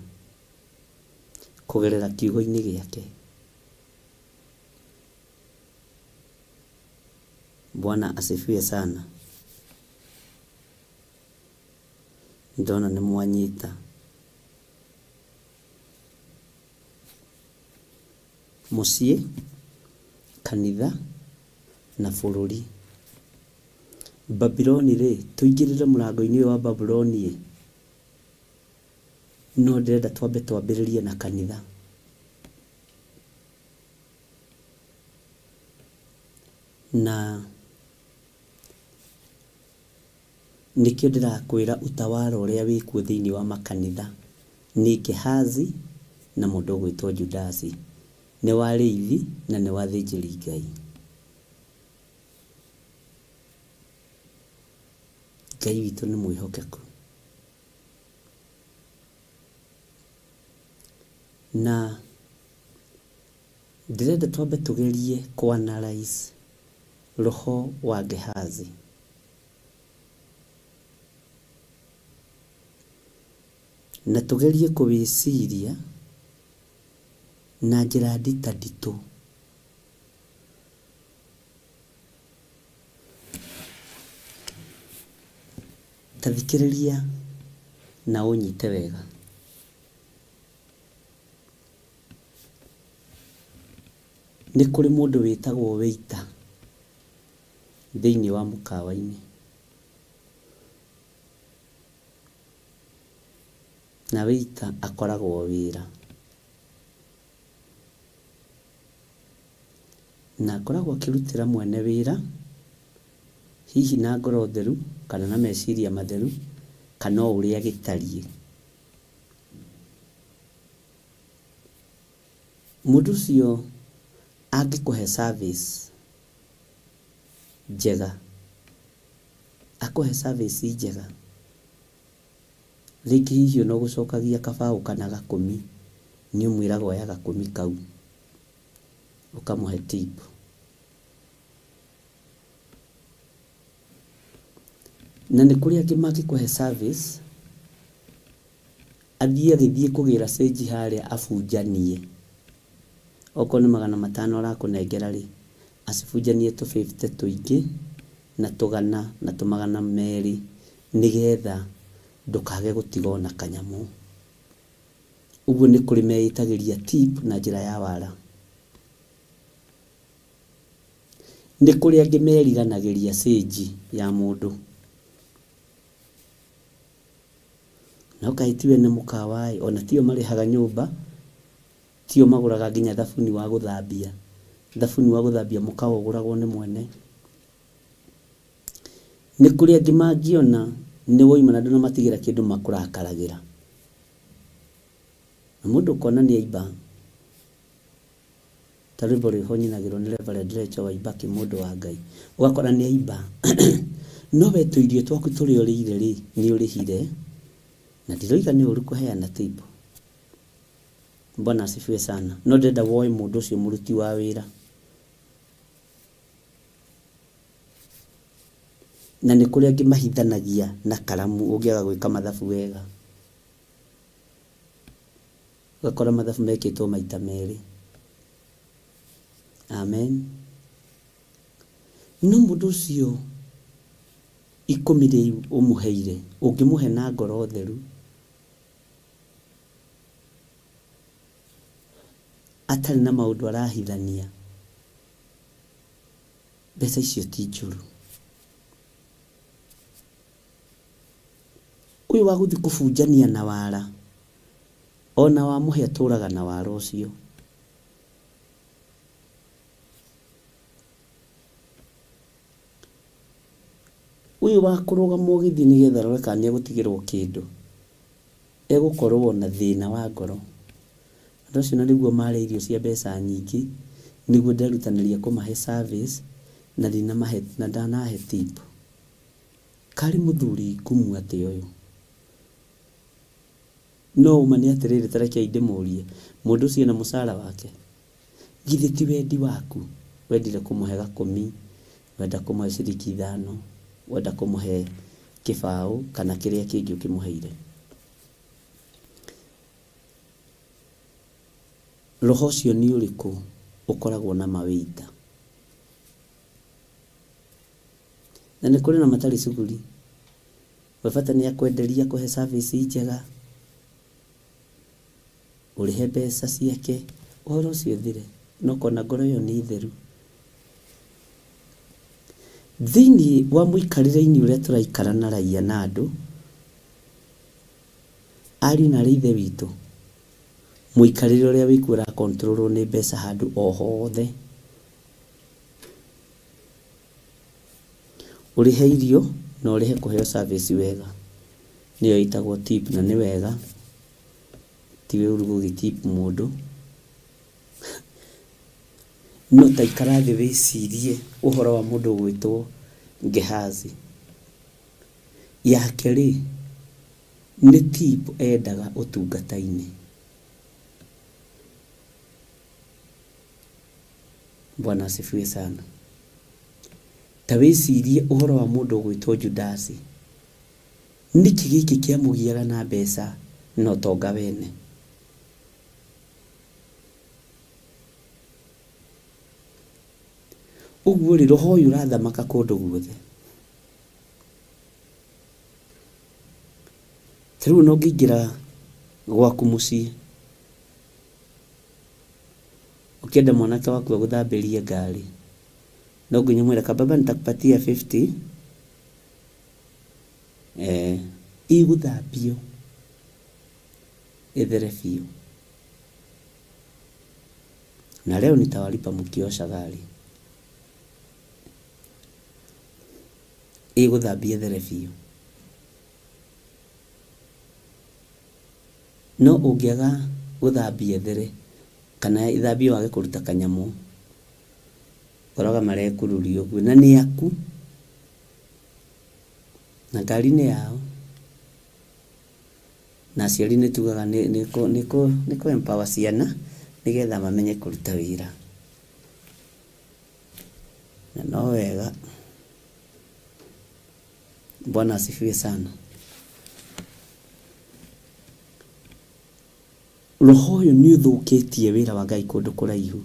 S1: kũgerera kiugo-inĩ gĩake. Bwana asifiwe sana. Ndona nĩ mwanyita. Mũciĩ, kanitha na bũrũri. Babiloni rĩ, tũingĩrĩre mũrango-inĩ ũyũ wa Babuloni ĩ, no ndĩrenda twambe twambĩrĩrie na kanitha. Na nĩkĩo ndĩrakwĩra utawala ũrĩa wĩkuo thĩinĩ wa makanitha nĩ Gehazi na mũndũ ũgwĩtwo Judasi, nĩ wa rĩithi na nĩ wa thĩnjĩri Ngai. Ngai witũ nĩ mwĩhokeku. Na ndĩrenda twambe tũgerie kũ-analyze roho wa Gehazi. Na tũgerie kũwĩciria na njĩra nditanditũ. Ta thikĩrĩria na ũnyite wega. Nĩ kũrĩ mũndũ wĩtagwo waiter thĩinĩ wa mũkawa-inĩ. Na waiter akoragwo wĩra. Na akoragwo akĩrutĩra mwene wĩra hihi na ngoro theru kana na meciria matheru kana o ũrĩa gĩtariĩ. Mũndũ ũcio angĩkũhe service njega, akũhe service njega, rĩngĩ hihi ona ũgũcokagia kabaũ kana gakũmi, nĩ ũmwĩraga oya gakũmi kau ũkamũhe tip. Na nĩ kũrĩ angĩ mangĩkũhe service athiĩ agĩthiĩ kũgĩra cĩnji harĩa abunjanie. Okorwo nĩ 500 arakũnengera rĩ, acibunjanie tũ 50 tũingĩ na tũgana na tũmagana merĩ nĩgetha ndũkage gũtiga ona kanyamũ. Ũguo nĩ kũrĩ meĩtagĩria tip na njĩra ya wara. Nĩ kũrĩ angĩ meriganagĩria cĩnji ya mũndũ. Na ũkaĩ tiwe nĩ mũkawa ĩ, ona tio marĩhaga nyũmba, tio magũraga nginya thabuni wa gũthambia. Thabuni wa gũthambia mũkawa ũgũragwo nĩ mwene. Nĩ kũrĩ angĩ mangĩona nĩ woima na ndũnamatigĩra kĩndũ makũrakaragĩra. Na mũndũ ũkona nĩ aimba, ta rwĩmbo rwĩho nyinagĩrwo nĩ Reverend Rachel Waibaki mũndũ wa Ngai, ũgakora nĩ aimba. No we tũirio twaku tũrĩa ũrĩire rĩ, nĩ ũrĩhire, na ndiroiga nĩ ũru kũheana tip. Bwana asifiwe sana. No ndĩrenda woe mũndũ ũcio mũruti wa wĩra. Na nĩ kũrĩ angĩ mahithanagia na karamu ũngĩaga gwĩka mathabu wega. Ũgakora mathabu mekĩtwo maita merĩ. Amen. No mũndũ ũcio 10 rĩu ũmũheire, ũngĩmũhe na ngoro theru, atarĩ na maũndũ arahithania, mbeca icio ti njũru. Ũyũ wa gũthiĩ kũbunjania na wara, ona wamũhe atũraga na wara ũcio. Ũyũ wa kũrũgama ũgĩthiĩ nĩgetha arore kana nĩegũtigĩrwo kĩndũ, egũkorwo na thĩna wa ngoro. Andũ acio na nĩguo marĩa irio cia mbeca nyingĩ, nĩguo nderutanĩria kũmahe service na ndinamahe, na ndanahe tip. Karĩ mũthuri ngumu atĩa ũyũ? No ũma nĩ atĩrĩrĩ, ta rekei ndĩmũrie, mũndũ ũcio ena mũcara wake? Githĩ ti wendi waku wendire kũmũhe gakũmi, wenda kũmũhe ciringi 5, wenda kũmũhe kĩbaũ kana kĩrĩa kĩngĩ ũkĩmũheire. Roho ũcio nĩ ũrĩkũ ũkoragwo na mawĩita? Na nĩ kũrĩ na matarĩ cuguri. We bata nĩ akwenderia kũhe service njega, ũrĩhe mbeca ciake, ũhoro ũcio ũthire, no kona ngoro ĩyo nĩ theru. Thĩinĩ wa mũikarĩre-inĩ ũrĩa tũraikara na raia na andũ, ariũ na arĩ ithe witũ, mũikarĩre ũrĩa wĩkuo ũrakontrolwo nĩ mbeca handũ o hothe. Ũrĩhe irio na ũrĩhe kũheo service wega, nĩyo ĩtagwo tip, na nĩ wega, ti ũru gũgĩ tip mũndũ. No ta ikara thĩ wĩcirie ũhoro wa mũndũ ũgwĩtwo Gehazi. Yake rĩ, nĩ tip endaga ũtungata-inĩ. Bwana asifiwe sana. Ta wĩcirie ũhoro wa mũndũ ũgwĩtwo Judasi. Nĩkĩ gĩkĩ kĩamũgiaga na mbeca na ũtonga wene? Ũguo rĩ, roho ũyũ ũrathamaka kũndũ guothe. Ta rĩu no ũngĩingĩra gwaku mũciĩ, ũkĩenda mwanake waku agũthambĩrie ngari, no nginya ũmwĩre kababa nitakupatia 50, ĩgũthambio ĩthere biũ. Na leo nitawalipa mkiosha gari. Ĩgũthambia ĩthere biũ. No ũngĩaga gũthambia ĩthere kana ĩthambio wage kũruta kanyamũ, ũkoraga marekururia ũguo, na nĩ aku na ngari nĩ yao, na aciari nĩ tugaga nĩ kũ empower ciana nĩgetha mamenye kũruta wĩra. Na no wega. Bwana asifiwe sana. Roho ũyũ nĩ ũthũkĩtie wĩra wa Ngai kũndũ kũraihu.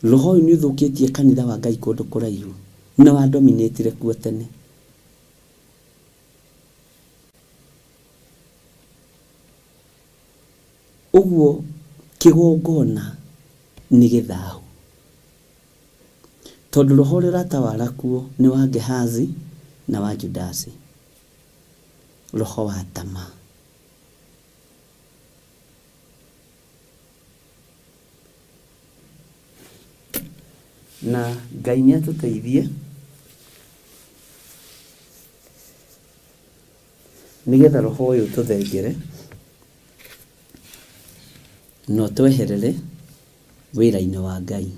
S1: Roho ũyũ nĩ ũthũkĩtie kanitha wa Ngai kũndũ kũraihu, na wadominatire kuo tene. Ũguo kĩgongona nĩ gĩthahu, tondũ roho ũrĩa ũratawara kuo nĩ wa Gehazi na wa Judasi, roho wa tamaa. Na Ngai nĩ atũteithie nĩgetha roho ũyũ ũtũthengere na ũtweherere wĩra-inĩ wa Ngai.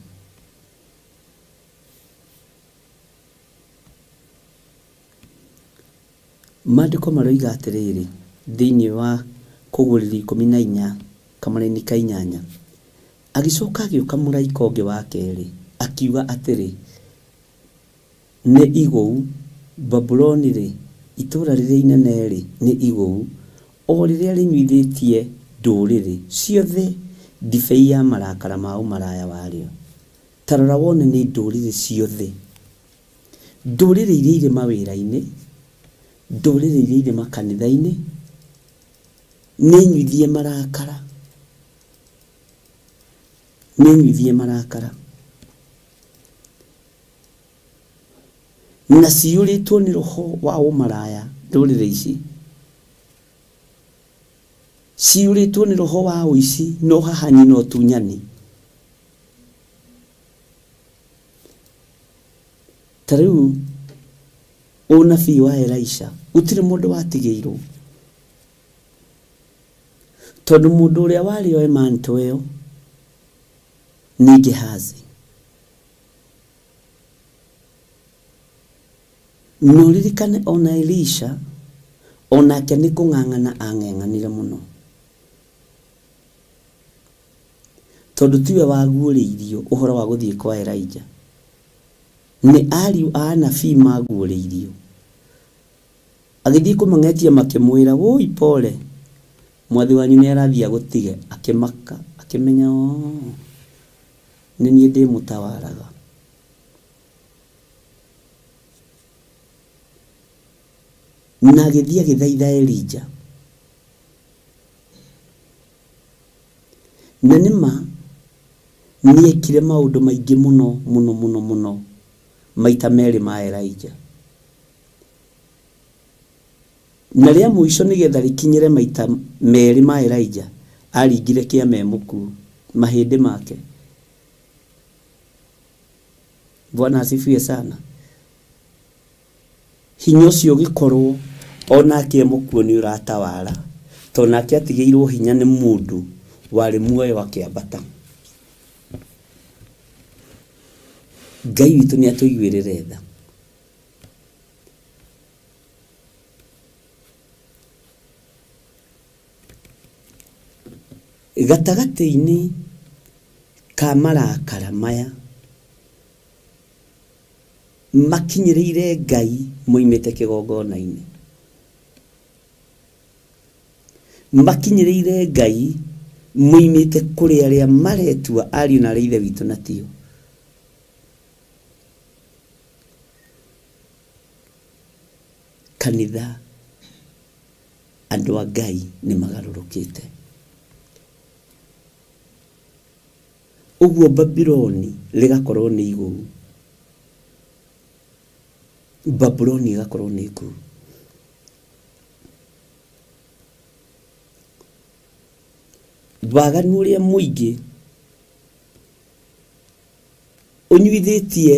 S1: Maandĩko maroiga atĩrĩrĩ thĩinĩ wa Kũguũrĩrio 14 kamũraini ka 8, agĩcoka agĩũka mũraika ũngĩ wa kerĩ akiuga atĩrĩ, nĩ igũu Babuloni rĩ, itũũra rĩrĩa inene rĩ, nĩ igũu, o rĩrĩa rĩnyuithĩtie ndũrĩrĩ ciothe ndibei ya marakara ma ũmaraya warĩo. Ta rora wone nĩ ndũrĩrĩ ciothe, ndũrĩrĩ iria irĩ mawĩra-inĩ, ndũrĩrĩ iria irĩ makanitha-inĩ, nĩ nyuithie marakara, nĩ nyuithie marakara, na ciyũrĩtwo nĩ roho wa ũmaraya. Ndũrĩrĩ ici ciyũrĩtwo nĩ roho wa ũici na ũhahanyi na ũtunyani. Ta rĩu ũnabii wa Elisha gũtirĩ mũndũ watigĩirwo, tondũ mũndũ ũrĩa warĩ oe manto ĩyo nĩ Gehazi. Na ũririkane ona Elisha onake nĩ kũng'ang'ana ang'eng'anire mũno. Tondũ tiwe waguũrĩirio ũhoro wa gũthiĩ kwa Elijah. Nĩ ariũ a anabii maguũrĩirio. Agĩthiĩ kũmang'etia makĩmwĩra, woi pole, mwathi wanyu nĩ arathiĩ agũtige. Akĩmaka, akĩmenya nĩ niĩ ndĩmũtawaraga. Na agĩthiĩ agĩthaitha Elijah. Na nĩma nĩekire maũndũ maingĩ mũno mũno mũno mũno maita merĩ ma Elijah. Na rĩa mũico nĩgetha rĩkinyĩre maita merĩ ma Elijah, aringire kĩama e mũkuũ, mahĩndĩ make. Bwana asifiwe sana. Hinya ũcio ũgĩkorwo onake e mũkuũ nĩ ũratawara, tondũ nake atigĩirwo hinya nĩ mũndũ warĩ muoyo akĩambata. Ngai witũ nĩ atũiguĩrĩre tha. Gatagatĩ-inĩ ka marakara maya makinyĩrĩire Ngai moimĩte kĩgongona-inĩ, makinyĩrĩire Ngai moimĩte kũrĩ arĩa maretua ariũ na arĩa ithe witũ na tio. Kanitha andũ a Ngai nĩ magarũrũkĩte. Ũguo Babuloni rĩgakorwo nĩ igũu, Babuloni ĩgakorwo nĩ ngũu. Waganu ũrĩa mũingĩ ũnyuithĩtie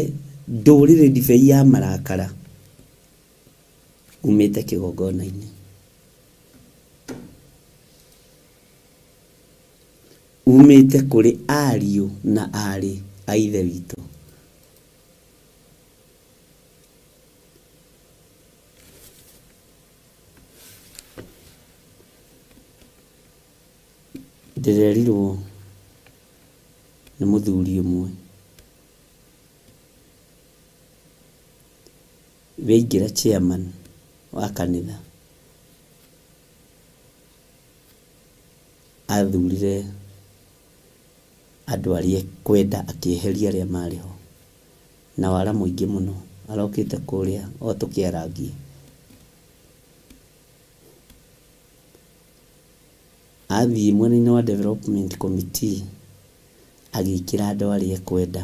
S1: ndũrĩrĩ ndibei ya marakara umĩte kĩgongona-inĩ, umĩte kũrĩ ariũ na aarĩ a ithe witũ. Ndĩrerirwo nĩ mũthuri ũmwe weingĩra chairman wa kanitha, athurire andũ arĩa ekwenda akĩeheria arĩa marĩ ho na wara mũingĩ mũno. Arokĩte kũrĩa o tũkĩarangia, athiĩ mwena-inĩ wa development committee agĩkĩra andũ arĩa ekwenda.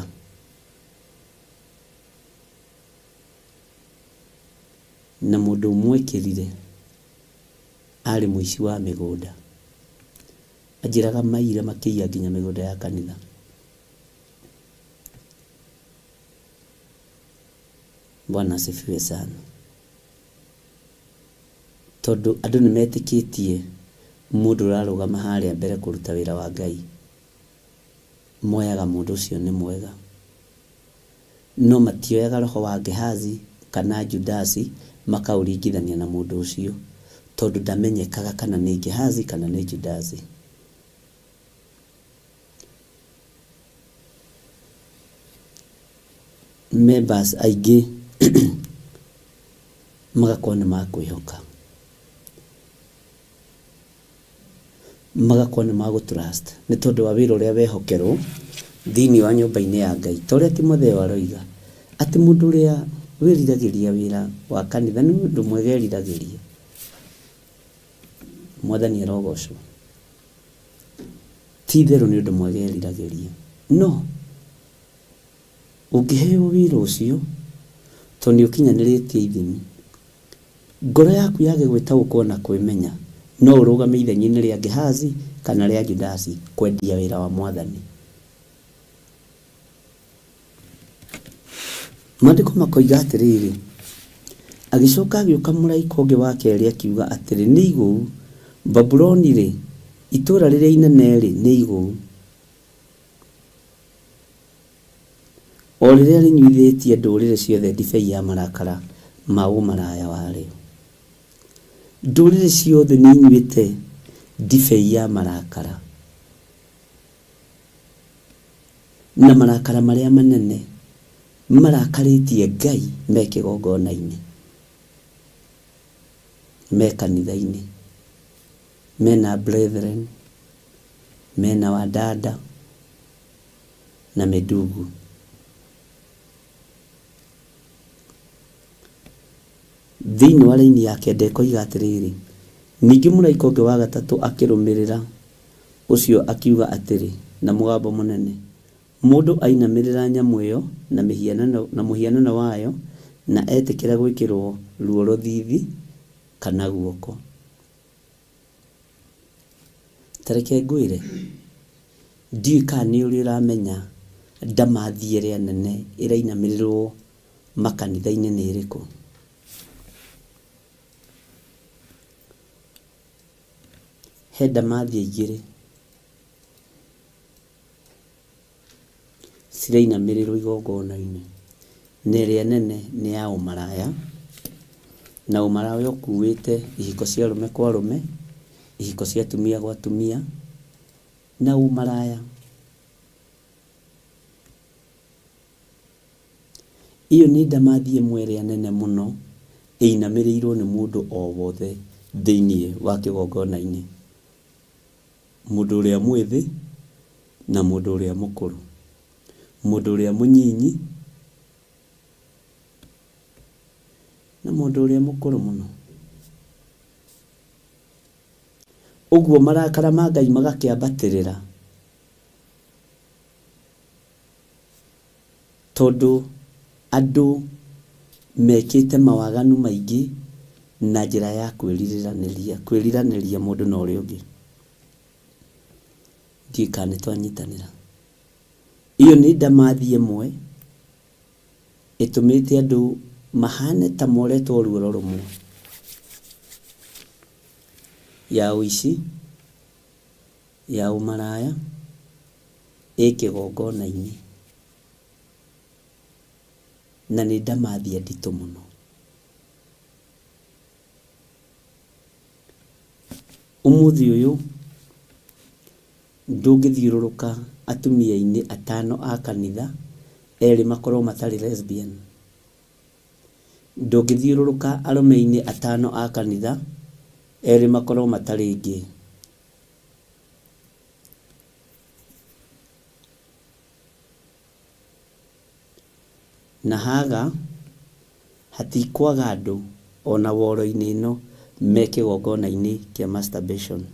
S1: Na mũndũ ũmwe ekĩrire arĩ mũici wa mĩgũnda. Anjĩraga maire makĩiya nginya mĩgũnda ya kanitha. Bwana asifiwe sana. Tondũ andũ nĩ metĩkĩtie mũndũ ũrarũgama harĩa mbere kũruta wĩra wa Ngai, moyaga mũndũ ũcio nĩ mwega, no matioyaga roho wa Gehazi kana Judasi makaũringithania na mũndũ ũcio, tondũ ndamenyekaga kana nĩ Gehazi kana nĩ Judasi. Members aingĩ magakorwo nĩ makwĩhoka, magakorwo nĩ magũ trust nĩ tondũ wa wĩra ũrĩa wehokerwo thĩinĩ wa nyũmba-inĩ ya Ngai. Ta ũrĩa Timotheo aroiga atĩ mũndũ ũrĩa wĩriragĩria wĩra wa kanitha nĩ ũndũ mwega eriragĩria. Mwathani arogocwo. Ti itherũ nĩ ũndũ mwega eriragĩria, no ũngĩheo wĩra ũcio tondũ nĩ ũkinyanĩrĩtie ithimi, ngoro yaku yage gwĩtaũkwo na kwĩmenya, no ũrũgame ithenya-inĩ rĩa Gehazi kana rĩa Judasi kwendia wĩra wa Mwathani. Maandĩko makoiga atĩrĩrĩ, agĩcoka agĩũka mũraika ũngĩ wa kerĩ akiuga atĩrĩ, nĩ igũu Babuloni rĩ, itũũra rĩrĩa inene rĩ, nĩ igũu, o rĩrĩa rĩnyuithĩtie ndũrĩrĩ ciothe ndibei ya marakara ma ũmaraya warĩo. Ndũrĩrĩ ciothe nĩ inyuĩte ndibei ya marakara Na marakara marĩa manene marakarĩtie Ngai me kĩgongona-inĩ, me kanitha-inĩ, mena brethren, mena wadada na medugu. Thĩinĩ wa raini ya kenda ĩkoiga atĩrĩrĩ, ningĩ mũraika ũngĩ wa gatatũ akĩrũmĩrĩra ũcio akiuga atĩrĩ na mũgambo mũnene, mũndũ ainamĩrĩra nyamũ ĩyo na mũhianano wayo na etĩkĩra gwĩkĩrwo ruo rũthithi kana guoko. Tareke ngwĩre, ndiũĩ kana nĩ ũrĩ ũramenya ndamathi ĩrĩa nene ĩrainamĩrĩrwo makanitha-inĩ nĩ ĩrĩkũ. He ndamathi igĩrĩ cirainamĩrĩrwo igongona-inĩ, na ĩrĩa nene nĩ ya ũmaraya, na ũmaraya ũkuĩte ihiko cia arũme kwa arũme, ihiko cia atumia gwa atumia, na ũmaraya. Iyo nĩ ndamathi ĩmwe ĩrĩa nene mũno ĩinamĩrĩirwo nĩ mũndũ o wothe thĩinĩ wa kĩgongona-inĩ, mũndũ ũrĩa mwĩthĩ na mũndũ ũrĩa mũkũrũ, mũndũ ũrĩa mũnyinyi na mũndũ ũrĩa mũkũrũ mũno. Ũguo marakara ma Ngai magakĩambatĩrĩra, tondũ andũ mekĩte mawaganu maingĩ na njĩra ya kwĩriranĩria mũndũ na ũrĩa ũngĩ. Ndiũĩ kana nĩ twanyitanĩra. Iyo nĩ ndamathi ĩmwe ĩtũmĩte andũ mahane ta moretwo ruoro rũmwe, ya ũici, ya ũmaraya, ĩ kĩgongona-inĩ, na nĩ ndamathi nditũ mũno. Ũmũthĩ ũyũ ndũngĩthiũrũrũka atumia-inĩ atano a kanitha erĩ makorwo matarĩ lesbian. Ndũngĩthiũrũrũka arũme-inĩ atano a kanitha erĩ makorwo matarĩ gay. Na haga hatikwaga andũ ona woro-inĩ ĩno me kĩgongona-inĩ kĩa masturbation.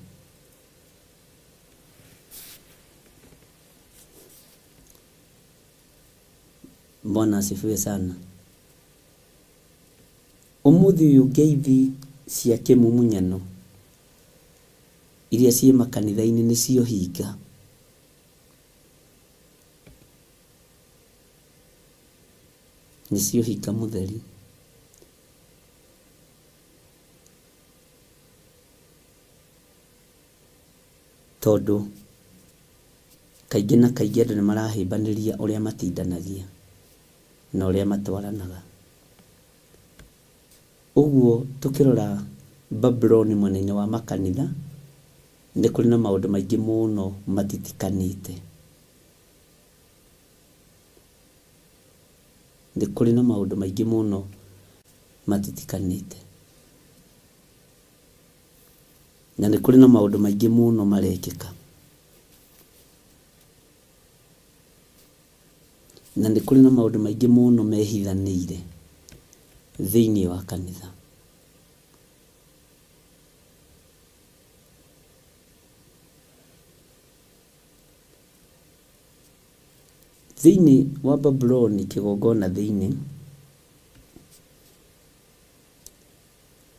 S1: Bwana asifiwe sana. Ũmũthĩ ũyũ ngeithi cia kĩmumunyano iria ciĩ makanitha-inĩ nĩcio hinga. Nĩcio hinga mũtheri. Tondũ kaingĩ na kaingĩ andũ nĩ marahĩmbanĩria ũrĩa matindanagia na ũrĩa matwaranaga. Ũguo tũkĩrora Babuloni mwena-inĩ wa makanitha nĩ kũrĩ na maũndũ maingĩ mũno matitikanĩte. Nĩ kũrĩ na maũndũ maingĩ mũno matitikanĩte. Na nĩ kũrĩ na maũndũ maingĩ mũno marekĩka. Na nĩ kũrĩ na maũndũ maingĩ mũno mehithanĩire thĩinĩ wa kanitha. Thĩinĩ wa Babuloni kĩgongona thĩinĩ,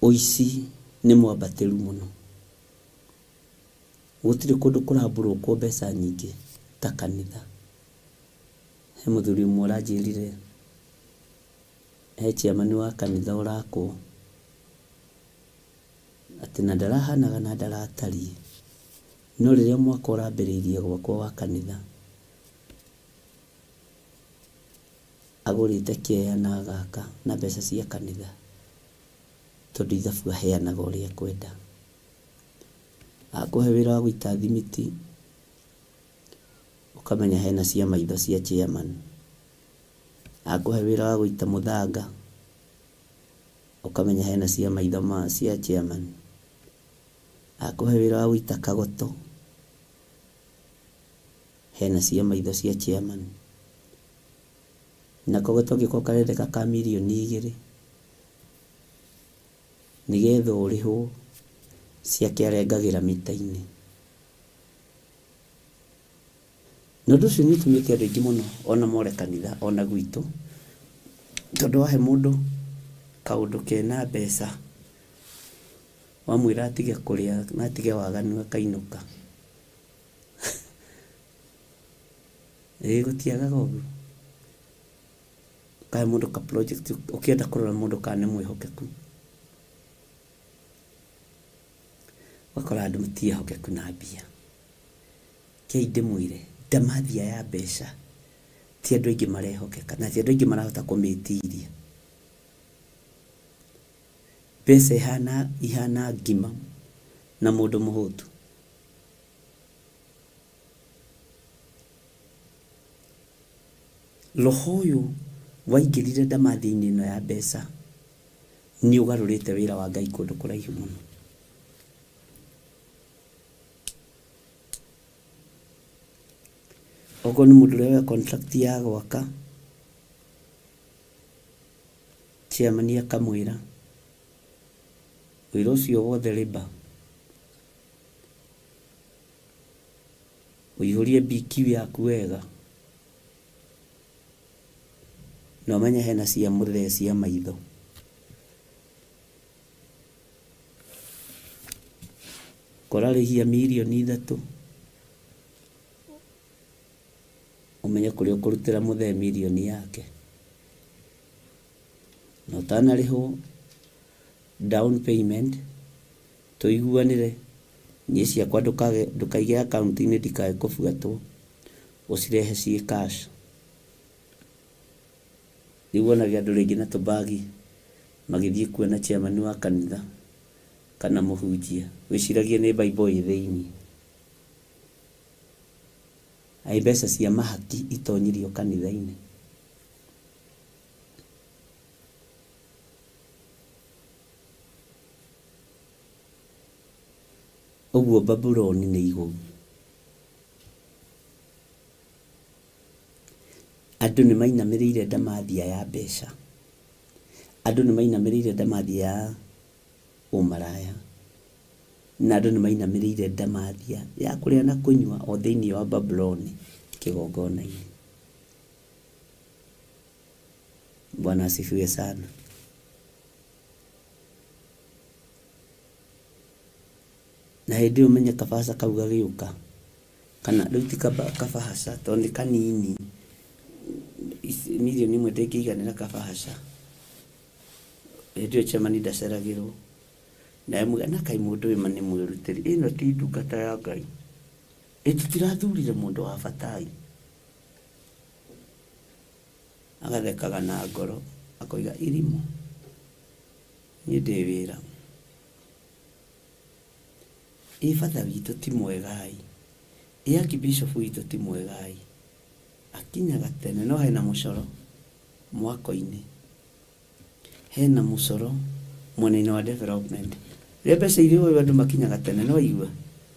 S1: ũici nĩ mwambatĩru mũno. Gũtirĩ kũndũ kũrambũrũkwo mbeca nyingĩ ta kanitha. He mũthuri ũmwe ũranjĩrire he chairman wa kanitha ũrakwo atĩ na ndarahanaga na ndaratariĩ, no rĩrĩa mwaka ũrambĩrĩirie gwakwo wa kanitha agũrĩte kĩea na agaka na mbeca cia kanitha, tondũ ithabu aheanaga ũrĩa ekwenda. Akũhe wĩra wa gũita thimiti, Ũkamenya hena cia maitho cia chairman. Akũhe wĩra wa gũita mũthanga, ũkamenya hena cia maitho ma cia chairman. Akũhe wĩra wa gũita kagoto, hena cia maitho cia chairman. Na kagoto angĩkorwo karendeka ka 2 mirioni nĩgetha ũrĩhwo, ciake arengagĩra mita-inĩ. Na ũndũ ũcio nĩ ũtũmĩte andũ aingĩ mũno ona more kanitha ona gwitũ, tondũ wahe mũndũ kaũndũ kena mbeca, wamwĩra atige kũrĩa na atige waganu akainũka. Ĩĩ gũtiagaga ũguo. Ũkahe mũndũ ka project ũkĩenda kũrora mũndũ kana nĩ mwĩhokeku, ũgakora andũ ti ehokeku na mbia. Kei ndĩmwĩre ndamathia ya mbeca ti andũ aingĩ marehokeka na ti andũ aingĩ marahota kũmĩtiria. Mbeca ihana ngima na mũndũ mũhũtu. Roho ũyũ waingĩrire ndamathia-inĩ ĩno ya mbeca nĩ ũgarũrĩte wĩra wa Ngai kũndũ kũraihu mũno. Okorwo nĩ mũndũ ũrĩa woya contract ya gwaka, chairman akamwĩra wĩra ũcio wothe rĩba ũihũrie BQ yaku wega, na ũmenye hena cia mũthee cia maitho. Kũrarĩhia 3 mirioni ũmenye kũrĩa ũkũrutĩra mũthee mirioni yake. Na ũtanarĩhwo down payment tũiguanĩre, niĩ ciakwa ndũkaige akaunti-inĩ ndikae kũbuatwo, ũcirehe ciĩ cash. Rĩu wonage andũ rĩngĩ na tũbagi magĩthiĩ kuona chairman wa kanitha kana mũhunjia, wĩciragie nĩ Bible ĩ thĩiniĩ. Aĩ mbeca cia mahaki itonyirio kanitha-inĩ. Ũguo Babuloni nĩ igũu. Andũ nĩ mainamĩrĩire ndamathia ya mbeca. Andũ nĩ mainamĩrĩire ndamathia ya ũmaraya. Na andũ nĩ mainamĩrĩire ndamathia ya kũrĩa na kũnyua o thĩiniĩ wa Babuloni kĩgongona-inĩ. Bwana asifiwe sana. Na hĩndĩ ĩyo ũmenye kabaca kau gagĩũka, kana rĩu ti kabahaca tondũ nĩ kanini, 1 mirioni ndĩngĩiganĩra kabahaca. Hĩndĩ ĩyo chairman ndaceragĩrwo. Nawe muge na kaĩ mũndũ ũyũ ma nĩ mwĩrutĩri, ĩno ti ndungata ya Ngai. Ĩ tũtirathurire mũndũ wa batai. Agathekaga na ngoro akoiga irimũ, niĩ ndĩ wĩra. Ĩ batha witũ ti mwegai, ĩ archbishop witũ ti mwegai. Akinyaga tene no hena mũcoro mwako-inĩ, hena mũcoro mwena-inĩ wa development. Rĩrĩa mbeca irĩ ũyũ andũ makinyaga tene no igua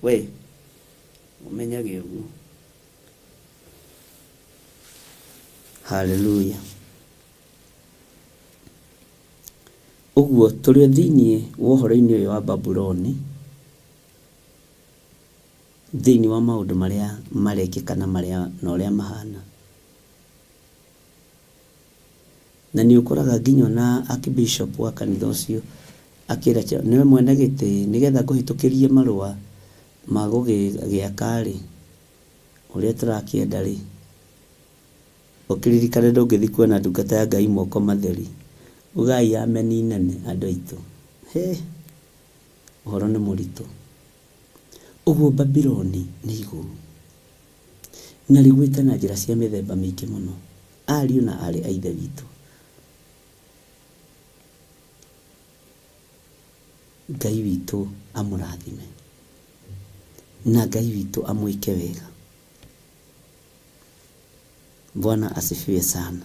S1: we ũmenyage ũguo. Haleluya. Ũguo tũrĩ o thĩiniĩ wa ũhoro-inĩ ũyũ wa Babuloni, thĩiniĩ wa maũndũ marĩa marekĩka na marĩa na ũrĩa mahana. Na nĩ ũkoraga nginya ona archbishop wa kanitha ũcio akĩra nĩwe mwene gĩtĩ nĩgetha ngũhĩtũkĩrie marũa ma gũgĩaka rĩ, ũrĩa tũrakĩenda rĩ, ũkĩririkane ndũngĩthiĩ kuona ndungata ya Ngai moko matheri. Ugai ameni nene andũ aitũ. He, ũhoro nĩ mũritũ. Ũguo Babuloni nĩ igũrũ na rĩgwĩte na njĩra cia mĩthemba mĩingĩ mũno, ariũ na aarĩ a Ithe witũ. Ngai witũ amũrathime na Ngai witũ amwĩke wega. Bwana asifiwe sana.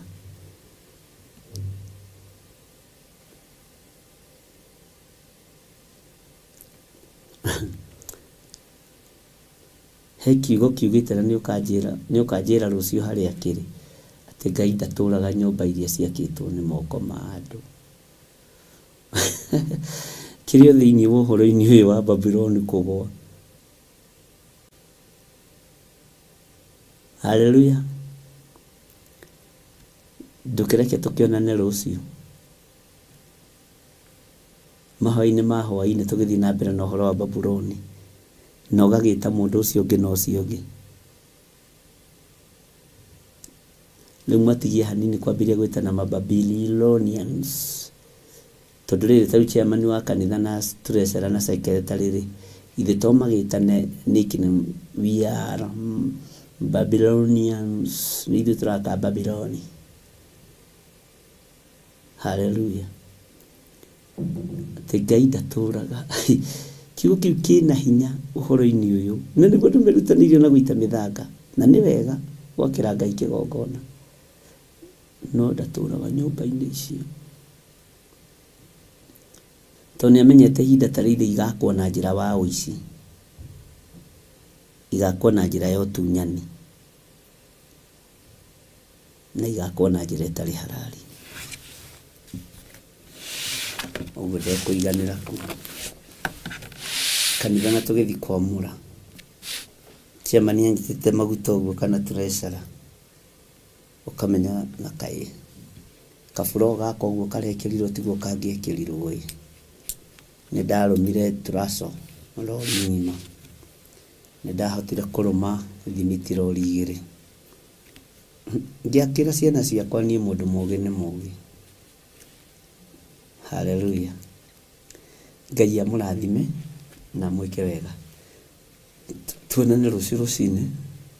S1: He kiugo kiugĩte na nĩ ũkanjĩra rũciũ harĩa kĩrĩ atĩ Ngai ndatũraga nyũmba iria ciakĩtwo nĩ moko ma andũ. Kĩrĩa thĩinĩ wa ũhoro-inĩ ũyũ wa Babuloni kũgũa. Haleluya. Ndũkĩreke tũkĩonane rũciũ mahoya-inĩ ma hwaĩ-inĩ tũgĩthiĩ na mbere na ũhoro wa Babuloni na ũgagĩta mũndũ ũcio ũngĩ na ũcio ũngĩ. Rĩu matigie hanini kwambĩrĩria gwĩtana Mababilonians tondũ rĩrĩ ta rĩu chairman wa kanitha na treasurer na secretary rĩ ithe to magĩtane nickname we are Babylonians, nĩ ithuĩ tũraka Babyloni. Haleluya. Atĩ Ngai ndatũraga. Kiugo kĩu kĩna hinya ũhoro-inĩ ũyũ na nĩguo andũ merutanĩirie na gũita mĩthanga na nĩ wega gwakĩra Ngai kĩgongona no ndatũraga nyũmba-inĩ icio tondũ nĩ amenyete ihinda ta rĩrĩ igakwo na njĩra wa ũici, igakwo na njĩra ya ũtunyani na igakwo na njĩra ĩtarĩ harari. Ũguo ndekũiganĩra kũ kanitha na tũgĩthiĩ kwamũra chairman anyitĩte maguta ũguo kana treasurer ũkamenya na kaĩ kaburo gaka ũguo karekĩrirwo tiguo kangĩekĩrirwo ĩ. Nĩ ndarũmire turaco rori ng'ima, nĩ ndahotire kũrũma thimiti rori igĩrĩ. Ngĩakĩra ciana ciakwa niĩ mũndũ mũgĩ nĩ mũgĩ. Haleluya. Ngai amũrathime na mwĩke wega. Tuonane rũciũ rũcinĩ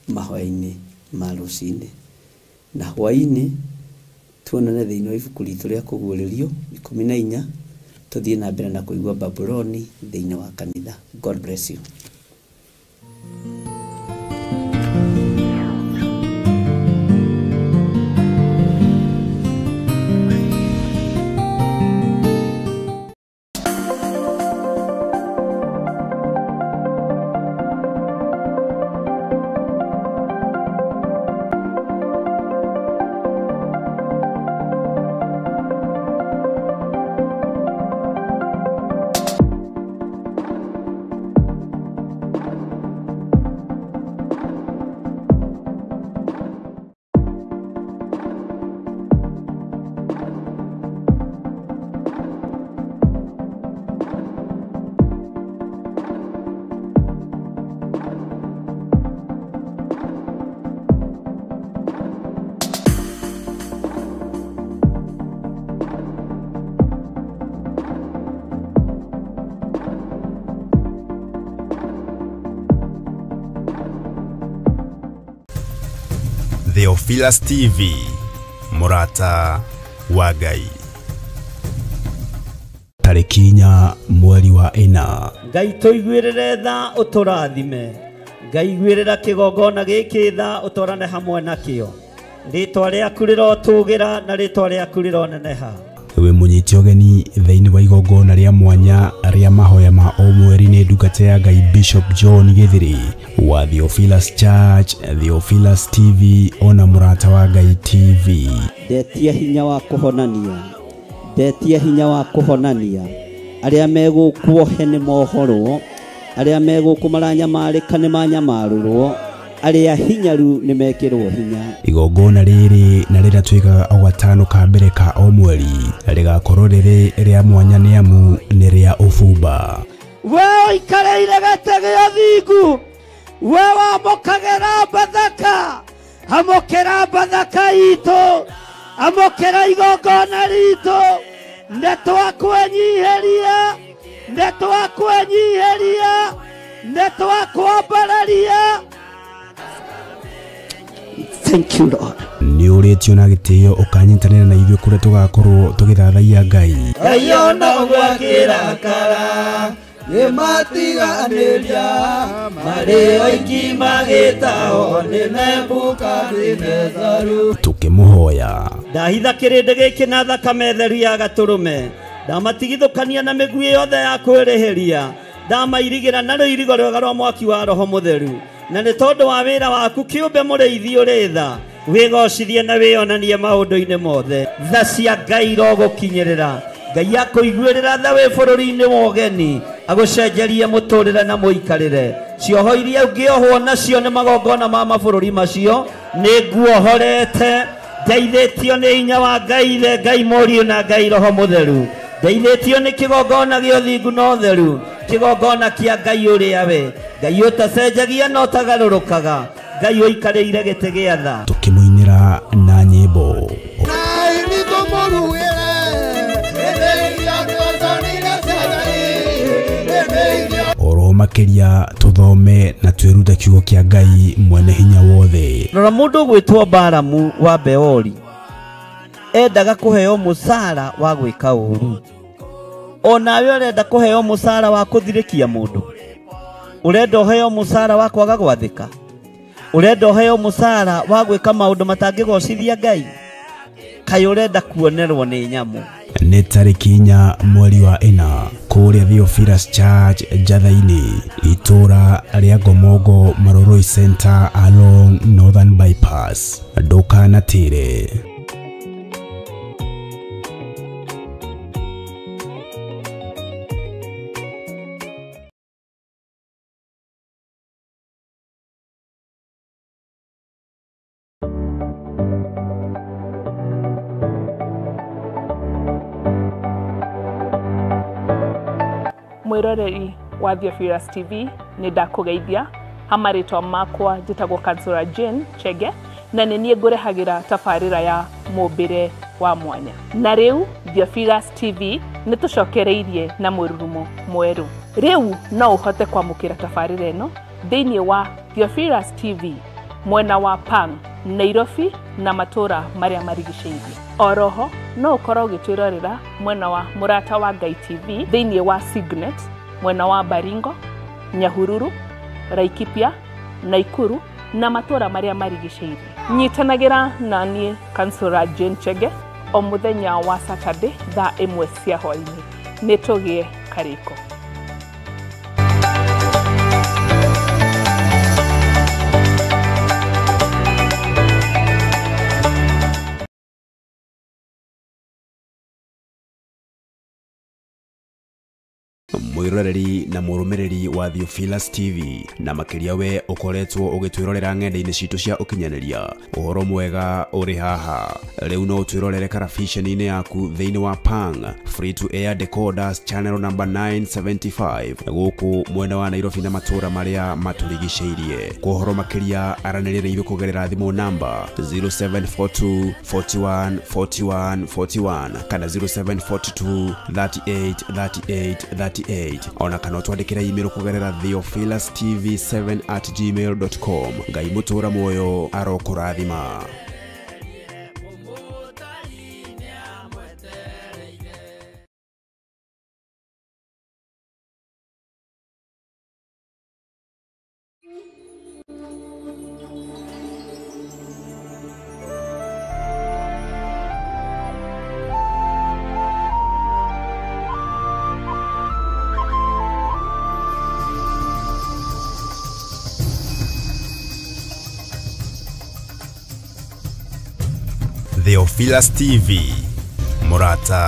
S1: mahoya-inĩ ma rũcinĩ na hwaĩ-inĩ tuonane thĩinĩ wa ibuku ritũ rĩa kũguũrĩrio 14 tũthiĩ na mbere na kũigua Babuloni thĩinĩ wa kanitha. God bless you.
S2: Theophilus TV, Murata wa Ngai. Tarĩki 4 mweri wa 4.
S1: Ngai tũiguĩrĩre tha ũtũrathime. Ngai iguĩrĩra kĩgongona gĩkĩ tha ũtwarane hamwe nakĩo. Rĩtwa rĩaku rĩrotũgĩra na rĩtwa rĩaku rĩroneneha.
S2: We mũnyiti ũgeni thĩinĩ wa igongona rĩa mwanya rĩa mahoya ma o mweri nĩ ndungata ya Ngai Bishop John Gĩthĩrĩ wa Theophilus Church, Theophilus TV ona Mũrata wa Ngai TV.
S1: Ndetia hinya wa kũhonania, ndetia hinya wa kũhonania arĩa megũkuohe nĩ mohorwo, arĩa megũkũ maranyamarĩka nĩ manyamarũrwo, arĩa hinyaru nĩ mekĩrwo hinya.
S2: Igongona rĩrĩ na rĩrĩa twĩkaga o gatano ka mbere ka o mweri rĩgakorwo rĩrĩ rĩa mwanya nĩ amu nĩ rĩa ũbumba.
S3: We ũikarĩire gĩtĩ gĩa thingu, we wamũkagĩra Bathaka, amũkĩra Bathaka itũ, amũkĩra igongona ritũ, nĩ twakwenyiheria, nĩ twakwenyiheria, nĩ twakwambararia.
S1: Thank you, Lord.
S2: Nĩ ũrĩtio na gĩtĩo ũkanyitanĩra na ithuĩ kũrĩa tũgakorwo tũgĩthathaiya Ngai.
S3: Ngai ona ũguo akĩrakara
S5: Nĩmatiganĩria marĩ oiki magĩtahwo nĩ Nebukadinezaru.
S2: Tũkĩmũhoya
S3: ndahitha kĩrĩndĩ gĩkĩ na thakame theru ya gatũrũme, ndamatigithũkania na mĩguĩ yothe ya kwĩrĩhĩria, ndamairigĩra na rũirigo rwega rwa mwaki wa Roho Mũtheru. Na nĩ tondũ wa wĩra waku kĩũmbe mũrĩithi ũrĩ tha, wĩgocithie na wĩonanie maũndũ-inĩ mothe. Tha cia Ngai irogũkinyĩrĩra. Ngai akũiguĩrĩra tha wĩ bũrũri-inĩ wa ũgeni, agũcenjerie mũtũrĩre na mũikarĩre. Cioho iria ũngĩohwo nacio nĩ magongona ma mabũrũri macio, nĩ nguohorete. Ndeithĩtio nĩ hinya wa Ngai Ithe, Ngai Mũriũ na Ngai Roho Mũtheru. Ndeithĩtio nĩ kĩgongona gĩa ũthingu na ũtheru, kĩgongona kĩa Ngai ũrĩa we Ngai ũtacenjagia na ũtagarũrũkaga, Ngai ũikarĩire gĩtĩ gĩa tha.
S2: Tũkĩmũinĩra na nyĩmbo. Oro makĩria tũthome na twĩrute kiugo kĩa Ngai mwene hinya wothe.
S3: Rora mũndũ ũgwĩtwo Balamu wa Beori endaga kũheo mũcara wa gwĩka ũru. Onawe ũrenda kũheo mũcara wa kũthirĩkia mũndũ, ũrenda ũheo mũcara wa kwaga gwathĩka, ũrenda ũheo mũcara wa gwĩka maũndũ matangĩgocithia Ngai, kaĩ ũrenda kuonerwo nĩ nyamũ.
S2: Nĩ tarĩki 4 mweri wa 4 kũrĩa Theophilus Church Njatha-inĩ, itũra rĩa Ngomongo Maroroi Center along Northern Bypass. Ndũkanatĩre.
S4: Mwĩroreri wa Theophilus TV, nĩ ndakũgeithia. Hamarĩtwa makwa njĩtagwo Kansura Jane Chege, na nĩ niĩ ngũrehagĩra tabarĩra ya mũmbĩre wa mwanya. Na rĩu Theophilus TV nĩ tũcokereirie na mũrurumo mwerũ. Rĩu no ũhote kwamũkĩra tabarĩra ĩno thĩinĩ wa Theophilus TV mwena wa Pang, Nairobi na matũra marĩa marigicĩirie. Oroho no ũkorwo ũgĩtwĩrorera mwena wa Mũrata wa Ngai TV thĩinĩ wa Signet mwena wa Baringo, Nyahururu, Laikipia, Naikuru na matũra marĩa marigicĩirie. Nyitanagĩra na niĩ Kansura Jane Chege o mũthenya wa Saturday thaa 1 cia hwaĩ-inĩ. Nĩ tũgĩe karĩko.
S2: Mwiroreri na mũrũmĩrĩri wa Theophilus TV na makĩria we ũkoretwo ũgĩtwĩrorera ng'enda-inĩ citũ cia ũkinyanĩria, ũhoro mwega ũrĩ haha. Rĩu no ũtwĩrorere karabiceni-inĩ yaku thĩinĩ wa Pang Free to Air Decoders channel number 975 gũkũ mwena wa Nairobi na matũra marĩa matũrigicĩirie. Kwa ũhoro makĩria aranĩria na ithuĩ kũgerera thimũ namba 0742 41 41 41 kana 0742 38 38 38 ona kana ũtwandĩkĩre email kũgerera theophilustv7@gmail.com. Ngai mũtũra muoyo arokũrathima. Theophilus TV, Murata.